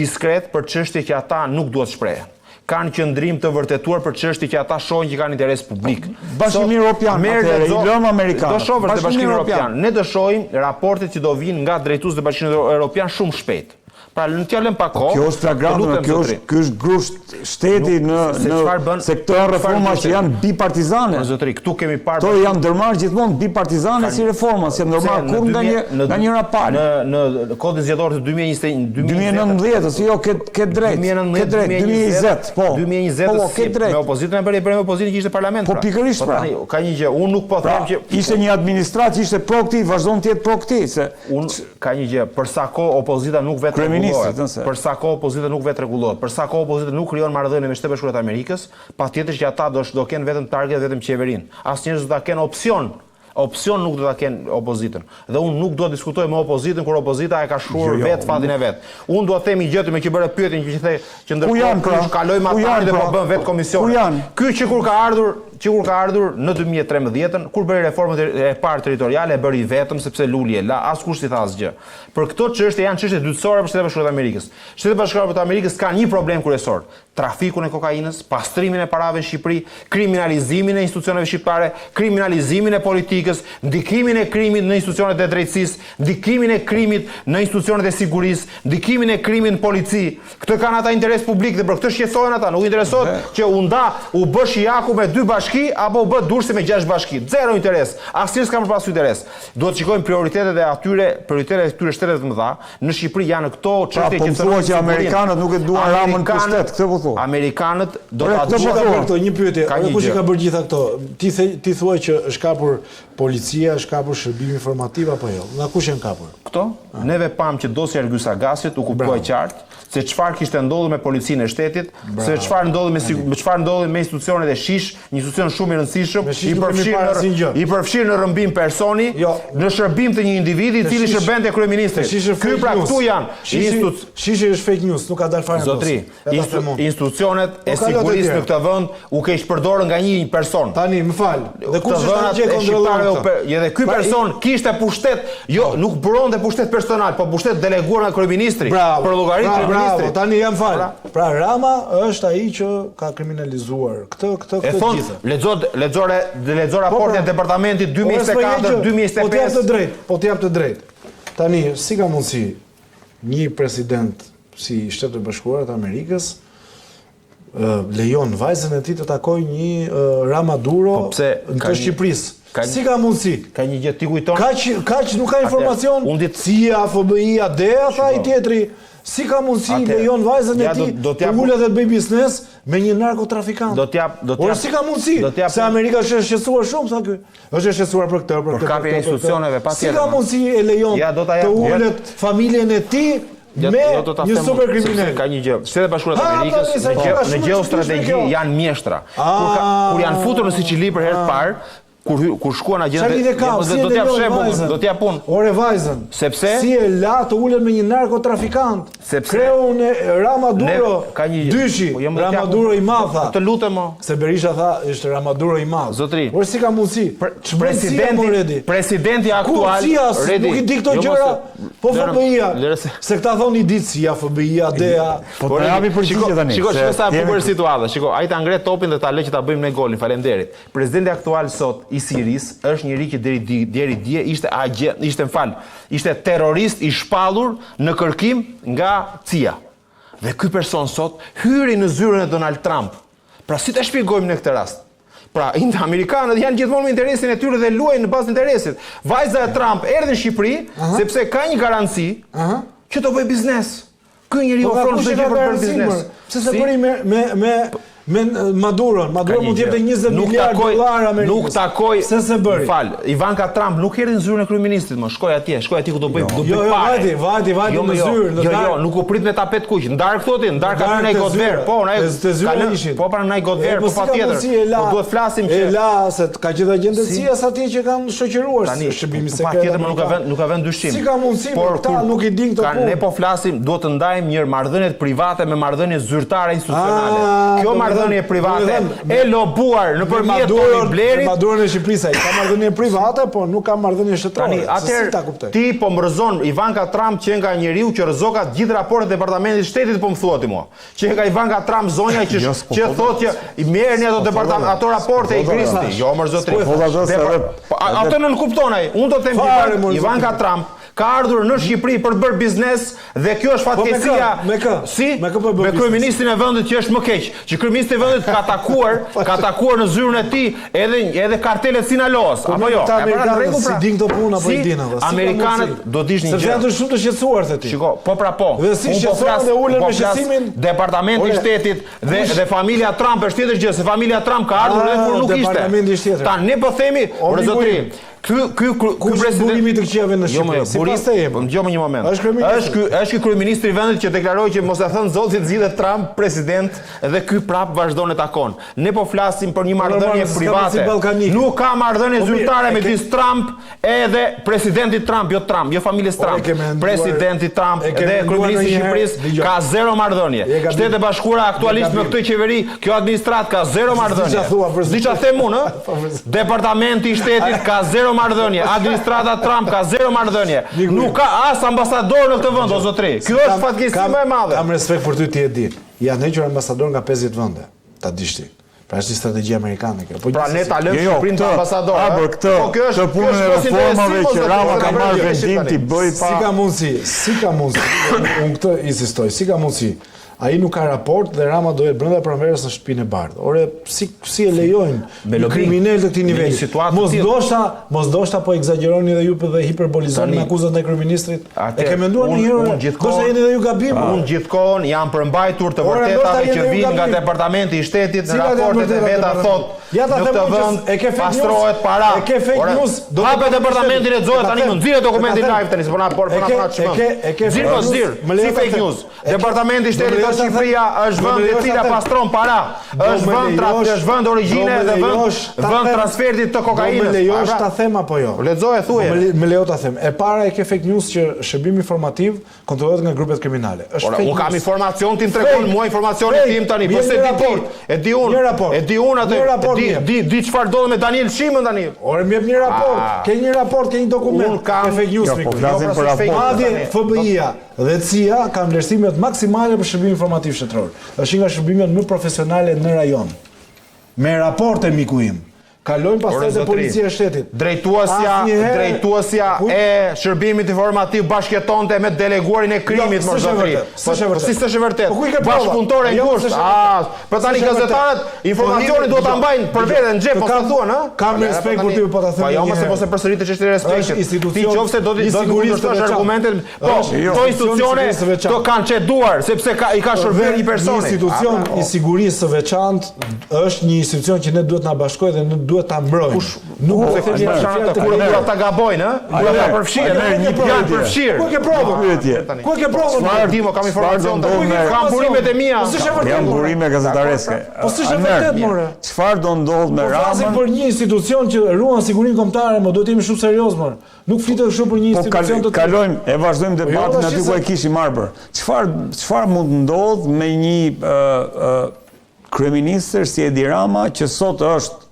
diskret për çështje që ata nuk duhet shprehen. Kanë qëndrim të vërtetuar për çështje që ata shohin që kanë interes publik. Bashkimi Evropian, atëherë i lëmë amerikanët. Do shohësh dhe Bashkimi Evropian. Ne do shohim raportet që do vijnë nga drejtuesit e Bashkimit Evropian shumë shpejt. Pra le t'ia lëmë pak po, kohë. Kjo është flagrante, kjo është ky është grusht shteti në se në bën, se këto janë reforma që janë bipartizane. Po zotëri, këtu kemi parë Këto janë ndërmarrë gjithmonë bipartizane si reforma, s'janë ndërmarrë kurrë nga një nga njëra palë. Në në kodin zgjedhor të 2021 2019-ës, jo ke ke drejt. Ke drejt, 2020, po. 2020 po, po, ke drejt. Me opozitën e bëri bëri me opozitën që ishte parlament. Po pra. pikërisht po, pra. Ka një gjë, unë nuk po pra, them që ishte një administratë që ishte pro këtij, vazhdon të jetë pro këtij, se Unë ka një gjë, për sa kohë opozita nuk vetërregullohet, për sa kohë opozita nuk vetërregullohet, për sa kohë opozita nuk krijon marrëdhënie me Shtetet e Bashkuara të Amerikës, patjetër që ata do do kenë vetëm target vetëm qeverinë. Asnjëherë s'do ta kenë opsion opsion nuk do ta kenë opozitën. Dhe unë nuk dua të diskutoj me opozitën kur opozita e ka shkruar jo, jo, vetë fatin e vet. Unë dua të them një gjë ti meqë bëre pyetjen që the që ndërkohë pra? kaloi matanë dhe po bën vetë komisionin. Ky që kur ka ardhur Që kur ka ardhur në 2013-ën, kur bëri reformën e parë territoriale, e bëri vetëm sepse Luli e la, askush s'i tha asgjë. Për këto çështje janë çështje dytësore për Shtetet e Bashkuara të Amerikës. Shtetet e Bashkuara të Amerikës kanë një problem kryesor, trafikun e kokainës, pastrimin e parave në Shqipëri, kriminalizimin e institucioneve shqiptare, kriminalizimin e politikës, ndikimin e krimit në institucionet e drejtësisë, ndikimin e krimit në institucionet e sigurisë, ndikimin e krimit në polici. Këtë kanë ata interes publik dhe për këtë shqetësohen ata. Nuk interesohet që u nda, u bë Shijaku me dy bashki apo u bë Durrësi me gjashtë bashki. Zero interes. Asnjë s'ka për pasur interes. Duhet të shikojmë prioritetet e atyre, prioritetet e këtyre shteteve të mëdha në Shqipëri janë këto pra, çështje pra, që po thua që amerikanët nuk e duan Ramën në pushtet, këtë po thua. Amerikanët do ta duan. Po thua një pyetje, kush i ka bërë gjitha këto? Ti the ti thua që është kapur policia, është kapur shërbimi informativ apo jo? Nga kush janë kapur? Këto? Neve pamë që dosja e Ergys Agasit u kuptua qartë. se çfarë kishte ndodhur me policinë e shtetit, se çfarë ndodhi me me çfarë ndodhi me institucionet e SHISH, një institucion shumë i rëndësishëm, i përfshirë në i përfshirë në rrëmbim personi, jo. në shërbim të një individi i cili shërbente kryeministrit. Ky pra këtu janë institu SHISH-i është fake news, nuk ka dalë fare. Zotri, institucionet e po sigurisë në këtë vend u keqpërdorën nga një person. Tani, më fal. Dhe kush është ai që e kontrollon këtë? Edhe ky pra, person kishte pushtet, jo, po. nuk buronte pushtet personal, po pushtet deleguar nga kryeministri. Bravo. Për llogari të kryeministrit. Tani jam fal. Pra, pra Rama është ai që ka kriminalizuar këtë, këtë, këtë të gjithë. Lexo, lexo, lexo po, raportin pra. e departamentit 2024, 2025. Po të jap të drejtë, po të jap të drejtë. Tani, si ka mundësi një president si i Shteteve të Bashkuara të Amerikës lejon vajzën e tij të takojë një Rama Duro po pse, të Shqipërisë. Ka si ka mundësi? Ka një gjë ti kujton? Kaq kaq nuk ka informacion. Unë di CIA, FBI-a, DEA tha ai tjetri. Si ka mundësi lejon vajzën e tij të ulet dhe të bëjë biznes me një narkotrafikant? Do t'jap, do t'jap. Si ka mundësi? Se Amerika është e shqetësuar shumë, tha ky. Është e shqetësuar për këtë, për këtë, për kapjen e institucioneve, patjetër. Si ka mundësi e lejon të ulet familjen e tij me një super kriminel? Ka një gjë. Shtetet e Bashkuara të Amerikës në gjë, në gjeostrategji janë mjeshtra. Kur ka, kur janë futur në Sicili për herë të parë, kur kur shkuan agjentët, do të jap shembull, do të jap unë. Ore vajzën. Sepse si e la të ulet me një narkotrafikant? Sepse kreun e Rama Duro, ka një dyshi, po, jo, Rama Duro i madh tha. Të lutem mo. Se Berisha tha, është Rama Duro i madh. Zotri. Por si ka mundësi? Presidenti, presidenti aktual, CIA, nuk i di këto jo, gjëra. Po FBI-a. Se këta thonë i di CIA, FBI-a, DEA. Po të japi përgjigje tani. Shiko, shiko sa e bukur situata. Shiko, ai ta ngre topin dhe ta lë që ta bëjmë ne golin. Faleminderit. Presidenti aktual sot i Sirisë është njeri që deri deri dje ishte agjent, ishte më fal, ishte terrorist i shpallur në kërkim nga CIA. Dhe ky person sot hyri në zyrën e Donald Trump. Pra si ta shpjegojmë ne këtë rast? Pra, amerikanët janë gjithmonë me interesin e tyre dhe luajnë në bazë të interesit. Vajza e Trump erdhi në Shqipëri uh -huh. sepse ka një garanci uh -huh. që të bëjë biznes. Ky njeri po ofron çdo gjë për bërë biznes. Pse s'e bëri me me me me Maduron? Maduro mund të jepte 20 miliardë dollarë Amerikës. Nuk takoj. Pse s'e bëri? Fal, Ivanka Trump nuk erdhi në zyrën e kryeministrit, më shkoi atje, shkoi atje ku do bëj do bëj jo, jo, pare. Jo, vajti, vajti, vajti jo, në jo, zyrë, në jo, jo, nuk u prit me tapet kuq. Ndarë këto ti, ndarë ka në Godver, po, na e po pra në Godver, po patjetër. Po duhet flasim që e la se ka gjithë agjentët e CIA-s atje që kanë shoqëruar Tani, shërbimi po, sekret. Patjetër më nuk ka vend, nuk ka vend dyshim. Si ka mundësi, por këta nuk i dinë këto punë. Ne po flasim, duhet të ndajmë një marrëdhëniet private me marrëdhënie zyrtare institucionale. Ah, Kjo marrëdhënie private e lobuar nëpërmjet Tony Blairit. Me Maduron e Shqipërisë ai ka marrëdhënie private, por nuk ka marrëdhënie shtetërore. Tani, atëherë ti po më rrëzon Ivanka Trump që nga njeriu që rrëzoka gjithë raportet e Departamentit të Shtetit po më thua ti mua. Që nga Ivanka Trump zonja që jo, po që thotë që i merrni ato departament ato raporte i grisni. Jo, mor zotri. Po, po, ato nënkupton ai. Unë do të them Ivanka Trump ka ardhur në Shqipëri për të bërë biznes dhe kjo është po, fatkeqësia. Me kë? Si? Me kë po bën? Me kryeministrin e vendit që është më keq, që kryeministri i vendit ka takuar, ka takuar në zyrën e tij edhe edhe kartelet Sinaloas, po, apo jo? E para në rregull pra. Si din këto punë apo i din apo? Amerikanët do dish një gjë. Sepse janë shumë të shqetësuar the ti. Shiko, po pra po. Dhe si po shqetësohen dhe ulen po me shqetësimin? Departamenti i Shtetit dhe dhe familja Trump është tjetër gjë, se familja Trump ka ardhur edhe kur nuk ishte. Tani ne po themi, ore zotri, Ky ky ky president burimi i të këqijave në jo, Shqipëri. Jo, Sipas teje. Po dëgjomë një moment. Është kryeministri. Është ky është ky kryeministri i vendit që deklaroi që mos e thëntë Zoti zgjidhet Trump president dhe ky prap vazhdon e takon. Ne po flasim për një po, marrëdhënie private. Nuk ka marrëdhënie po, zyrtare midis Trump edhe presidentit Trump, jo Trump, jo familjes Trump. Presidenti Trump dhe kryeministri i Shqipërisë ka zero marrëdhënie. Shtetet e Bashkuara aktualisht me këtë qeveri, kjo administratë ka zero marrëdhënie. Di çfarë them unë, ë? Departamenti i Shtetit ka zero marrëdhënie, administrata Trump ka zero marrëdhënie. Nuk ka as ambasador në këtë vend, o zotri. Kjo është fatkeqësi më e madhe. Kam respekt për ty, ti e di. Janë hequr ambasador nga 50 vende, ta dish ti. Pra është një strategji amerikane kjo. Po pra ne ta lëmë jo, jo, Shqipërinë pa ambasador. A për këtë, po kjo është punën e reformave që Rama ka marrë vendim t'i bëjë pa. Si ka mundësi? Si ka mundësi? Unë këtë insistoj. Si ka mundësi? Ai nuk ka raport dhe Rama do jetë brenda pranverës në Shtëpinë e Bardhë. Ore, si si e lejojnë Me një lobim, kriminel të këtij me një niveli? situatë të Mos tillë. ndoshta, mos ndoshta po ekzagjeroni edhe ju dhe hiperbolizoni Tani- me akuzat ndaj kryeministrit. E Atëherë, ke menduar unë- një herë? unë ore? gjithkohën- Ndoshta jeni edhe ju gabim. Unë gjithkohën jam përmbajtur të Ore, ndoshta vërtetave jeni që ju vijnë nga gabim. Departamenti i Shtetit në Cilat janë raportet e vërtetat veta departamentit? thotë Ja ta në them këtë unë që vend e ke fake news, pastrohet para. e ke fake Ore, news, do të Hape bëj departamentin shtetit. lexohet E ta tani, them, më nxirre e ta dokumentin them. live tani, se po na por po E na ke- po na e çmend. ke- e ke Nxirr fake po news, nxirr, më lejo si ta fake them. news. E ke- Departamenti i do më Shtetit lejosh thotë ta them. Shqipëria është Do më vend e lejosh ta cila them. pastron para. Do Është më vend tra- lejosh- është vend origjine do më dhe vend lejosh ta vend them. transfertit të kokainës. Do më lejosh A, pra, ta them apo jo? Lexoje, thuje. Më, le- më lejo ta them. E para e ke fake news që shërbimi informativ kontrollohet nga grupet kriminale. Është Ora, fake unë kam news. informacion, ti më tregon Fake. mua informacionin Fake. tim tani, po Mje se një di ti, raport. e di unë, Një raport. e di unë atë, Një raport di mjep. di di çfarë ndodh me Daniel Shimën tani. Ore, më jep një raport. Ah. Ke një raport, ke një dokument. Unë kam- Ke fake news Jo, miku. po flasim Jo, pra, për s'është fake raport. news. Madje tani. FBI-a dhe CIA kanë vlerësimet maksimale për shërbimin informativ shtetëror. Është një nga shërbimet më profesionale në rajon. Me raporte miku im. Kalojnë pastaj Ore, te zotri, policia e shtetit. Drejtuesja, Asnjëherë- drejtuesja Kujt? e shërbimit informativ bashkëtonte me deleguarin e krimit, Jo, mor s'është e zotri. vërtet, s'është e Po vërtet. si s'është e vërtet? Po ku i ke prova? Bashkëpunëtore Jo, ngushtë. s'është e Ah, vërtet. po tani S'është e vërtet. gazetarët informacionin Po, duhet ta dëgjo, mbajnë për dëgjo. veten në xhep, Të mos ta kam- thuan, ha? kam Po, respekt tani- për ty, po ta them Po jo, një mos e herë. mos e përsëritë çështjen e respektit. Është institucion Ti qofse do i të do të sigurisë kundërshtosh të veçantë. argumentin, po, Është këto institucion i institucione sigurisë së veçantë. të kanë çeduar sepse ka i ka shërbyer një personi. Një institucion Ah, pra, i sigurisë së veçantë është një institucion që ne duhet na bashkojë dhe ne duhet ta mbrojmë. Nuk Po, do të themi kur fjalë të kur tjera. ata gabojnë, ë? Kur ata përfshihen, Almer, një janë pyetje. përfshirë. Ku e ke provën? Pyetje. Ku e ke provën? Çfarë- Di, mo, kam çfarë do informacion ndodh tani. me- Kam burimet e mia. Po s'është e vërtetë. Janë more. burime gazetareske. Po s'është e Almer, vërtetë, more. Çfarë do ndodh me Po flasim Ramën? për një institucion që ruan sigurinë kombëtare, më duhet të jemi shumë serioz, more. Nuk flitet kështu për një Po institucion kal, të tillë. kalojmë, e vazhdojmë debatin tash aty se- ku e kishim Arbër. Çfarë çfarë mund të ndodh me një ë ë kryeministër si Edi Rama që sot është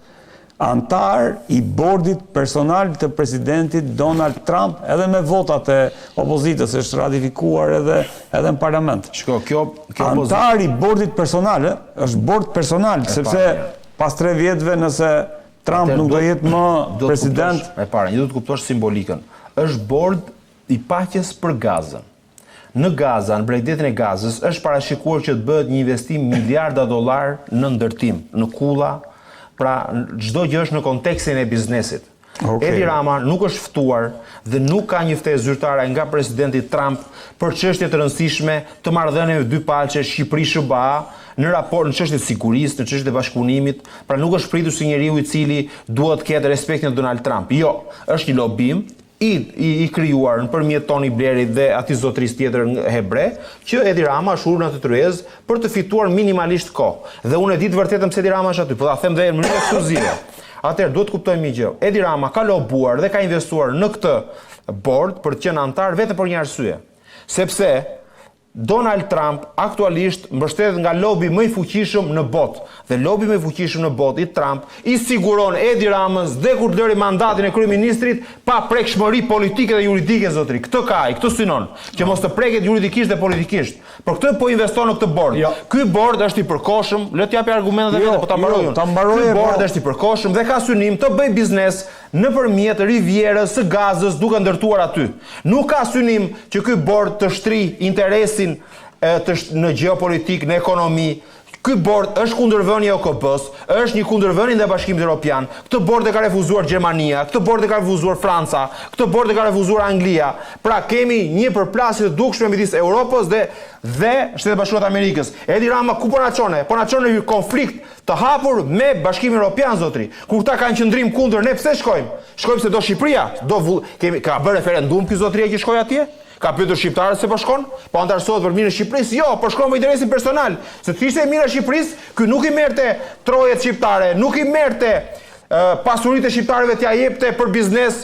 antar i bordit personal të presidentit Donald Trump edhe me votat e opozitës është ratifikuar edhe edhe në parlament. Shiko, kjo kjo opozitë Antar i bordit personal, ë, është bord personal, sepse pas 3 vjetëve nëse Trump Atëherë nuk do duhet- jetë më duhet të president, kuptosh- E para, një duhet të kuptosh simbolikën. Është bord i paqes për Gazën. Në Gaza, në bregdetin e Gazës, është parashikuar që të bëhet një investim miliarda dollar në ndërtim, në kulla, pra çdo gjë është në kontekstin e biznesit. Okej. Edi Rama nuk është ftuar dhe nuk ka një ftesë zyrtare nga presidenti Trump për çështje të rëndësishme të marrëdhënieve dypalçe Shqipëri-SHBA në raport në çështje të sigurisë, në çështje të bashkëpunimit, pra nuk është pritur si njeriu i cili duhet të ketë respektin e Donald Trump. Jo, është një lobim i, i, i krijuar nëpërmjet Tony Blairit dhe atij zotërisë tjetër ng- hebre, që Edi Rama është ulur në atë tryezë për të fituar minimalisht kohë. Dhe unë e di të vërtetën pse Edi Rama është aty, po ta them dhe në mënyrë ekskluzive. Atëherë duhet të kuptojmë një gjë. Edi Rama ka lobuar dhe ka investuar në këtë bord për të qenë antar vetëm për një arsye. Sepse Donald Trump aktualisht mbështetet nga lobi më i fuqishëm në botë. Dhe lobi më i fuqishëm në botë i Trump i siguron Edi Ramës dhe kur të lëri mandatin e kryeministrit pa prekshmëri politike dhe juridike zotri. Këtë ka ai, këtë synon, që mos të preket juridikisht dhe politikisht. Për këtë po investon në këtë bord. Jo. Ky bord është i përkohshëm, le të japi argumentet e Jo, veta, po ta jo, mbaroj unë. ta mbaroj Ky e, bord po. është i përkohshëm dhe ka synim të bëj biznes nëpërmjet rivierës së Gazës duke ndërtuar aty. Nuk ka synim që ky bord të shtri interesin e, të sh- në gjeopolitik, në ekonomi. Ky bord është kundërvënie e OKB-s, është një kundërvënie ndaj Bashkimit Evropian. Këtë bord e ka refuzuar Gjermania, këtë bord e ka refuzuar Franca, këtë bord e ka refuzuar Anglia. Pra kemi një përplasje të dukshme midis Europës dhe dhe Shtetet e Bashkuara të Amerikës. Edi Rama ku po na çone? Po na çon në një konflikt të hapur me Bashkimin Evropian, zotri. Kur këta kanë qëndrim kundër, ne pse shkojmë? Shkojmë se do Shqipëria, do vull... kemi ka bërë referendum ky zotria që shkoi atje? Ka pyetur shqiptarët se po shkon? Po antarësohet për mirën e Shqipërisë? Jo, po shkon për interesin personal. Se të ishte e mira e Shqipërisë, ky nuk i merrte trojet shqiptare, nuk i merrte ë, pasuritë e shqiptarëve t'ja jepte për biznes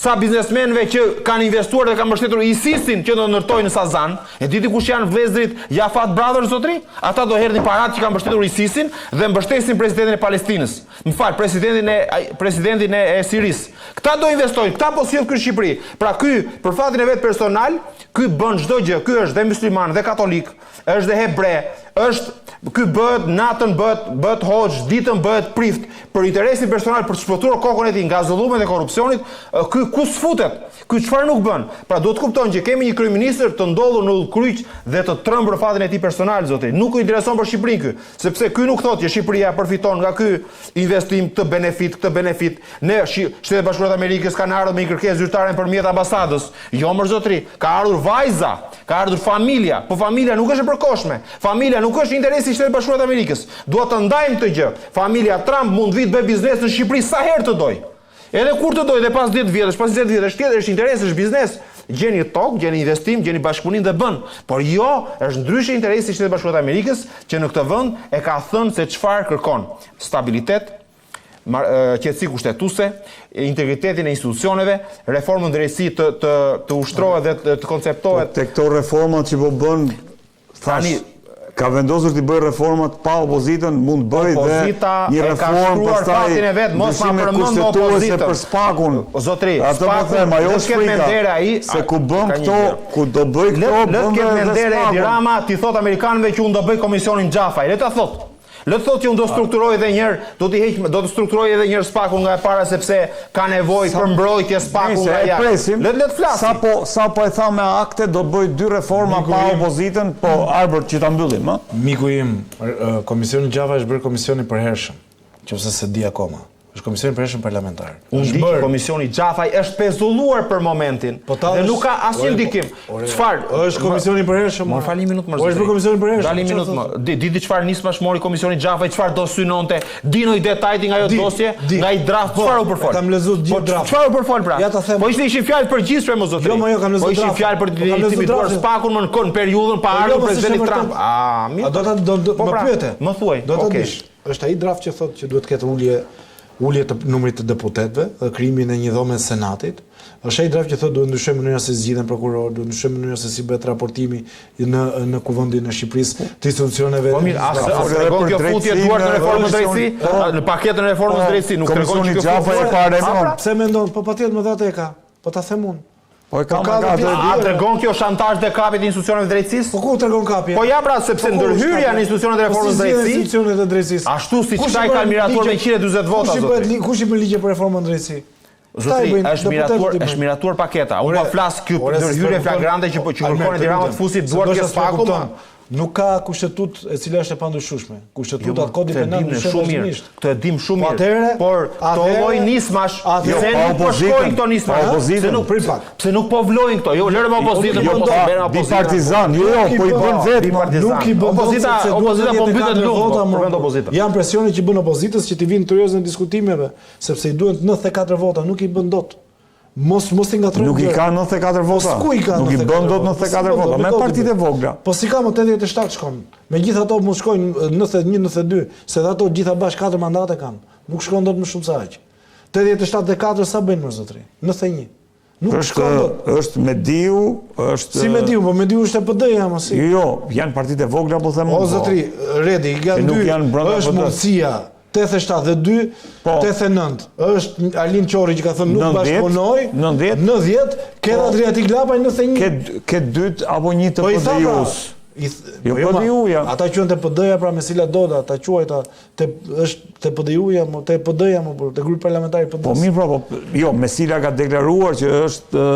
ca biznesmenëve që kanë investuar dhe kanë mbështetur ISIS-in që do ndërtojnë në Sazan. E diti kush janë vëllezërit Jafat Brothers zotri? Ata do herdhin paratë që kanë mbështetur ISIS-in dhe mbështesin presidentin e Palestinës. Më fal, presidentin e ai- presidentin e, e Sirisë. Këta do investojnë, këta po sjell ky në Shqipëri. Pra ky për fatin e vet personal, ky bën çdo gjë. Ky është dhe musliman dhe katolik, është dhe hebre, është ky bëhet natën bëhet bëhet hoxh, ditën bëhet prift për interesin personal për të shpëtuar kokën e tij nga zullumet e korrupsionit, ë, ky ku s'futet? Ky çfarë nuk bën? Pra duhet të kuptojmë që kemi një kryeministër të ndodhur në udhëkryq dhe të trembur fatin e tij personal, zotëri. Nuk u intereson për Shqipërinë ky, sepse ky nuk thotë që Shqipëria përfiton nga ky investim këtë benefit, këtë benefit. Ne Shtetet e Bashkuara të Amerikës kanë ardhur me një kërkesë zyrtare nëpërmjet ambasadës. Jo mor zotëri, ka ardhur vajza, ka ardhur familja, po familja nuk është e përkohshme. Familja nuk është interesi i Shteteve të Bashkuara të Amerikës. Dua të ndajmë këtë gjë. Familja Trump mund të vijë të bëjë biznes në Shqipëri sa herë të dojë. Edhe kur të dojë dhe pas 10 vjetësh, pas 20 vjetësh, tjetër është interes, është biznes. Gjen një tokë, gjen një investim, gjen një bashkëpunim dhe bën. Por jo, është ndryshe interesi i Shteteve të Bashkuara të Amerikës që në këtë vend e ka thënë se çfarë kërkon. Stabilitet, qetësi kushtetuese, integritetin e institucioneve, reformën në drejtësi të të të ushtrohet dhe të, të konceptohet. Po, te këto reformat që po bën, tani ka vendosur t'i bëjë reformat pa opozitën, mund të bëjë dhe një reformë pastaj fatin e vet, mos ma përmend opozitën. për SPAK-un. O zotri, atë po them, ajo është frika. Ai, se ku bën këto, ku do bëj këto, bën edhe mendere Edi Rama t'i thotë amerikanëve që unë do bëj komisionin Xhafaj, le ta thotë. Le të thotë që unë do strukturoj edhe një herë, do t'i heq, do të strukturoj edhe një herë SPAK-un nga e para sepse ka nevojë për mbrojtje SPAK-u nga jashtë. Presim. Le le të flasi. Sapo sapo e tha me akte do bëj dy reforma pa opozitën, po Arbër që ta mbyllim, ë? Miku im, Komisioni Xhafaj është bërë komision i përhershëm, qoftë se s'e di akoma. Është komisioni i përhershëm parlamentar. Unë di që komisioni Xhafaj është pezulluar për momentin po dhe nuk ka asnjë po, ndikim. Çfarë? Është komisioni i përhershëm. Më fal një minutë më. Po është bërë komisioni i përhershëm. Dal një minutë më. Di di di çfarë nismash mori komisioni Xhafaj, çfarë do synonte? Di ndonjë detaj ti nga ajo dosje, nga ai draft, po, çfarë u përfol? Kam lexuar gjithë po, draft. Çfarë u përfol pra? Ja ta them. Po ishte ishin fjalë të përgjithshme mo zotëri. Jo, mo jo, kam lexuar. Po ishin fjalë për të intimiduar SPAK-un më në periudhën pa ardhur presidenti Trump. Ah, mirë. A do ta do po më pra, pyete? Më thuaj. Do ta dish. Është ai draft që thotë që duhet të ketë ulje ulje të numrit të deputetëve dhe krijimin e një dhome të senatit. Është ai draft që thotë duhet ndryshojë mënyra se si zgjidhen prokurorët, duhet ndryshojë mënyra se si bëhet raportimi në në Kuvendin e Shqipërisë të institucioneve. Po mirë, a tregon kjo futje duart në reformën në drejtësi? Po. Në paketën e reformës në po, drejtësi nuk tregon që kjo futje. Pra, pse mendon? Po patjetër më dhatë e ka. Po ta them unë. Po e ka po ka atë A tregon kjo shantazh dhe kapje të institucioneve të drejtësisë? Po ku tregon kapje? Po ja pra, sepse po ndërhyrja në institucionet e po reformës së drejtësisë, institucionet e drejtësisë. Ashtu siç këta i kanë miratuar me 140 vota zotëri. Kush i bën kush i bën ligje për reformën në drejtësi? Zotëri, është miratuar, është miratuar paketa. Unë po flas kjo ndërhyrje flagrante që po që kërkon Edi Rama të fusi duart ke SPAK-u. Nuk ka kushtetutë e cila është e pandryshueshme. Kushtetutat, jo, kodi penal ndryshojnë shumë mirë. Këtë e dim shumë po mirë. Por këto lloj nismash, pse nuk po shkojnë këto nisma? Pse nuk prit pak. Pse nuk po vlojnë këto? Jo, lëre me opozitën, jo, po po bipartizan, jo, jo, po i bën vetë. Nuk i bën opozita, opozita po mbytet në lumë, po përmend opozitën. Janë presione që bën opozitës që t'i vinë tryezën e diskutimeve, sepse i duhen 94 vota, nuk i bën dot. Mos mos i ngatërrojmë. Nuk i ka 94 vota. Po ku i ka 94? Nuk i bën dot 94 vota, me partitë e vogla. Po s'i ka më 87 shkon. Megjithatë mund shkojnë 91, 92, se dhe ato gjitha bashkë 4 mandate kanë. Nuk shkon dot më shumë se aq. 87 dhe 4 sa bëjnë më zotri? 91. Nuk është, shkon dot. Është Mediu, është Si Mediu, po Mediu është e PD-ja mos si. Jo, jo, janë partitë e vogla po them unë. O po. zotri, Redi, janë dy. Janë brenda është mundësia 87 dhe 2, po. 89. Është Arlind Qorri që ka thënë nuk bashkëpunoj. 90. 90, ke po. Adriatik Lapaj 91. Ke ke dy apo një të po PDIU-s. I jo, po, jo PDIU-ja. Ata quhen te PD-ja pra Mesila Doda, ata quajta te është te PDIU-ja, mo te PD-ja mo te grupi parlamentar i PD-s. Po mirë pra, po jo, Mesila ka deklaruar që është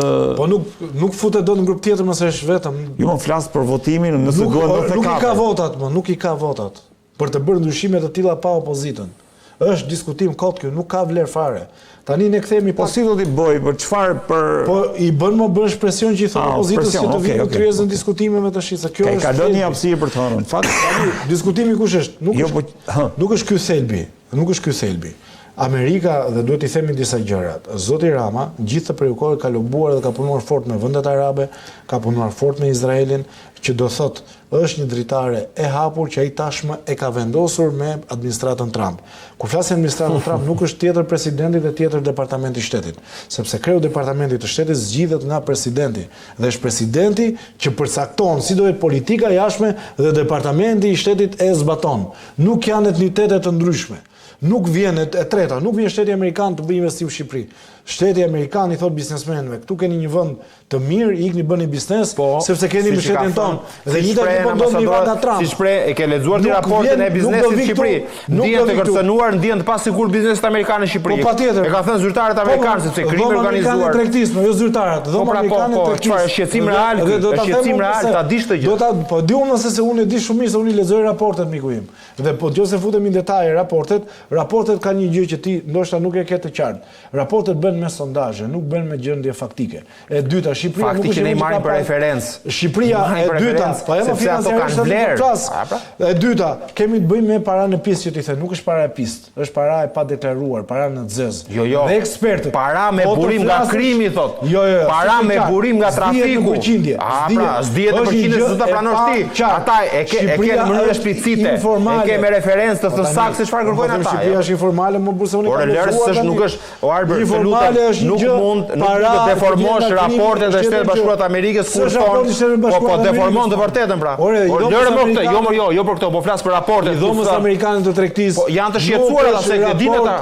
Po nuk nuk futet dot në grup tjetër nëse është vetëm. Jo, më flas për votimin, nëse duhet 94. Nuk i ka votat, mo, nuk i ka votat. Për të bërë ndryshime të tilla pa opozitën. Është diskutim kot ky, nuk ka vlerë fare. Tani ne kthehemi po pak. Po si do t'i bëj, për çfarë për Po i bën mo bësh presion që i thonë ah, opozitës që të vijë në tryezën e diskutimeve tash, se kjo është. Ka lënë një hapësirë për të hënën. Në fakt, tani diskutimi kush është? Nuk jo, është. Po, nuk është ky thelbi. Nuk është ky thelbi. Amerika dhe duhet t'i themi disa gjëra. Zoti Rama gjithë këtë periudhë kohe ka lobuar dhe ka punuar fort me vendet arabe, ka punuar fort me Izraelin, që do thotë Është një dritare e hapur që ai tashmë e ka vendosur me administratën Trump. Kur flasim administratën Trump nuk është tjetër presidenti dhe tjetër Departamenti i Shtetit, sepse kreu i Departamentit të Shtetit zgjidhet nga presidenti dhe është presidenti që përcakton si do jetë politika e jashtme dhe Departamenti i Shtetit e zbaton. Nuk janë entitete të ndryshme. Nuk vjen e treta, nuk vjen shteti amerikan të bëjë investim në Shqipëri. Shteti amerikan i thotë biznesmenëve, këtu keni një vend të mirë, ikni bëni biznes, po, sepse keni mbështetjen tonë. Dhe njëjta gjë po ndodh me Ivanka Trump. Siç shpreh, e ke lexuar ti raportin e biznesit në Shqipëri. Ndihen të kërcënuar, ndihen të pasigurt bizneset amerikane në Shqipëri. Po patjetër. E ka thënë zyrtarët po, amerikanë sepse krimi i organizuar. Dhoma tregtisë, jo zyrtarët, dhoma po, pra, po, amerikane po, tregtisë. Çfarë shqetësim real ky? Është shqetësim real, ta dish këtë gjë. Do ta, po di unë se se unë e di shumë mirë se unë i lexoj raportet miku im. Dhe po nëse futemi në detaje raportet, raportet kanë një gjë që ti ndoshta nuk e ke të qartë. Raportet bëhen me sondazhe, nuk bëhen me gjendje faktike. E dyta, Shqipëria nuk është që ne i marrim për referencë. Shqipëria e dyta, po e sepse ato kanë vlerë. Pra? E dyta, kemi të bëjmë me paranë e pistë që ti the, nuk është para e pistë, është para e padeklaruar, para në të zezë. Jo, jo. Dhe ekspertët. Para me po burim nga krimi thot. Jo, jo, jo. Para me burim nga trafiku. Përqindje. A, pra, s'dihet në përqindje s'do ta pranosh ti. Ata e ke e ke në mënyrë eksplicite. E ke me referencë të po saktë se çfarë po kërkojnë ata. Shqipëria është informale, më burse unë kam lexuar. Por lëre nuk është, o Arbër, të lutem, nuk mund, nuk mund të deformosh raportet e Shteteve të Bashkuara të Amerikës kur thonë, po po deformon të vërtetën pra. Ore, lëre më këtë, jo më jo, jo për këto, po flas për raportet. I dhomës amerikane të tregtisë. Po janë të shqetësuar ata se e dinë ata.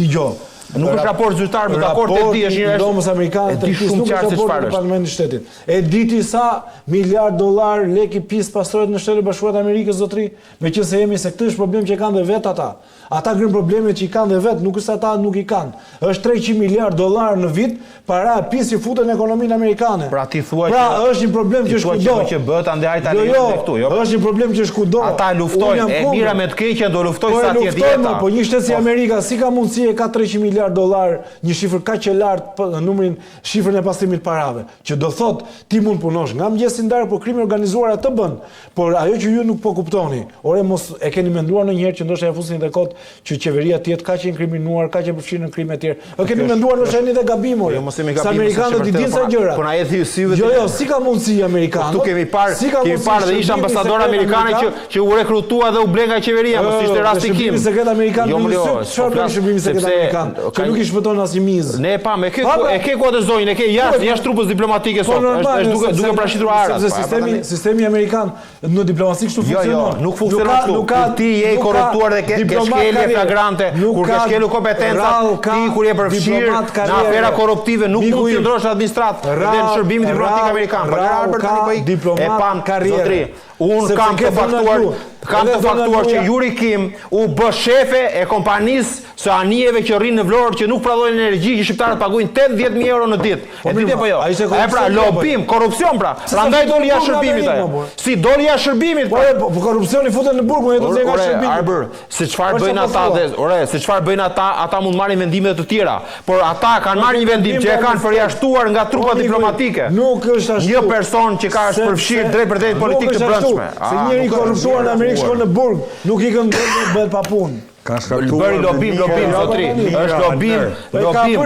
Dëgjo. Nuk është raport zyrtar, më dakord e di, është një dhomës amerikane të tregtisë, nuk është raport i Departamentit të Shtetit. E di ti sa miliard dollar lek i pistë pastrohet në Shtetet e Bashkuara të Amerikës, zotri? Meqenëse jemi se këtë është problem që e kanë dhe vetë ata. Ata ngrenë problemet që i kanë dhe vetë, nuk është se ata nuk i kanë. Është 300 miliard dollar në vit para e pistë që futen në ekonominë amerikane. Pra ti thua pra, që është një problem që është kudo. Ti thua që bëhet andej ai tani jo, jo, këtu, jo. Është një problem që është kudo. Ata luftojnë, e mira me të keqen do luftojnë po sa të jetë jeta. Po një shtet si po. Amerika, si ka mundësi e ka 300 miliard dollar, një shifër kaq e lartë po, në numrin shifrën e pastrimit parave, që do thotë ti mund punosh nga mëngjesi në darkë, por krimi i organizuar atë bën. Por ajo që ju nuk po kuptoni, ore mos e keni menduar ndonjëherë që ndoshta ja fusni dhe kot që qeveria të jetë kaq e inkriminuar, kaq e përfshirë në krime etj. E keni menduar ndoshta jeni dhe gabim ore. Jo, mos jemi gabim. Se amerikanët i dinë ca gjëra. Po na hedh syve. Jo, jo, si ka mundësi amerikanët? Këtu kemi parë, kemi parë dhe ish ambasador amerikane që që u rekrutua dhe u ble nga qeveria, mos ishte rasti Kim. Shërbimi sekret amerikan jo, jo, çfarë bën shërbimi sekret amerikan? Që nuk i shpëton asnjë mizë. Ne e pamë, e ke ku e ke ku atë zonjën, e ke jashtë, jashtë trupës diplomatike po, sot. Është është duke duke paraqitur arat. Sepse sistemi sistemi amerikan në diplomaci kështu jo, jo, funksionon. Jo, nuk funksionon kështu. Nuk ka ti je i korruptuar dhe ke ke shkelje flagrante, kur ke shkelur kompetencat, ti kur je përfshirë në afera korruptive nuk mund të qëndrosh në administratë dhe në shërbimin diplomatik amerikan. Po Arbër tani po i e pam zotri. Unë kam të faktuar, kam të faktuar që Yuri Kim u bë shefe e kompanisë së anijeve që rrinë në Vlorë që nuk prodhojnë energji që shqiptarët paguajnë 80000 euro në ditë. Po e di apo jo? E pra, lobim, korrupsion pra. Prandaj doli jashtë shërbimit ajo. Si doli jashtë shërbimit? Po, po, po korrupsioni futet në burg, më jetë nga shërbimi. Arbër, se çfarë bëjnë ata dhe, ore, se çfarë bëjnë ata, ata mund marrin vendime të tjera, por ata kanë marrë një vendim që e kanë përjashtuar nga trupa diplomatike. Nuk është ashtu. Një person që ka është përfshirë drejtpërdrejt politikë të brendshme. Se njeri i korruptuar në Amerikë shkon në burg, nuk ikën bëhet pa punë. Ka shkaktuar bëri lobim, lobim zotri. Është lobim, lobim.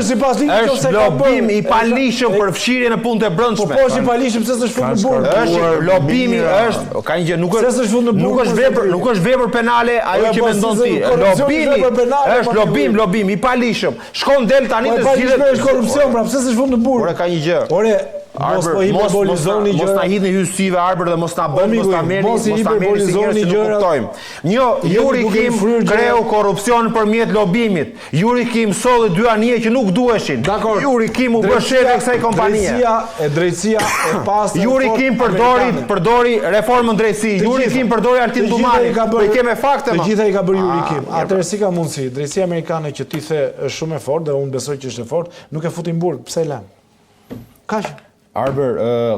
Është lobim i paligjshëm përfshirje në punë të brendshme. Po po është i paligjshëm pse s'është futur në burg. Është lobimi është, ka një gjë, nuk është nuk është vepër, nuk është vepër penale ajo që mendon ti. Lobimi është lobim, lobim i paligjshëm. Shkon del tani po, të zgjidhet. Po është korrupsion, pra pse s'është futur në burg? Ore ka një gjë. Ore, mos po hiperbolizoni gjëra. Mos na hidhni hy syve Arbër dhe mos na bën, mos na merrni, mos na merrni si njerëz që nuk kuptojmë. Një Yuri Kim kreu korrupsion përmjet lobimit. Yuri Kim solli dy anije që nuk duheshin. Dakor. Yuri Kim u bë shefe e kësaj kompanie. Drejtësia e drejtësia e pastër. Yuri Kim përdori përdori reformën drejtësi. Yuri Kim përdori Altin Dumanin. Po i ke me fakte më. Të gjitha i ka bërë Yuri ah, Kim. Atëherë si ka mundësi? Drejtësia amerikane që ti the është shumë e fortë dhe unë besoj që është e fortë, nuk e futi në burg. Pse e lan? Kaq. Arbër,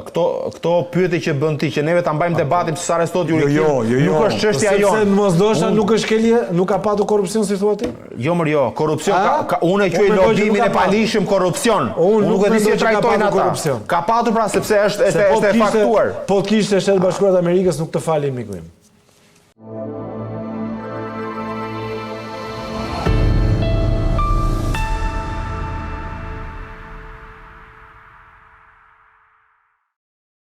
këto këto pyetje që bën ti që neve ta mbajmë debatin pse s'arrestohet Yuri jo, Kim, jo, jo, nuk është çështja jonë. Sepse mos ndoshta nuk është shkelje, nuk ka patur korrupsion si thua ti? Jo mor jo, korrupsion ka, ka unë e quaj lobimin e paligjshëm korrupsion. Unë nuk e di si e trajtojnë ata. Korrupsion. Ka patur pra sepse është është po është e faktuar. Po të kishte Shtetet e Bashkuara të Amerikës nuk të falin miku im.